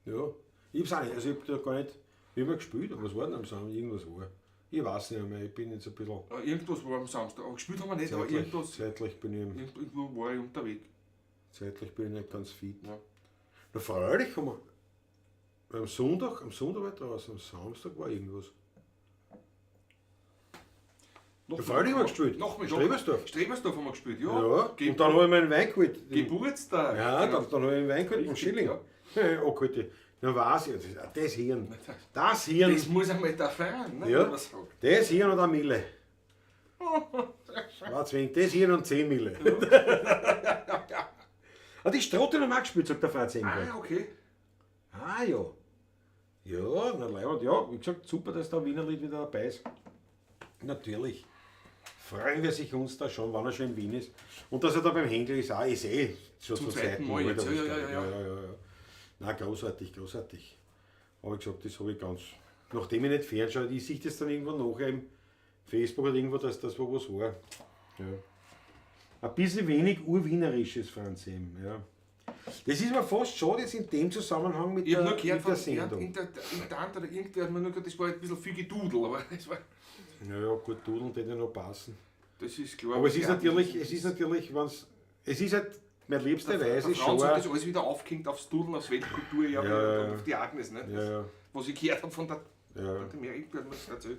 [SPEAKER 1] Ja, ich hab's auch nicht. Also ich hab da gar nicht. Ich hab mal gespielt, aber was war denn am Samstag? Irgendwas war. Ich weiß nicht mehr, ich bin jetzt ein bisschen.
[SPEAKER 2] Aber irgendwas war am Samstag. Aber gespielt haben wir nicht, aber
[SPEAKER 1] Zeitlich,
[SPEAKER 2] irgendwas,
[SPEAKER 1] zeitlich, bin ich,
[SPEAKER 2] irgendwo war ich unterwegs.
[SPEAKER 1] zeitlich bin ich nicht ganz fit.
[SPEAKER 2] Ja.
[SPEAKER 1] Na, freilich haben wir. Am Sonntag war ich draußen, am Samstag war irgendwas.
[SPEAKER 2] Noch
[SPEAKER 1] Ja, freilich haben wir gespielt.
[SPEAKER 2] Nachmittag.
[SPEAKER 1] Strebersdorf.
[SPEAKER 2] Strebersdorf haben wir gespielt, ja.
[SPEAKER 1] Ja, und dann habe ich meinen Wein geholt.
[SPEAKER 2] Geburtstag.
[SPEAKER 1] Ja,
[SPEAKER 2] Genau.
[SPEAKER 1] dann habe ich einen Wein geholt, vom
[SPEAKER 2] Richtig,
[SPEAKER 1] Schilling.
[SPEAKER 2] ja.
[SPEAKER 1] Ja. Angeholt. Dann weiß ich, das Hirn. Das Hirn.
[SPEAKER 2] Das muss einmal da fahren, ne?
[SPEAKER 1] Ja.
[SPEAKER 2] Wenn man sagt.
[SPEAKER 1] Das Hirn und eine Mille. War zwingend. Das Hirn und 10 Mille. Ah, die Strotte haben wir auch gespielt, sagt der Franz Engel.
[SPEAKER 2] Ah, okay.
[SPEAKER 1] Ah ja. Ja, na leibend, ja, wie gesagt, super, dass der Wienerlied wieder dabei ist. Natürlich. Freuen wir sich uns da schon, wann er schon in Wien ist. Und dass er da beim Händler ist, auch, ist eh schon
[SPEAKER 2] Zum
[SPEAKER 1] zu
[SPEAKER 2] zweiten
[SPEAKER 1] zweiten
[SPEAKER 2] Mal
[SPEAKER 1] Mal.
[SPEAKER 2] jetzt,
[SPEAKER 1] da
[SPEAKER 2] ja,
[SPEAKER 1] was
[SPEAKER 2] ja,
[SPEAKER 1] glaub ich.
[SPEAKER 2] ja, ja.
[SPEAKER 1] ja, ja, ja. Na, großartig, großartig. Aber ich gesagt, das habe ich ganz. Nachdem ich nicht fernschaue, ich sehe das dann irgendwo nachher im Facebook oder irgendwo, dass das wo was war. Ja. Ein bisschen wenig Urwienerisches, Franz M. Ja. Das ist mir fast schade jetzt in dem Zusammenhang mit
[SPEAKER 2] Ich habe
[SPEAKER 1] der,
[SPEAKER 2] nur gehört
[SPEAKER 1] mit der
[SPEAKER 2] von
[SPEAKER 1] Sendung.
[SPEAKER 2] in der Tante oder irgendwer hat mir nur gehört, das war ein bisschen viel Gedudel, aber das war,
[SPEAKER 1] Ja, ja, gut, Dudeln würde ja noch passen.
[SPEAKER 2] das ist klar.
[SPEAKER 1] Aber es ist
[SPEAKER 2] Ja,
[SPEAKER 1] natürlich, es ist natürlich, wenn's, es ist halt, mein liebster
[SPEAKER 2] Der
[SPEAKER 1] Weise ist
[SPEAKER 2] Franz
[SPEAKER 1] schon.
[SPEAKER 2] hat das alles wieder aufgehängt aufs Dudeln, aufs Weltkulturerbe
[SPEAKER 1] Ja, ja,
[SPEAKER 2] und
[SPEAKER 1] ja.
[SPEAKER 2] auf die Agnes, ne?
[SPEAKER 1] Ja, ja.
[SPEAKER 2] Was ich gehört habe von der
[SPEAKER 1] Ja.
[SPEAKER 2] Tante Mary, irgendwer hat mir das erzählt.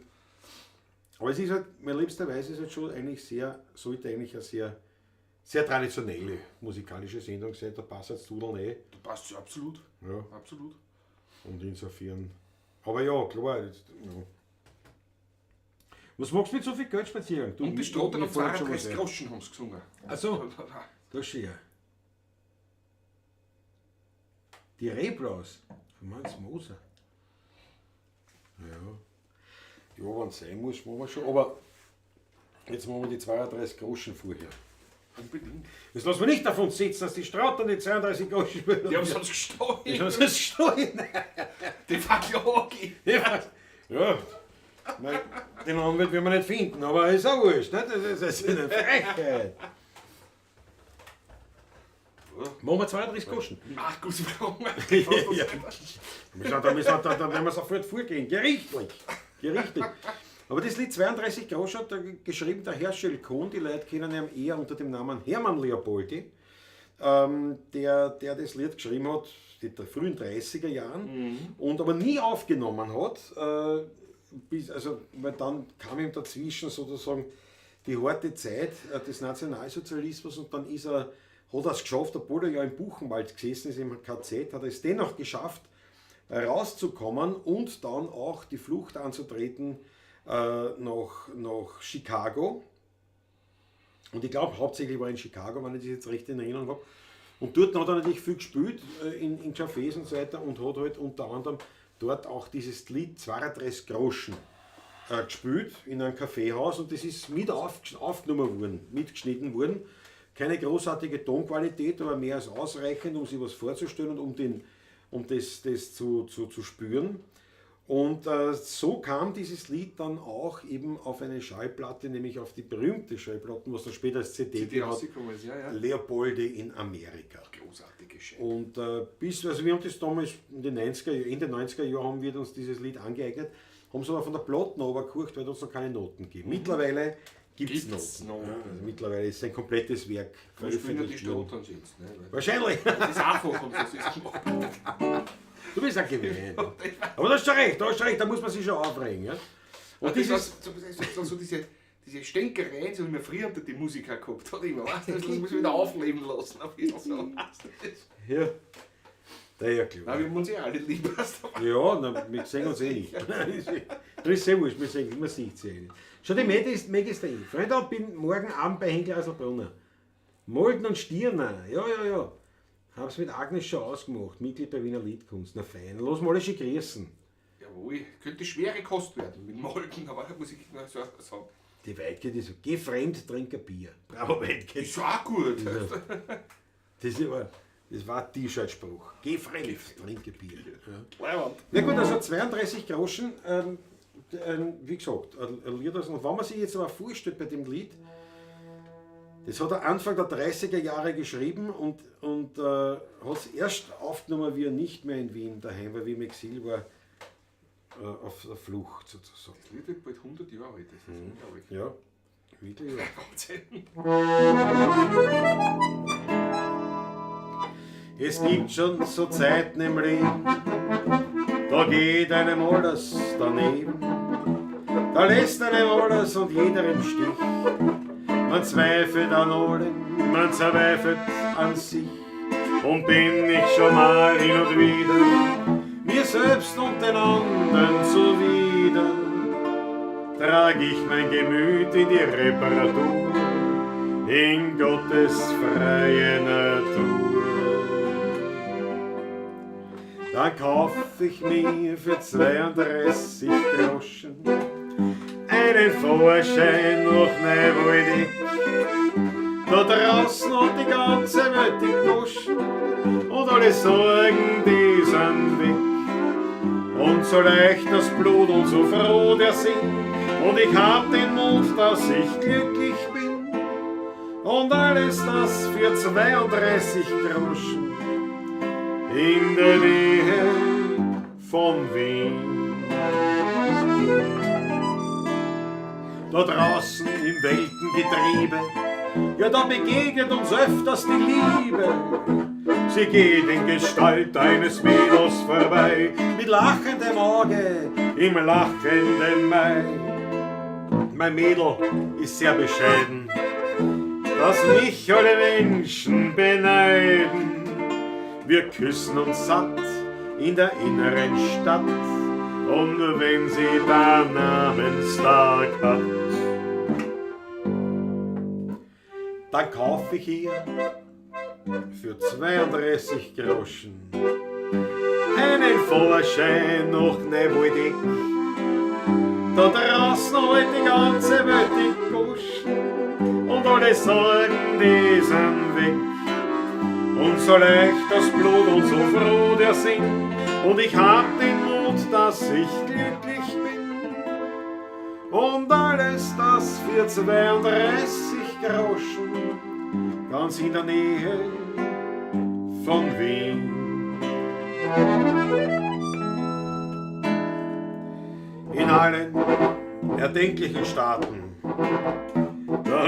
[SPEAKER 1] Aber es ist halt, mein liebster Weise ist halt schon eigentlich sehr, sollte eigentlich eine sehr, sehr traditionelle musikalische Sendung sein, da passt jetzt Dudeln eh.
[SPEAKER 2] Du passt ja absolut.
[SPEAKER 1] Ja.
[SPEAKER 2] Absolut.
[SPEAKER 1] Und insofern. Aber ja, klar. Jetzt, ja. Was machst du mit so viel Geld spazieren? Du,
[SPEAKER 2] Und die Straten
[SPEAKER 1] mir
[SPEAKER 2] haben
[SPEAKER 1] fällt schon was
[SPEAKER 2] 32
[SPEAKER 1] ein.
[SPEAKER 2] Groschen haben sie gesungen.
[SPEAKER 1] Ach so. Das ist ja. Die Reblaus von Manns Moser. Ja. Ja, wenn es sein muss, machen wir schon. Aber jetzt machen wir die 32 Groschen vorher.
[SPEAKER 2] Unbedingt.
[SPEAKER 1] Das lassen wir nicht davon sitzen, dass die Straten die 32 Groschen spielen.
[SPEAKER 2] Die haben sonst gestohlen.
[SPEAKER 1] Die haben es gestohlen.
[SPEAKER 2] Die verklage ich.
[SPEAKER 1] Ja. Ja. Nein, den Anwalt werden wir nicht finden, aber ist auch wurscht. Ne? Das ist eine Frechheit. Machen wir 32 Groschen.
[SPEAKER 2] Markus Brunner.
[SPEAKER 1] Ja. Da werden wir sofort vorgehen. Gerichtlich. Gerichtlich. Aber das Lied 32 Groschen hat da geschrieben der Herschel Kohn. Die Leute kennen ihn eher unter dem Namen Hermann Leopoldi, der das Lied geschrieben hat in den frühen 30er Jahren und aber nie aufgenommen hat. Weil dann kam ihm dazwischen sozusagen die harte Zeit des Nationalsozialismus und dann hat er es geschafft, obwohl er ja im Buchenwald gesessen ist, im KZ, hat er es dennoch geschafft, rauszukommen und dann auch die Flucht anzutreten nach Chicago. Und ich glaube, hauptsächlich war er in Chicago, wenn ich das jetzt recht in Erinnerung habe. Und dort hat er natürlich viel gespielt, in Cafés und so weiter und hat halt unter anderem dort auch dieses Lied 32 Groschen gespielt in einem Kaffeehaus und das ist mit aufgenommen worden, mitgeschnitten worden. Keine großartige Tonqualität, aber mehr als ausreichend, um sich was vorzustellen und um das zu spüren. Und so kam dieses Lied dann auch eben auf eine Schallplatte, nämlich auf die berühmte Schallplatte, was dann später als CD hat,
[SPEAKER 2] rausgekommen ist, ja, ja.
[SPEAKER 1] Leopoldi in Amerika.
[SPEAKER 2] Großartige Scheibe.
[SPEAKER 1] Und wir haben das damals in den 90er, Ende 90er Jahre haben wir uns dieses Lied angeeignet, haben es aber von der Platte runtergekocht, weil es noch keine Noten gibt. Mittlerweile gibt es Noten.
[SPEAKER 2] Noten.
[SPEAKER 1] Ja, also mittlerweile ist sein komplettes Werk
[SPEAKER 2] veröffentlicht
[SPEAKER 1] worden.
[SPEAKER 2] Jetzt, ne?
[SPEAKER 1] Wahrscheinlich.
[SPEAKER 2] Das ist einfach, haben sie das gemacht.
[SPEAKER 1] Du bist ein Gemein. Aber da hast du recht, da muss man sich schon aufregen. Ja? Und
[SPEAKER 2] dieses, so diese Stänkereien, so wie man früher unter die Musiker gehabt hat, immer, weißt du, das muss man wieder aufleben lassen. Ein bisschen so, weißt du, das.
[SPEAKER 1] Ja. Ja, klar.
[SPEAKER 2] Nein, wir haben uns eh alle lieb.
[SPEAKER 1] Ja, na, wir sehen uns eh nicht. Das ist sehr wurscht, man sieht sie eh nicht. Schau, die Maggie ist da eh. Freunde, bin morgen Abend bei Henkel Aselbrunner. Molden und Stirner, ja, ja, ja. Hab's mit Agnes schon ausgemacht, Mitglied bei Wiener Liedkunst. Na fein, lass mal alle schön grüßen.
[SPEAKER 2] Jawohl, könnte schwere Kost werden mit Molken, aber muss ich noch so sagen.
[SPEAKER 1] Die Weidke, die so, geh fremd, trink ein Bier. Bravo, Weidke.
[SPEAKER 2] Ist auch gut.
[SPEAKER 1] Ja. Das war ein T-Shirt-Spruch. Geh fremd, trink ein Bier.
[SPEAKER 2] Ja.
[SPEAKER 1] Na gut, also 32 Groschen, wie gesagt, ein Lied. Und wenn man sich jetzt aber vorstellt bei dem Lied, das hat er Anfang der 30er Jahre geschrieben und hat es erst aufgenommen, wie er nicht mehr in Wien daheim war, wie im Exil war, auf der Flucht sozusagen.
[SPEAKER 2] Das Lied wird bald 100 Jahre alt, das ist unglaublich.
[SPEAKER 1] Ja, wirklich. Ja. Es gibt schon so Zeiten im Leben, da geht einem alles daneben, da lässt einem alles und jeder im Stich. Man zweifelt an allem, man zweifelt an sich. Und bin ich schon mal hin und wieder mir selbst und den anderen zuwider, trag ich mein Gemüt in die Reparatur, in Gottes freie Natur. Dann kauf ich mir für 32 Groschen einen Fahrschein nach Neuwaldeck. Da draußen hat die ganze Welt die Goschen und alle Sorgen, die sind weg. Und so leicht das Blut und so froh der Sinn, und ich hab den Mut, dass ich glücklich bin. Und alles das für 32 Groschen in der Nähe von Wien. Da draußen im Weltengetriebe, ja, da begegnet uns öfters die Liebe. Sie geht in Gestalt eines Mädels vorbei, mit lachendem Auge im lachenden Mai. Mein Mädel ist sehr bescheiden, dass mich alle Menschen beneiden. Wir küssen uns satt in der inneren Stadt, und wenn sie da Namenstag gehabt. Dann kauf ich ihr für 32 Groschen einen Fahrschein nach Neuwaldeck. Da draußen halt die ganze Welt die Goschen und alle Sorgen, die sind weg. Und so leicht das Blut und so froh der Sinn und ich hab den Mut, dass ich glücklich bin. Und alles das für 32 Groschen, ganz in der Nähe von Wien. In allen erdenklichen Staaten da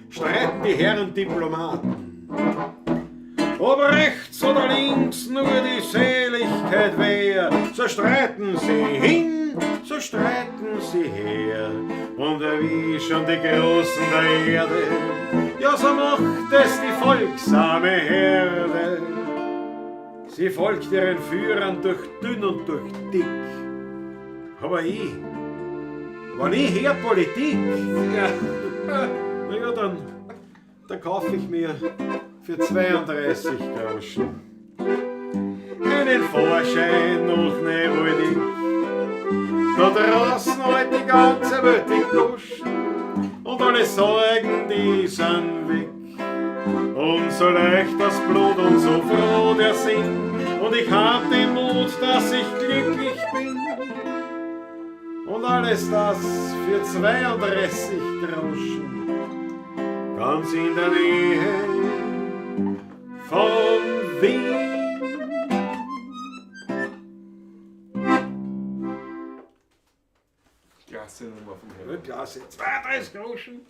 [SPEAKER 1] streiten die Herren Diplomaten. Ob rechts oder links nur die Seligkeit wär, so streiten sie hin, so streiten sie her. Und wie schon die Großen der Erde, ja so macht es die folgsame Herde. Sie folgt ihren Führern durch dünn und durch dick. Aber ich, wenn ich hör Politik, na ja, dann kaufe ich mir für 32 Groschen einen Fahrschein nach Neuwaldeck. Da draußen halt die ganze Welt die Goschen und alle Sorgen, die sind weg. Und so leicht das Blut und so froh der Sinn und ich hab den Mut, dass ich glücklich bin. Und alles das für 32 Groschen, ganz in der Nähe von Wien.
[SPEAKER 2] Klasse Nummer vom Herrn.
[SPEAKER 1] Ja, klasse, 32 Groschen.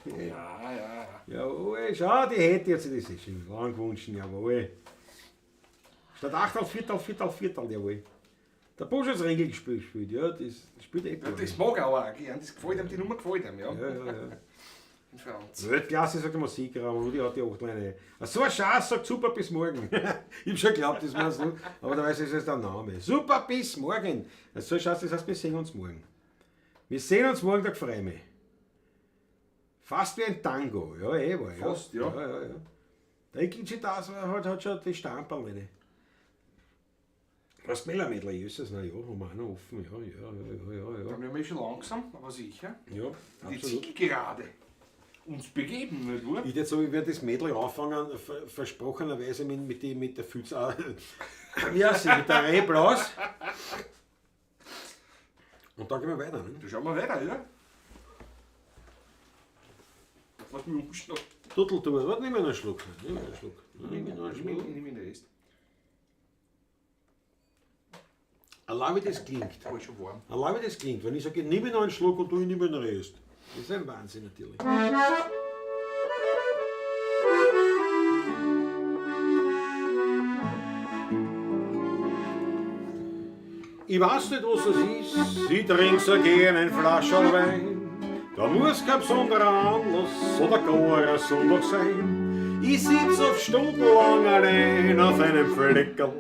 [SPEAKER 2] Ja, ja, ja.
[SPEAKER 1] Jawohl, schau, die hätte jetzt, das ist schon lang gewünscht, jawohl. Statt 8, 4, 4, 4, jawohl. Der Bursch hat das Ringel gespielt, ja, das spielt eh
[SPEAKER 2] Ja, das mag er aber auch gern, das gefällt ihm, die Nummer gefällt ihm, ja.
[SPEAKER 1] Ja, ja, ja.
[SPEAKER 2] In Franz.
[SPEAKER 1] Weltklasse, sagt der Musikraum, Rudi hat die 8 Leine. Ach, so ein Schatz sagt super bis morgen. Ich hab schon geglaubt, das war's nur, aber da weiß ich, das ist der Name. Super bis morgen. So ein Schatz, das heißt, wir sehen uns morgen. Wir sehen uns morgen, da freu ich mich. Fast wie ein Tango, ja, eh war, ja.
[SPEAKER 2] Fast, ja.
[SPEAKER 1] Ja, ja, ja. Der Eckel das hat schon die Stamperl rein. Was Mellermädler, Jesus, na ja, haben wir auch noch offen, ja, ja, ja, ja, ja.
[SPEAKER 2] Dann werden wir schon langsam, aber sicher.
[SPEAKER 1] Ja,
[SPEAKER 2] Die
[SPEAKER 1] absolut.
[SPEAKER 2] Zielgerade uns begeben, nicht wahr?
[SPEAKER 1] Ich würde sagen, ich werde das Mädel anfangen, versprochenerweise mit der Füße, wie heißt sie, mit der Rehblaus. Und dann gehen wir weiter, ne?
[SPEAKER 2] Da schauen wir weiter, ja? Lass mich umschnappen.
[SPEAKER 1] Tuttel, du, warte, nimm einen Schluck. Nimm einen Schluck. Nimm einen Schluck.
[SPEAKER 2] Nimm den Rest.
[SPEAKER 1] Allein wie das klingt.
[SPEAKER 2] Oh, ist schon warm.
[SPEAKER 1] Allein wie das klingt. Wenn ich sage, nimm noch einen Schluck und du nimm den Rest. Das ist ein Wahnsinn natürlich. Ich weiß nicht, was es ist, ich trink so gern ein Flascherl Wein. Da muss kein besonderer Anlass oder gar ein Sonntag sein. Ich sitz oft stundenlang allein auf einem Fleckerl,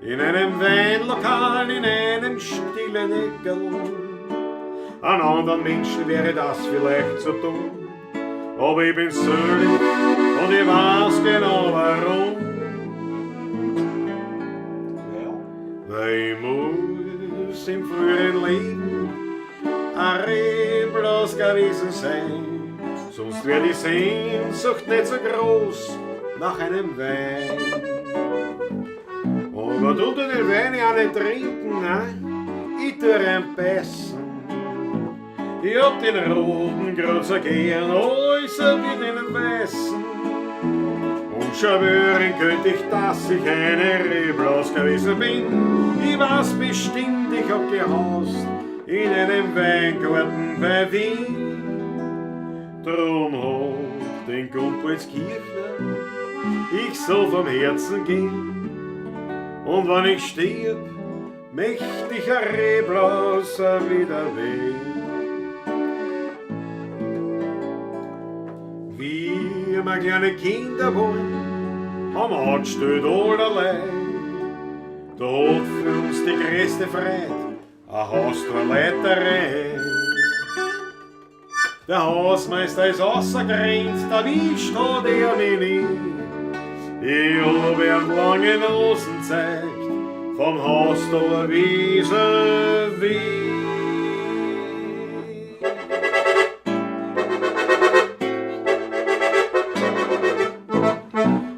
[SPEAKER 1] in einem Weinlokal, in einem stillen Eckerl. An anderen Menschen wäre das vielleicht zu tun, aber ich bin selig und ich weiß genau warum. Weil ich muss im früheren Leben ein Reblaus gewesen sein, sonst wär die Sehnsucht nicht so groß nach einem Wein. Aber du den Wein ja nicht trinken, ne? Ich tu ihn beißen. Ich hab den roten grad so gern, äußer wie den weißen. Und schwören könnt ich, dass ich eine Reblaus gewesen bin. Ich weiß bestimmt, ich hab gehaust in einem Weingarten bei Wien. Drum hat den Gumpoldskirchner ich so vom Herzen gehen. Und wenn ich stirb, möcht ich ein Reblaus wieder wehen. Wie wir kleine Kinder waren, haben wir angestellt allerlei. Da hat für uns die größte Freude Ein Haustorleiterin. Der Hausmeister ist außergrenzt, erwischt hat er mich nie. Ich hab ihm lange Nosen zeigt, vom Haustor vis-à-vis.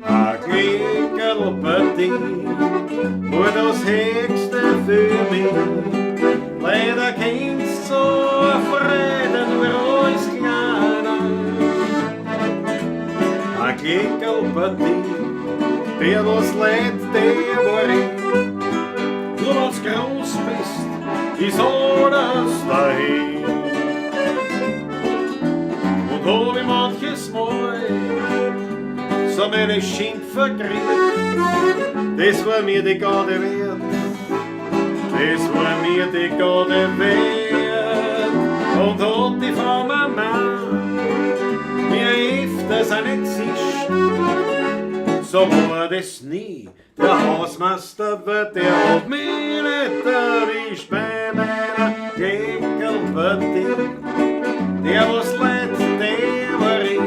[SPEAKER 1] Ein Klickerl Partie war das Höchste für mich. Leider kennst so eine Freude nur als Kleiner. Ein Klickerl-Partie, der was leid, der war ich. Nur wenn's groß bist, ist alles dahin. Und hab ich manches Mal so meine Schimpfer gekriegt, das war mir die Garde wert, das war mir die Garde wert. Und hat die Frau Mama mir öfters auch nicht zischt, so war das nie. Der Hausmeister wird, der hat mich nicht erwischt bei meiner Klickerlpartie. Der was leid, der war ich.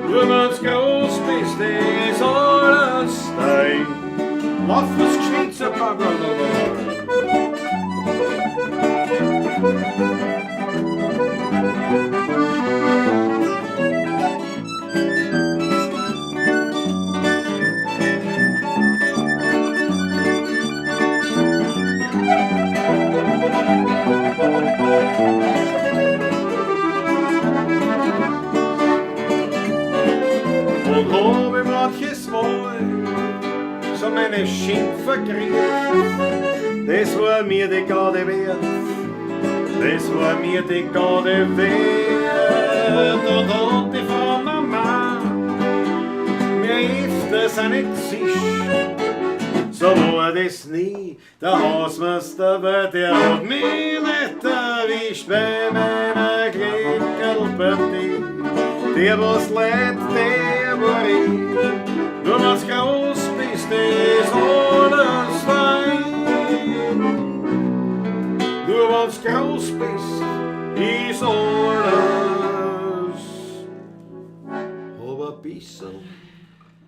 [SPEAKER 1] Nur wenn's groß bist, ist alles dein. Lauf wir's geschwind so Und hab ich manches Mal so meine Schimpfer gekriegt, das war mir die Garde wert, das war mir die Garde wert. Und hat die Frau Mama mir öfters auch nicht zischt, so war das nie. Der Hausmeister, weil der hat mich nicht erwischt bei meiner Klickerlpartie. Der was leid, der war ich. Nur wenn's groß bist, ist alles fein. Nur wenn's groß bist, ist alles. Hab ein bissl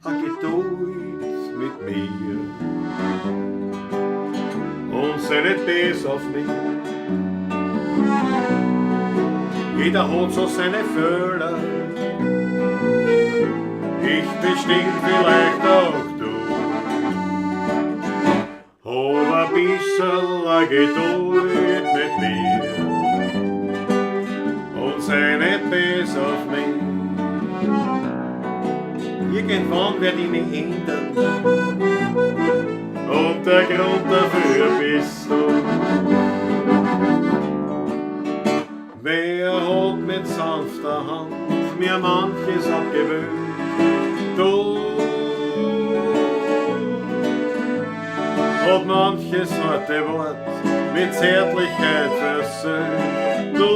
[SPEAKER 1] a Geduld mit mir und sei nicht bös auf mich. Jeder hat so seine Fehler, ich bestimmt vielleicht auch du. Hab ein bissl a Geduld mit mir und sei nicht bös auf mich. Irgendwann werd ich mich ändern und der Grund dafür bist du. Wer hat mit sanfter Hand mir manches abgewöhnt? Du hat manches harte Wort mit Zärtlichkeit versöhnt. Du.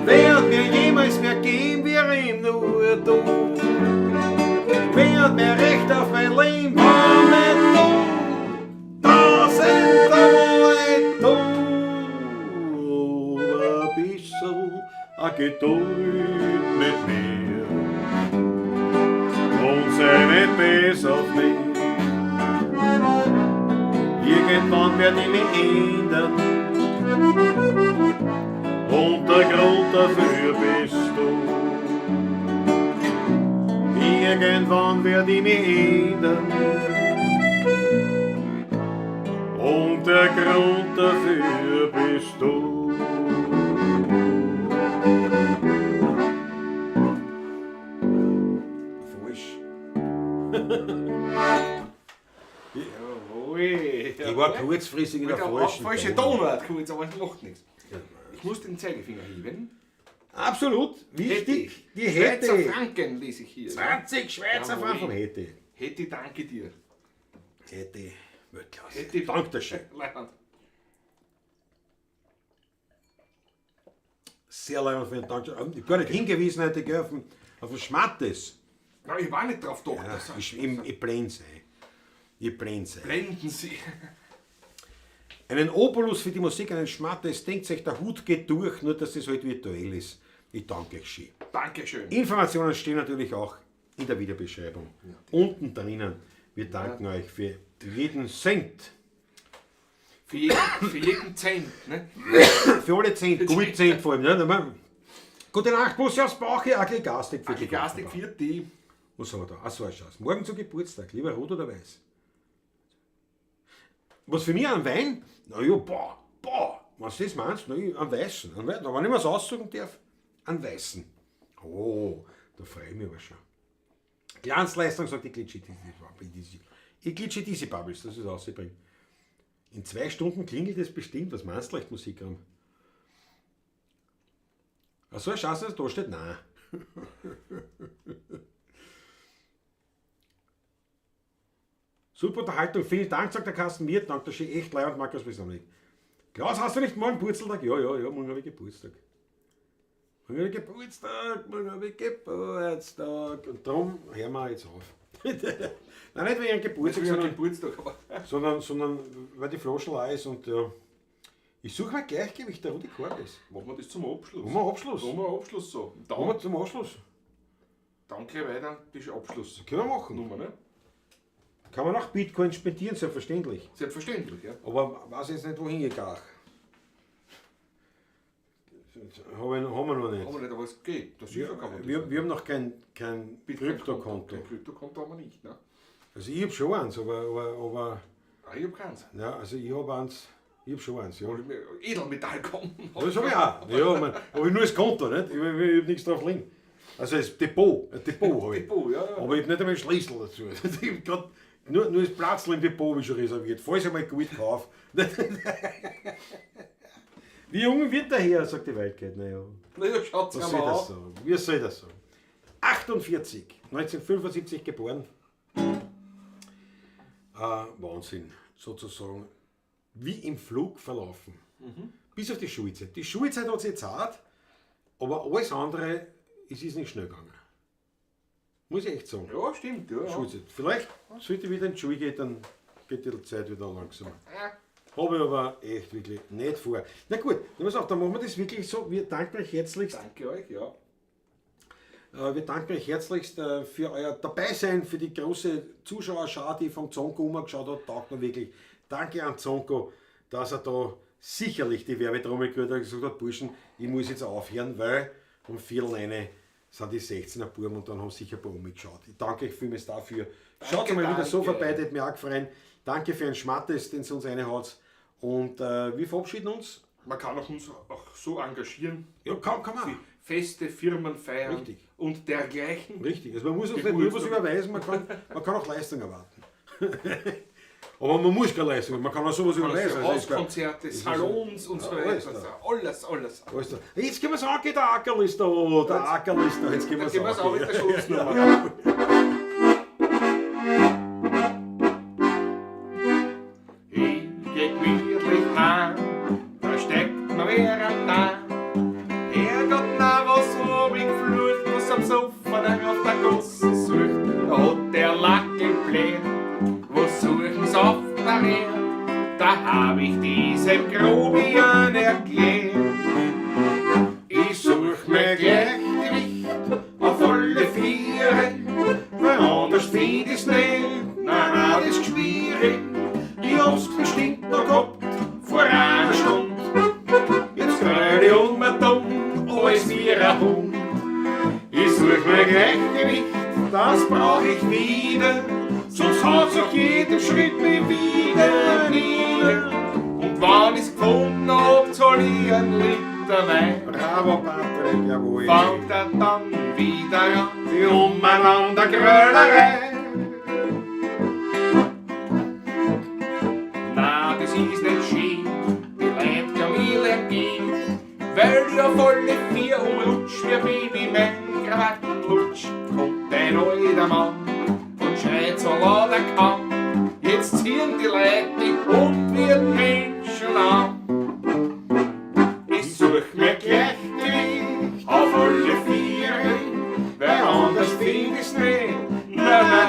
[SPEAKER 1] Wer hat mir jemals mehr gegeben, wie ihm nur du? Wer hat mir Recht auf mein Leben, war nicht du? Tausend einmal du. Ein bissl a Geduld mit mir und sei nicht bös auf mich. Irgendwann werd ich mich ändern und der Grund dafür bist du. Irgendwann werd ich mich ändern und der Grund dafür bist du. Falsch.
[SPEAKER 2] Jawohl.
[SPEAKER 1] Ich war kurzfristig in der falschen
[SPEAKER 2] Falsche
[SPEAKER 1] Tonart.
[SPEAKER 2] Tonart, kurz, aber es macht nichts. Ich muss den Zeigefinger heben.
[SPEAKER 1] Absolut, wichtig.
[SPEAKER 2] Hätte.
[SPEAKER 1] Die
[SPEAKER 2] Schweizer
[SPEAKER 1] Hätte.
[SPEAKER 2] Franken lese ich hier.
[SPEAKER 1] 20 Schweizer
[SPEAKER 2] Jawohl.
[SPEAKER 1] Franken vom Hätte.
[SPEAKER 2] Hätte, danke dir.
[SPEAKER 1] Hätte. Weltklasse.
[SPEAKER 2] Hätte.
[SPEAKER 1] Dankeschön.
[SPEAKER 2] Leiband.
[SPEAKER 1] Sehr leibend für den Dank. Ich hab gar nicht hingewiesen heute, gell, auf den Schmattes.
[SPEAKER 2] Nein, ich war nicht drauf gedacht.
[SPEAKER 1] Ja,
[SPEAKER 2] das-
[SPEAKER 1] ich blend's ein. Ich blende sie.
[SPEAKER 2] Blenden Sie.
[SPEAKER 1] Einen Obolus für die Musik, einen Schmattes, denkt euch, der Hut geht durch, nur dass das halt virtuell ist. Ich danke euch schön.
[SPEAKER 2] Dankeschön.
[SPEAKER 1] Informationen stehen natürlich auch in der Videobeschreibung. Unten drinnen. Wir danken euch für jeden Cent.
[SPEAKER 2] Für jeden Cent, ne?
[SPEAKER 1] Für alle Cent, gut Cent vor allem. Ne? Gute Nacht, Bussi aufs Bauch, Agli Gastig für die
[SPEAKER 2] Gastig 4D.
[SPEAKER 1] Was haben wir da? Achso, Scheiß. Morgen zu Geburtstag, lieber rot oder weiß? Was für mich ein Wein? Na ja, boah, wenn du das meinst, na, ich, einen weißen. Einen Wein, wenn ich mir's aussuchen darf, einen weißen. Oh, da freue ich mich aber schon. Glanzleistung, sagt die Glitchy Dizzy Bubbles, dass ich es rausbringe. In 2 Stunden klingelt es bestimmt. Was meinst du, leicht Musikraum? Achso, schau, dass da steht. Nein. Super Unterhaltung, vielen Dank, sagt der Carsten mir. Dank, das ist echt leid und mag das bis noch nicht. Klaus, hast du nicht morgen Geburtstag? Ja, morgen habe ich Geburtstag. Morgen habe ich Geburtstag. Und darum hören wir jetzt auf. Nein, nicht wegen Geburtstag, sondern, sondern weil die Flasche leer ist und ja. Ich suche mal Gleichgewicht, der Rudi Korb ist.
[SPEAKER 2] Machen wir das zum Abschluss.
[SPEAKER 1] Machen wir Abschluss.
[SPEAKER 2] Machen wir Abschluss so.
[SPEAKER 1] Dann, machen wir zum Abschluss.
[SPEAKER 2] Dann gleich weiter, das ist Abschluss.
[SPEAKER 1] Können wir machen.
[SPEAKER 2] Nummer, ne?
[SPEAKER 1] Kann man auch Bitcoin spendieren, selbstverständlich.
[SPEAKER 2] Selbstverständlich, ja.
[SPEAKER 1] Aber weiß jetzt nicht, wohin ich gehe. Haben wir noch nicht.
[SPEAKER 2] Haben wir nicht, aber es geht. Das sicher kann man das.
[SPEAKER 1] Wir haben noch kein Kryptokonto.
[SPEAKER 2] Kein Kryptokonto haben wir nicht, ne?
[SPEAKER 1] Also ich habe schon eins, aber
[SPEAKER 2] Ah, ich habe keins.
[SPEAKER 1] Ja, also ich habe eins. Ich habe schon eins, ja.
[SPEAKER 2] Edelmetallkonten.
[SPEAKER 1] Das habe ich auch. Ja, man, aber nur das Konto, nicht? Ich habe nichts drauf liegen. Also das Depot, ein Depot habe ich.
[SPEAKER 2] Depot, ja, ja.
[SPEAKER 1] Aber ich habe nicht einmal einen Schlüssel dazu. Ich hab grad nur das Platzl im Depot habe ich schon reserviert, falls ich mal gut kaufe. Wie jung wird der Herr, sagt die Wildkeit. Naja,
[SPEAKER 2] naja, schaut's
[SPEAKER 1] was
[SPEAKER 2] mal
[SPEAKER 1] soll das
[SPEAKER 2] an.
[SPEAKER 1] sagen? Wie soll das sagen? 48, 1975 geboren. Wahnsinn, sozusagen. Wie im Flug verlaufen.
[SPEAKER 2] Mhm.
[SPEAKER 1] Bis auf die Schulzeit. Die Schulzeit hat sich zart, aber alles andere es ist nicht schnell gegangen. Muss ich echt sagen.
[SPEAKER 2] Ja, stimmt. Ja,
[SPEAKER 1] Schulzeit. Vielleicht sollte ich wieder in die Schule gehen, dann geht die Zeit wieder langsamer.
[SPEAKER 2] Ja.
[SPEAKER 1] Habe ich aber echt wirklich nicht vor. Na gut, dann pass auf, dann machen wir das wirklich so. Wir danken euch herzlichst.
[SPEAKER 2] Danke euch, ja.
[SPEAKER 1] Wir danken euch herzlichst für euer Dabeisein, für die große Zuschauerschar, die vom Zonko umgeschaut hat. Taugt mir wirklich. Danke an Zonko, dass er da sicherlich die Werbetrommel gehört hat und gesagt hat, Burschen, ich muss jetzt aufhören, weil um 8:45 sind die 16er Buben und dann haben sicher ein paar umgeschaut. Ich danke euch vielmals dafür. Schaut mal wieder so vorbei, das hat mich auch gefreut. Danke für einen Schmattes, den sie uns reinhaut. Und wir verabschieden uns.
[SPEAKER 2] Man kann auch uns auch so engagieren.
[SPEAKER 1] Ja, kann man.
[SPEAKER 2] Feste, Firmenfeiern.
[SPEAKER 1] Richtig.
[SPEAKER 2] Und dergleichen.
[SPEAKER 1] Richtig. Also man muss uns nicht nur was überweisen, man kann auch Leistung erwarten. Aber man muss keine Leistung, man kann auch sowas überweisen.
[SPEAKER 2] Also Hauskonzerte, Salons und so weiter. Alles.
[SPEAKER 1] Alles da. Jetzt können wir es angehen, der Ackerl ist da, der Ackerl ist da. Jetzt gehen wir es
[SPEAKER 2] auch mit der Schlussnummer. Ich geh gemütlich heim, da steckt mir wer am Tag. Herrgott, na, was hab ich geflucht, was am Sofa der auf der Gosse sucht. Da hat der Lackel bläht. Was suchen's auf der Erde? Da hab ich diesem Grobian erklärt.
[SPEAKER 1] Ich such mir Gleichgewicht auf alle Viere, weil anders find ich's nicht, nein, das ist schwierig. Ich hab's bestimmt noch gehabt vor einer Stunde. Jetzt gröl ich um und dumm, alles wie ein Hund. Ich such mir Gleichgewicht, das brauch ich wieder. Sonst haut's auf jedem Schritt mich wieder nieder.
[SPEAKER 2] Und wann ich's gefunden hab, zahl ich einen Liter Wein.
[SPEAKER 1] Bravo Patrick, jawohl.
[SPEAKER 2] Fangt er dann wieder an,
[SPEAKER 1] die Umeinandergrölerei.
[SPEAKER 2] Na, das ist nicht schön, die Leute kann mir gehen, weil ich auf alle vier umrutsch wie ein Baby mein Krawattenlutsch. Kommt ein alter Mann und schreit so laut er kann. Jetzt ziehen die Leute und wird Menschen an. Ich such mir Gleichgewicht auf alle Viere, weil anders find ich's nicht. Nein, nein,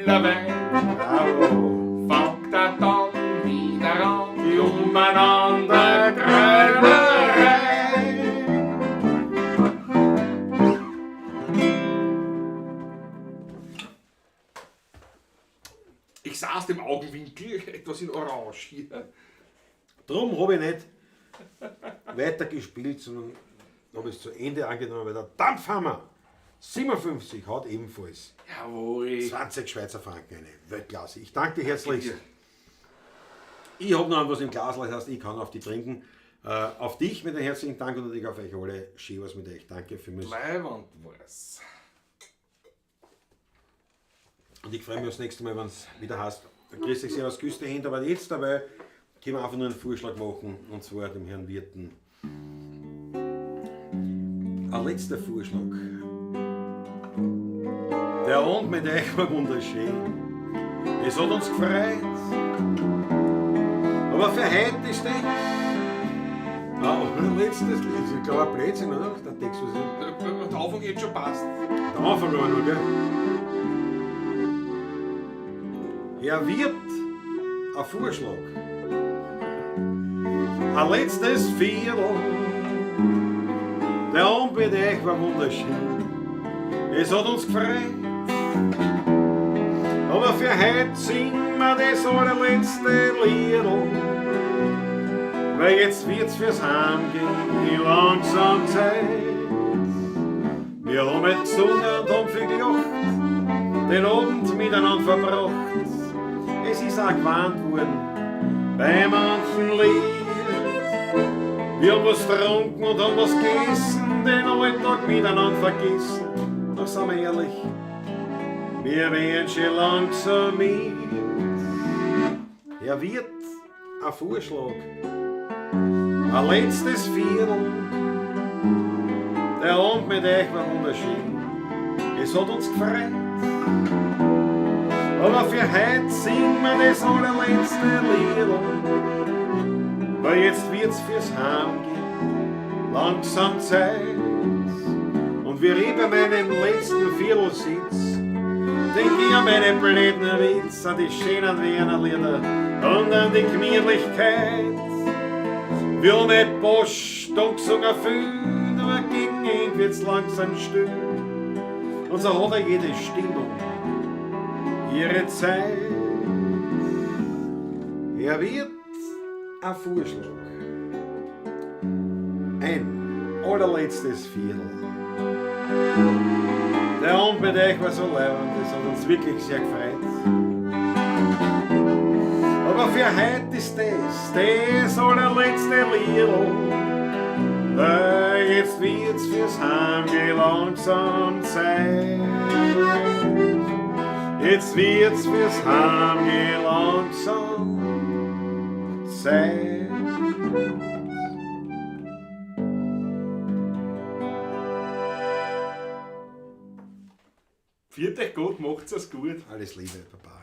[SPEAKER 2] Bullerwein.
[SPEAKER 1] Bravo.
[SPEAKER 2] Fangt er dann wieder an, die umeinander Grölerei. Ich saß im Augenwinkel etwas in Orange hier.
[SPEAKER 1] Drum habe ich nicht weitergespielt, sondern habe es zu Ende angenommen, weil der Dampfhammer 57 hat ebenfalls
[SPEAKER 2] Jawohl.
[SPEAKER 1] 20 Schweizer Franken, eine Weltklasse. Ich danke dir herzlich. Ich habe noch was im Glas, das heißt, ich kann auf die trinken. Auf dich mit einem herzlichen Dank und natürlich auf euch alle. Schön was mit euch. Danke für mich.
[SPEAKER 2] Leiwand war's.
[SPEAKER 1] Und ich freue mich aufs nächste Mal, wenn es wieder heißt. Grüß dich, servus, küss die Hände. Aber jetzt dabei können wir einfach nur einen Vorschlag machen, und zwar dem Herrn Wirten. Ein letzter Vorschlag. Der Abend mit euch war wunderschön. Es hat uns gefreut. Aber für heute ist das. Ein letztes Lied. Ich glaube, ein Blödsinn, oder? Der Text, was ich.
[SPEAKER 2] Der Anfang geht schon passt.
[SPEAKER 1] Der Anfang aber nur, gell? Er wird ein Vorschlag. Ein letztes Viertel. Der Abend mit euch war wunderschön. Es hat uns gefreut. Aber für heute singen wir das allerletzte Liedl. Weil jetzt wird's fürs Heimgehen langsam Zeit. Wir haben heute gesungen und haben viel gelacht, den Abend miteinander verbracht. Es ist auch gewarnt worden bei manchen Lied. Wir haben was getrunken und haben was gegessen, den Alltag miteinander vergessen. Doch sind wir ehrlich, wir werden schon langsam mit. Er wird ein Vorschlag, ein letztes Viertel. Der Abend mit euch war wunderschön, es hat uns gefreut. Aber für heute singen wir das allerletzte Liedl, weil jetzt wird's fürs Heimgehen langsam Zeit. Und wie ich bei meinem letzten Viertel sitz, denk ich an meine blöden Witz, an die schönen Wiener Lieder und an die Gemütlichkeit. Wir haben nicht Post und gesungen viel, aber gegen Ende wird's langsam still. Und so hat er jede Stimmung ihre Zeit. Er wird ein Vorschlag. Ein allerletztes Viertel. Der Abend mit euch war so leibend, das hat uns wirklich sehr gefreut. Aber für heute ist das allerletzte Liedl. Weil jetzt wird's fürs Heimgehen langsam Zeit. Jetzt wird's fürs Heimgehen langsam Zeit.
[SPEAKER 2] Viert euch Gott, macht's es gut.
[SPEAKER 1] Alles Liebe, Baba.